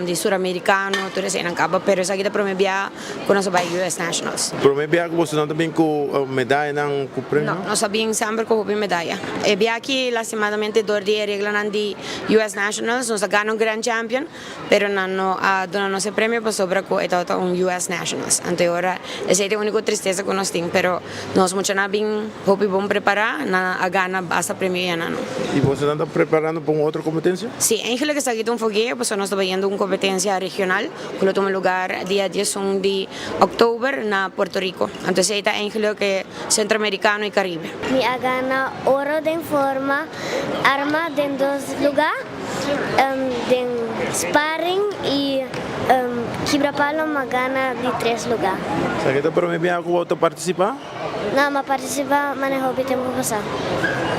S6: di Suramerikano, tur eseinan kaba, pero esaki ta promé bia. Ku nos a bai US Nationals.
S13: Prome bia ku boso nan ta bin ku medayanan ku premio?
S6: No, nos a bin semper ku hopi medaya. E bia aki lastimadamente dor di e reglanan di US Nationals nos a gana un Grand Champion, pero nan no a duna nos e premio pasobra ku e tabata un US Nationals. Anto e ora esei ta e uniko tristesa ku nos tin, pero nos muchanan a bin hopi bon prepara, nan a gana basta premio ya nan.
S13: I boso nan ta preparando pa un otro kompetensia?
S6: Si, eigenlijk esaki ta un fogeo pasobra nos ta bayendo un kompetensia regional. Ku lo tuma lugar dia 11 di òktober na Puerto Rico. Anto esei ta eigenlijk e Centroamericano i Caribe.
S3: Mi a gana oro den forma arma den dos lugá, den sparring i kibra palo mi a gana di tres lugá.
S13: Esaki ta prome biaha ku bo ta partisipá?
S3: No, mi a partisipá manera hopi tempu pasá.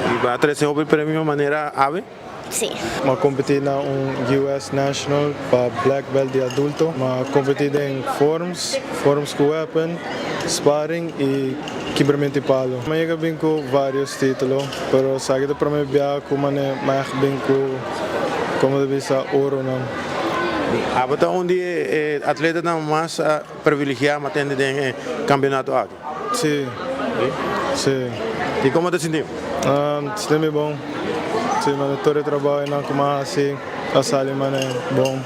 S13: I bo a trese hopi premio manera awe?
S3: Sí.
S7: Mi a competi na un US National pa Black Belt di adulto. Mi a competi den forms, forms cu weapon, sparring y kibramento di palo. Mi a yega bin cu varios titulo, pero esaki ta prome bia cu mane mi a echt bin cu, como ta bisa, oronan.
S13: Abo ta un di e atletanan mas privilegia ma tende den e campeonato aki?
S7: Sí. Sí.
S13: I komo ta sinti?
S7: Sinti mi bon. Sí, mane tur e trabou einan ku mi a hasi a sali mane bon.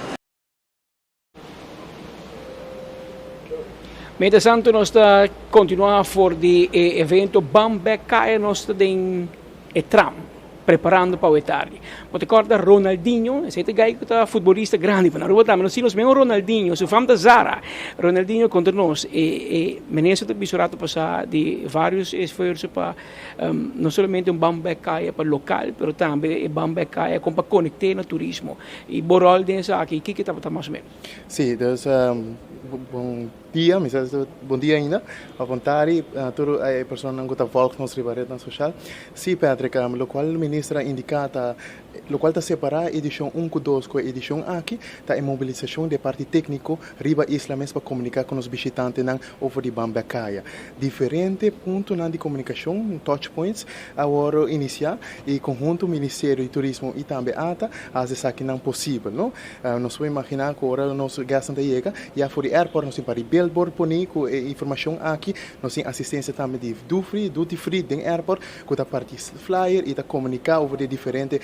S12: Mientras tanto nos ta continua for di e evento Ban Bek Kaya nos ta den e tram. Preparando pa awe tardi. Bo ta corda Ronaldinho? Esey ta guy cu ta futbolista grandi pa na Aruba tambe. Nos tin nos mesmo Ronaldinho, su fam ta Zara. Ronaldinho contra nos. E e minister ta bisa rato pasa di varios esfuerzo pa no solamente un ban bek caya pa local, pero tambe e ban bek caya con pa conecte na turismo. Y bo rol den esaki, kiko tabata mas o menos?
S17: Si, dus bon dia, mi sa bon dia ainda, of bon tardi tur e personanan ku ta volg nos riba retnan sosial. Si Patrick, lokual minister a indiká ta lokual ta separá edishon un ku dos ku e edishon aki ta e mobilisashon di e parti tékniko riba isla mes pa komuniká ku nos bishitantenan over di Ban Bèkaya. Diferente puntonan di komunikashon, touch points, a wòrdu inisiá i konhunto Ministerio di Turismo i tambe ata a hasi esakinan posibel, no. Nos por imaginá ku ora nos gèstnan ta yega, ya for di airport nos tin par di billboard poní ku e informashon aki. Nos tin asistensia tambe di Dufry, Duty Free, den airport ku ta parti flyer i ta komuniká over di e diferente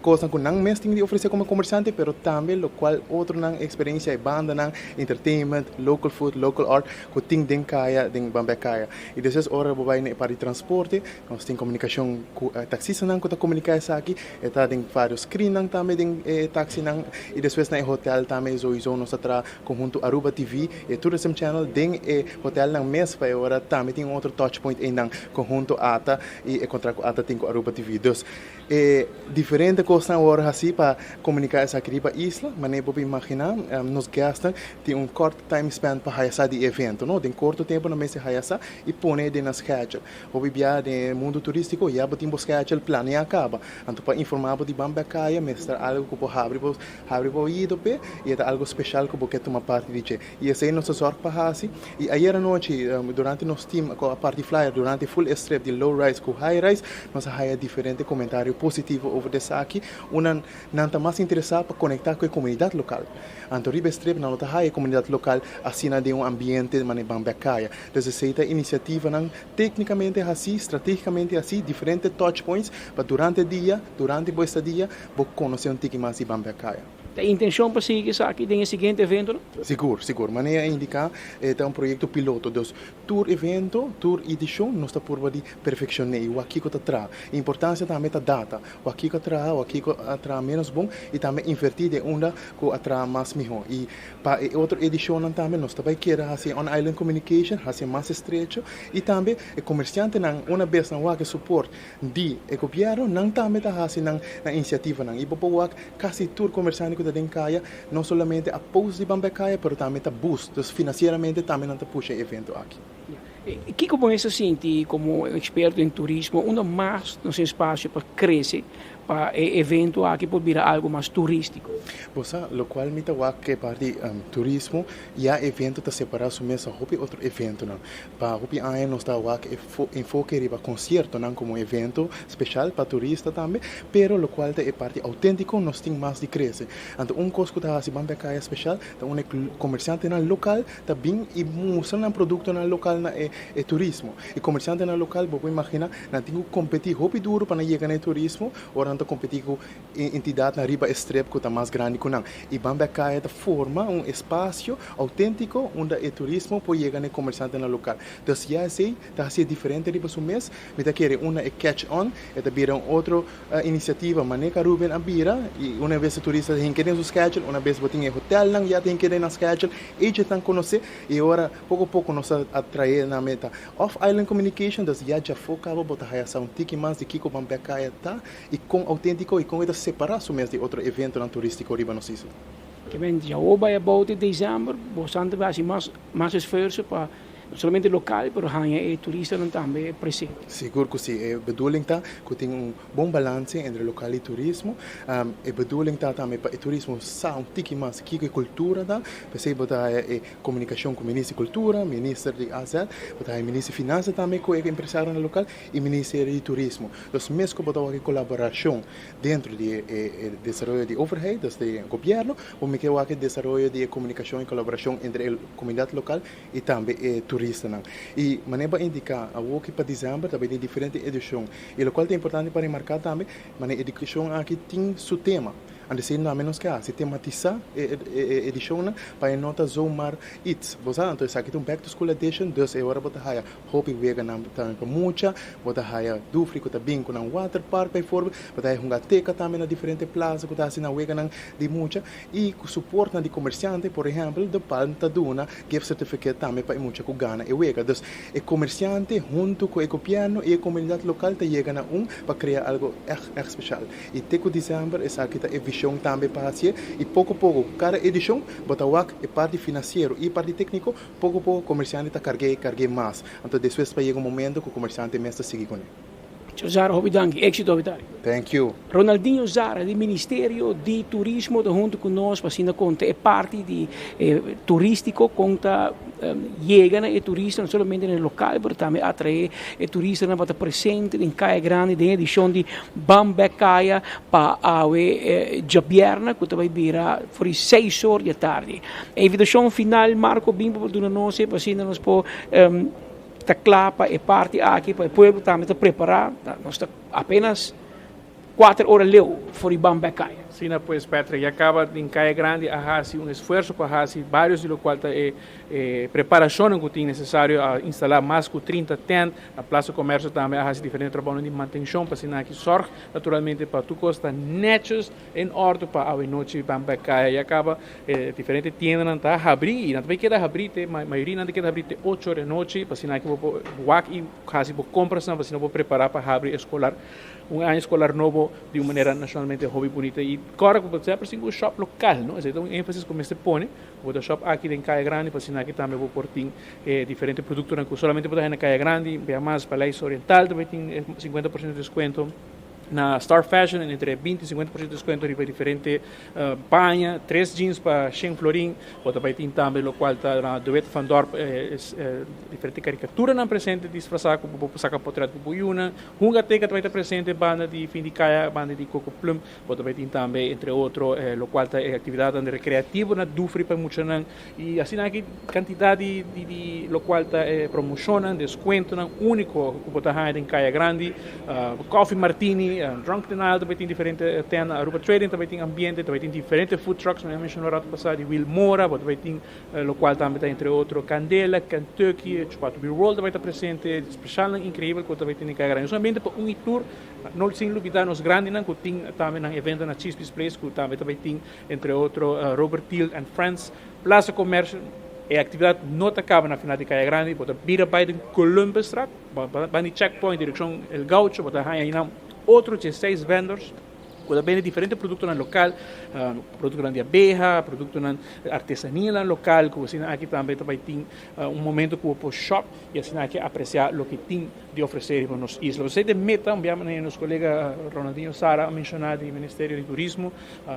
S17: kosnan ku nan mes tin di ofresé komo komersiante, pero tambe lokual otronan eksperensia, e bandanan, entertainment, local food, local art ku tin den kaya, den Bambek Kaya. I despues ora bo bai na e parti di transporte, nos tin komunikashon ku e taksistanan ku ta komuniká esaki. E ta den varios screennan tambe den e taxinan y despues na e hotel tambe sowiso nos ta traha conhunto Aruba TV y e Tourism Channel den e hotelnan mes pa e ora tambe tin un otro touch point eynan conhunto ata y e contract cu ata tin cu Aruba TV. Dus e diferente cosnan awor haci pa comunica esaki riba isla manera bo por imagina nos guestnan tin un kort time span pa haya sa di e evento no den corto tempo nan mester haya sa y pone den nan schedule. Hopi bia den e mundu turístiko ya bo tin bo schedule planeá kaba. Anto pa informá bo di ban bèk kaya mester algu ku por habri bo habri bo oido p'e i e ta algu speshal ku bo ke tuma parti di dje. I esei nos ta zòrg pa hasi. I ayer anochi durante nos team ku a parti flyer durante full e strip di low rise ku high rise nos a haya diferente komentario positivo over di esaki. Una nan ta mas interesá pa konektá ku e komunidat lokal. Anto riba e strip nan lo ta haya e komunidat lokal asina den un ambiente manera ban bèk kaya. Dus esei ta inisiativanan téknikamente hasí, stratégikamente hasí, diferente touch points pa durante dia, durante bo estadia, bo konosé un tiki mas di Bambeakaya.
S12: Ta intencion pa sigui esaki den e siguiente eventonan?
S17: Sigur, sigur. Manera a indica, e ta un proyecto piloto, dus tur evento, tur edicion nos ta purba di perfeccione y wak kico ta traha. E importancia tambe ta data, wak kico a traha, wak kico a traha menos bon y tambe inverti den unda cu a traha mas miho. Y pa e otro edicionnan tambe nos ta bay keda haci on island communication, haci mas estrecho y tambe e comerciantenan una bes nan wak e support di e gobierno, nan tambe ta haci nan iniciativanan. Y bo por wak casi tur comerciante cu ta den caya no solamente a post di ban bek caya pero tambe ta boost, dus financieramente tambe nan ta pusha e evento aki.
S12: Kiko bo mester sinti como experto den turismo unda mas nos espacio pa crece pa e evento aki por bira algo mas turistico?
S17: Bo sa, locual mi ta wak ke parti turismo, ya evento ta separa su mes a hopi otro eventonan. Pa hopi aña nos ta wak e enfoke riba conciertonan como evento special pa turista tambe, pero locual ta e parti autentico nos tin mas di crece. Anto un cos cu ta haci Ban Bek Kaya special ta unda e comerciantenan local ta bin y mustra nan productonan local na e e turismo. E comerciantenan local bo por imagina nan tin cu competi hopi duro pa nan yega na e turismo ora nan ta competi cu e entidadnan riba e strip cu ta mas grandi cu nan. Y Ban Bek Kaya ta forma un espacio autentico unda e turismo por yega na e comerciantenan local. Dus ya esey ta haci e diferente riba su mes. Mi ta kere unda e catch on e ta bira un otro iniciativa mane Carubbian a bira y una bes e turista ta hinke den su schedule, una bes bo tin e hotelnan ya ta hinke den nan schedule, agentnan conoce y ora poco poco nos a atrae nan meta. Off island communication, dus ya djafo caba bo ta haya sa un tiki mas di kico Ban Bek Kaya ta y con autentico y con e ta separa su mes di otro eventonan turistico riba nos isla.
S12: Ke men djawo bai abou di december, bo san ta bai haci mas mas esfuerso pa No solamente local, pero haña e turistanan tambe presente.
S17: Sigur cu si. E bedoeling ta cu tin un bon balance entre local y turismo. E bedoeling ta tambe pa e turismo sa un tiki mas kico e cultura ta. P'esey bo ta haya e comunicacion cu Minister di Cultura, Minister di AZ, bo ta haya Minister di Finansa tambe cu e empresarionan local y Ministerio di Turismo. Dus mes cu bo ta wak e colaboracion dentro di e desaroyo di overheid, dus di gobierno, bo mester wak e desaroyo di e comunicacion y colaboracion entre e comunidad local y tambe e turistanan. Y manera bo a indica, awoki pa december ta bay tin diferente edicion. Y locual ta importante pa remarca tambe, manera e edicion aki tin su tema. Antes no a menos ke haci, tematisa e edicionnan pa e no ta zomaar iets. Bo sa, anto esaki ta un back to school edition, dus e ora bo ta haya hopi weganan tambe pa mucha, bo ta haya dufri cu ta bin cu nan waterpark bijvoorbeeld, bo ta haya hungateca tambe na diferente plaza cu ta haci nan weganan di mucha. Y cu suportnan di comerciante, por ehempel, De Palm ta duna gift certificate tambe pa e mucha cu gana e wega. Dus e comerciante hunto cu e gobierno y e comunidad local ta yega na un pa crea algo echt echt special. Y te cu december esaki ta e vision tambe pa hacié y poco poco cu cada edicion bo ta wak e parti financiero y e parti tecnico, poco poco comerciante ta cargué cargué mas. Anto despues pa yega un momento cu comerciante mes ta sigui cune.
S12: Señor Zara hopi danki. Éxito hopi tardi.
S17: Thank you.
S12: Ronaldinho Zara di Ministerio di Turismo ta hunto cu nos pa asina conta e parti di e turistico con ta yega na e turista no solamente na e local pero tambe atrae e turistanan pa ta presente den Caya Grandi den edicion di Ban Bek Caya pa awe djabièrnè cu ta bay bira for di seis or di atardi. E invitacion final Marco bin pa por duna nos e pa asina nos por Ta kla pa e parti aki, pa e pueblo tambe ta prepará. Nos ta apenas kuater ora leu for di ban bek kaya.
S9: Asina pues, Patrick, ya kaba den Kaya Grandi a hasi un esfuerso pa hasi varios di lokual ta e preparashonnan ku tin nesesario. A instalá mas ku 30 tent. Na Plaza Comercio tambe a hasi diferente trabounan di mantenshon pa asina aki sòrg naturalmente pa tur kos ta nètjes. En ordo pa awe nochi ban bek kaya ya kaba e diferente tiendanan ta habri y nan ta bay keda habri te mayoria nan ta keda habri te ocho ora di anochi pa asina ki bo por wak y hasi bo comprasnan pa asina bo prepara pa habri escolar un aña escolar nobo di un manera nacionalmente hopi bunita y kòrda ku bo semper sin ku shop local no esei ta un énfasis ku mester pone bo ta shop aki den kaya grandi pa asina ki tambe bo por tin e diferente productonan ku solamente bo ta haya na kaya grandi bia mas Paleis Oriental ta bay tin 50% di descuento. Na Star Fashion entre 20 y 50% descuento riba diferente paña, tres jeans pa 100 florin. Bo ta bay tin tambe locual ta na De Witte van Dorp diferente caricaturanan presente disfrasa cu bo por saca potret cu bo yunan. Hungateca ta bay ta presente banda di Fin di Caya, banda di Coco Plum. Bo ta bay tin tambe entre otro locual ta e actividadnan recreativo na Dufry pa muchanan. Y asina aki cantidad di di locual ta e promocionnan, descuentonan unico cu bo ta haya den Caya Grandi. Coffee Martini. tey, Drunk Denial tambe tin diferente tent, Aruba Trading tambe tin ambiente, tambe tin diferente food trucks, manera mi a menciona rato pasa di Will Mora, bo tambe tin locual tambe ta entre otro Candela, Kentucky, Chupato Beer World tambe ta presente, specialnan increibel cu tambe tin den Caya Grandi. Es un ambiente pa un y tur, no sin lubida nos grandinan cu tin tambe nan evento na Chispis Place cu tambe ta bay tin entre otro Robert Thiel and Friends, Plaza Comercio. E actividad no ta caba na final di Caya Grandi, bo ta bira bay den Columbusstraat, ban di Checkpoint direccion El Gaucho, bo ta haya aynan otro dieseis vendors cu ta bende diferente productonan local, productonan di abeha, productonan artesanianan local, cu asina aki tambe ta bay tin un momento cu bo por shop y asina aki aprecia loke tin di ofrece riba nos isla. Esey ta e meta, un bia manera nos colega Ronaldinho Sara a menciona di Ministerio di Turismo,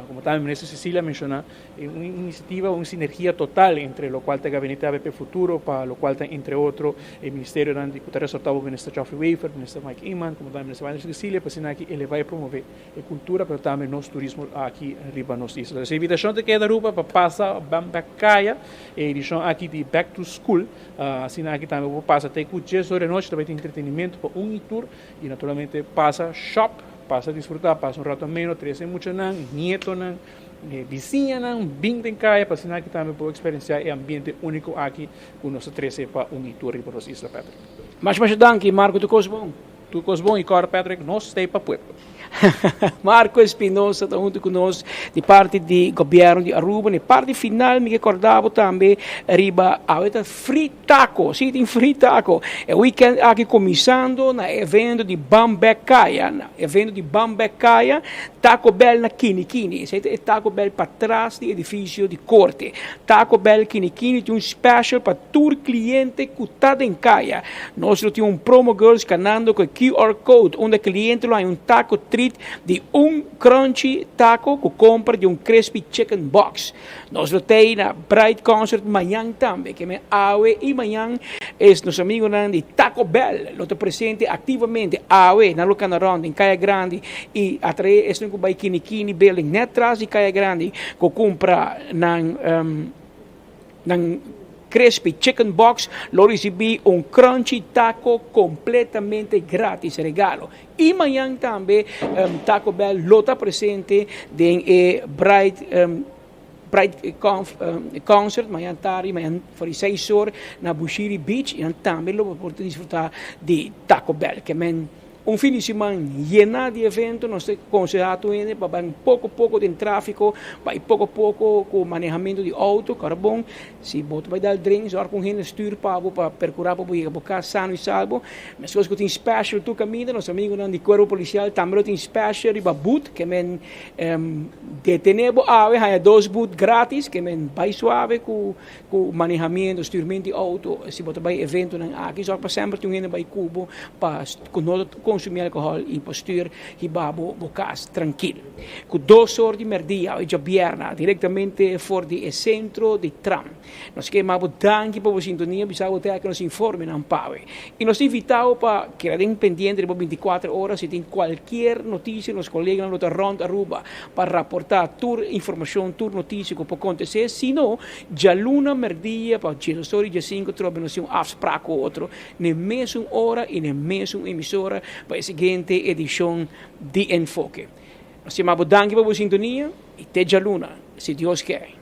S9: como tambe Minister Cecilia a menciona, E un iniciativa, un sinergia total entre locual ta Gabinete avp Futuro pa locual ta entre otro e ministerionan di cu ta resorta bo Minister Geoffrey Wever, Minister Mike Eman, como tambe Minister Wanders Cecilia pa asina aki eleva y promove e cultura pero tambe nos turismo aki riba nos isla. Entonces e invitacion ta keda Aruba pa pasa ban bek caya e edicion aki di Back to School, asina aki tambe bo por pasa te cu dies ora di anochi ta bay tin entretenimento pa un y tur y naturalmente pasa shop, pasa disfruta, pasa un rato ameno, trece muchanan, nietonan, E bisiñanan bin den kaya pa asina aki tambe por eksperensiá e ambiente úniko aki ku nos ta trese pa un i tur riba nos isla, Patrick.
S12: Masha masha danki, Marco. Tur kos bon?
S9: Tur kos bon i kòrda, Patrick, nos stay pa pueblo.
S12: Marco Espinosa ta huntu ku nos di parti di Gobièrnu di Aruba. Na e parti final mi ke kòrda bo tambe riba awe ta Free Taco. Si, tin Free Taco. E weekend aki kuminsando na e evento di Ban Bek Kaya. Na evento di Ban Bek Kaya Taco Bell na Kini Kini. Esei ta e Taco Bell patras di edifisio di korte. Taco Bell Kini Kini tin un special pa tur kliente ku ta den kaya. Nos lo tin un promo girls kanando ku e QR code unda kliente lo haña un taco treat di un crunchy taco ku kompra di un crispy chicken box. Nos lo tei na Bright Concert mañan tambe. Ke men awe i mañan es nos amigonan di Taco Bell lo ta presente activamente awe. Nan lo cana rond den Caya Grandi i atrae esnan cu bay Kini Kini Building net tras di Caya Grandi cu cumpra nan nan crispy chicken box lo ricibi un crunchy taco completamente gratis regalo. I mañan tambe Taco Bell lo ta presente den e Bright Bright Concert mañan tardi, mañan for di seis or na Bushiri Beach i nan tambe lo por disfruta di Taco Bell. Ke men un fin di siman yena di evento, nos ta konsehá tur hende pa bai poko poko den tráfiko, bai poko poko ku manehamentu di outo, kòrda bon. Si bo ta bai dal drink, zorg pa un hende stuur pa bo pa percura pa bo yega bo cas sano y salbo. Mescos cu tin special tur caminda, nos amigonan di Cuerpo Policial tambe lo tin special riba boet, ke men detene bo awe haya dos boet gratis, ke men bai suave cu cu manehamiento, stuurmento di auto. Si bo ta bai eventonan aki, zorg pa semper tin un hende bai cu bo pa cu no ta consumi alcohol y pa stuur hiba bo bo cas trankil. Ku dos or di merdia awe djabièrna direktamente for di e sentro di tram. Nos ke yama bo danki pa bo sintonia, bisa bo te aki nos informenan pawe. I nos ta invitá bo pa keda den pendiente riba bintikuater ora si tin kualkier notisia nos koleganan lo ta rònt Aruba pa raportá tur informashon, tur notisia ku por kontesé. Si no, djaluna merdia pa diesdos or i diesinku trobe nos tin un afsprak ku otro n'e mesun ora i n'e mesun emisora pa e siguiente edishon di Enfoke. Nos yama bo danki pa bo sintonia y te djaluna, si Dios kier.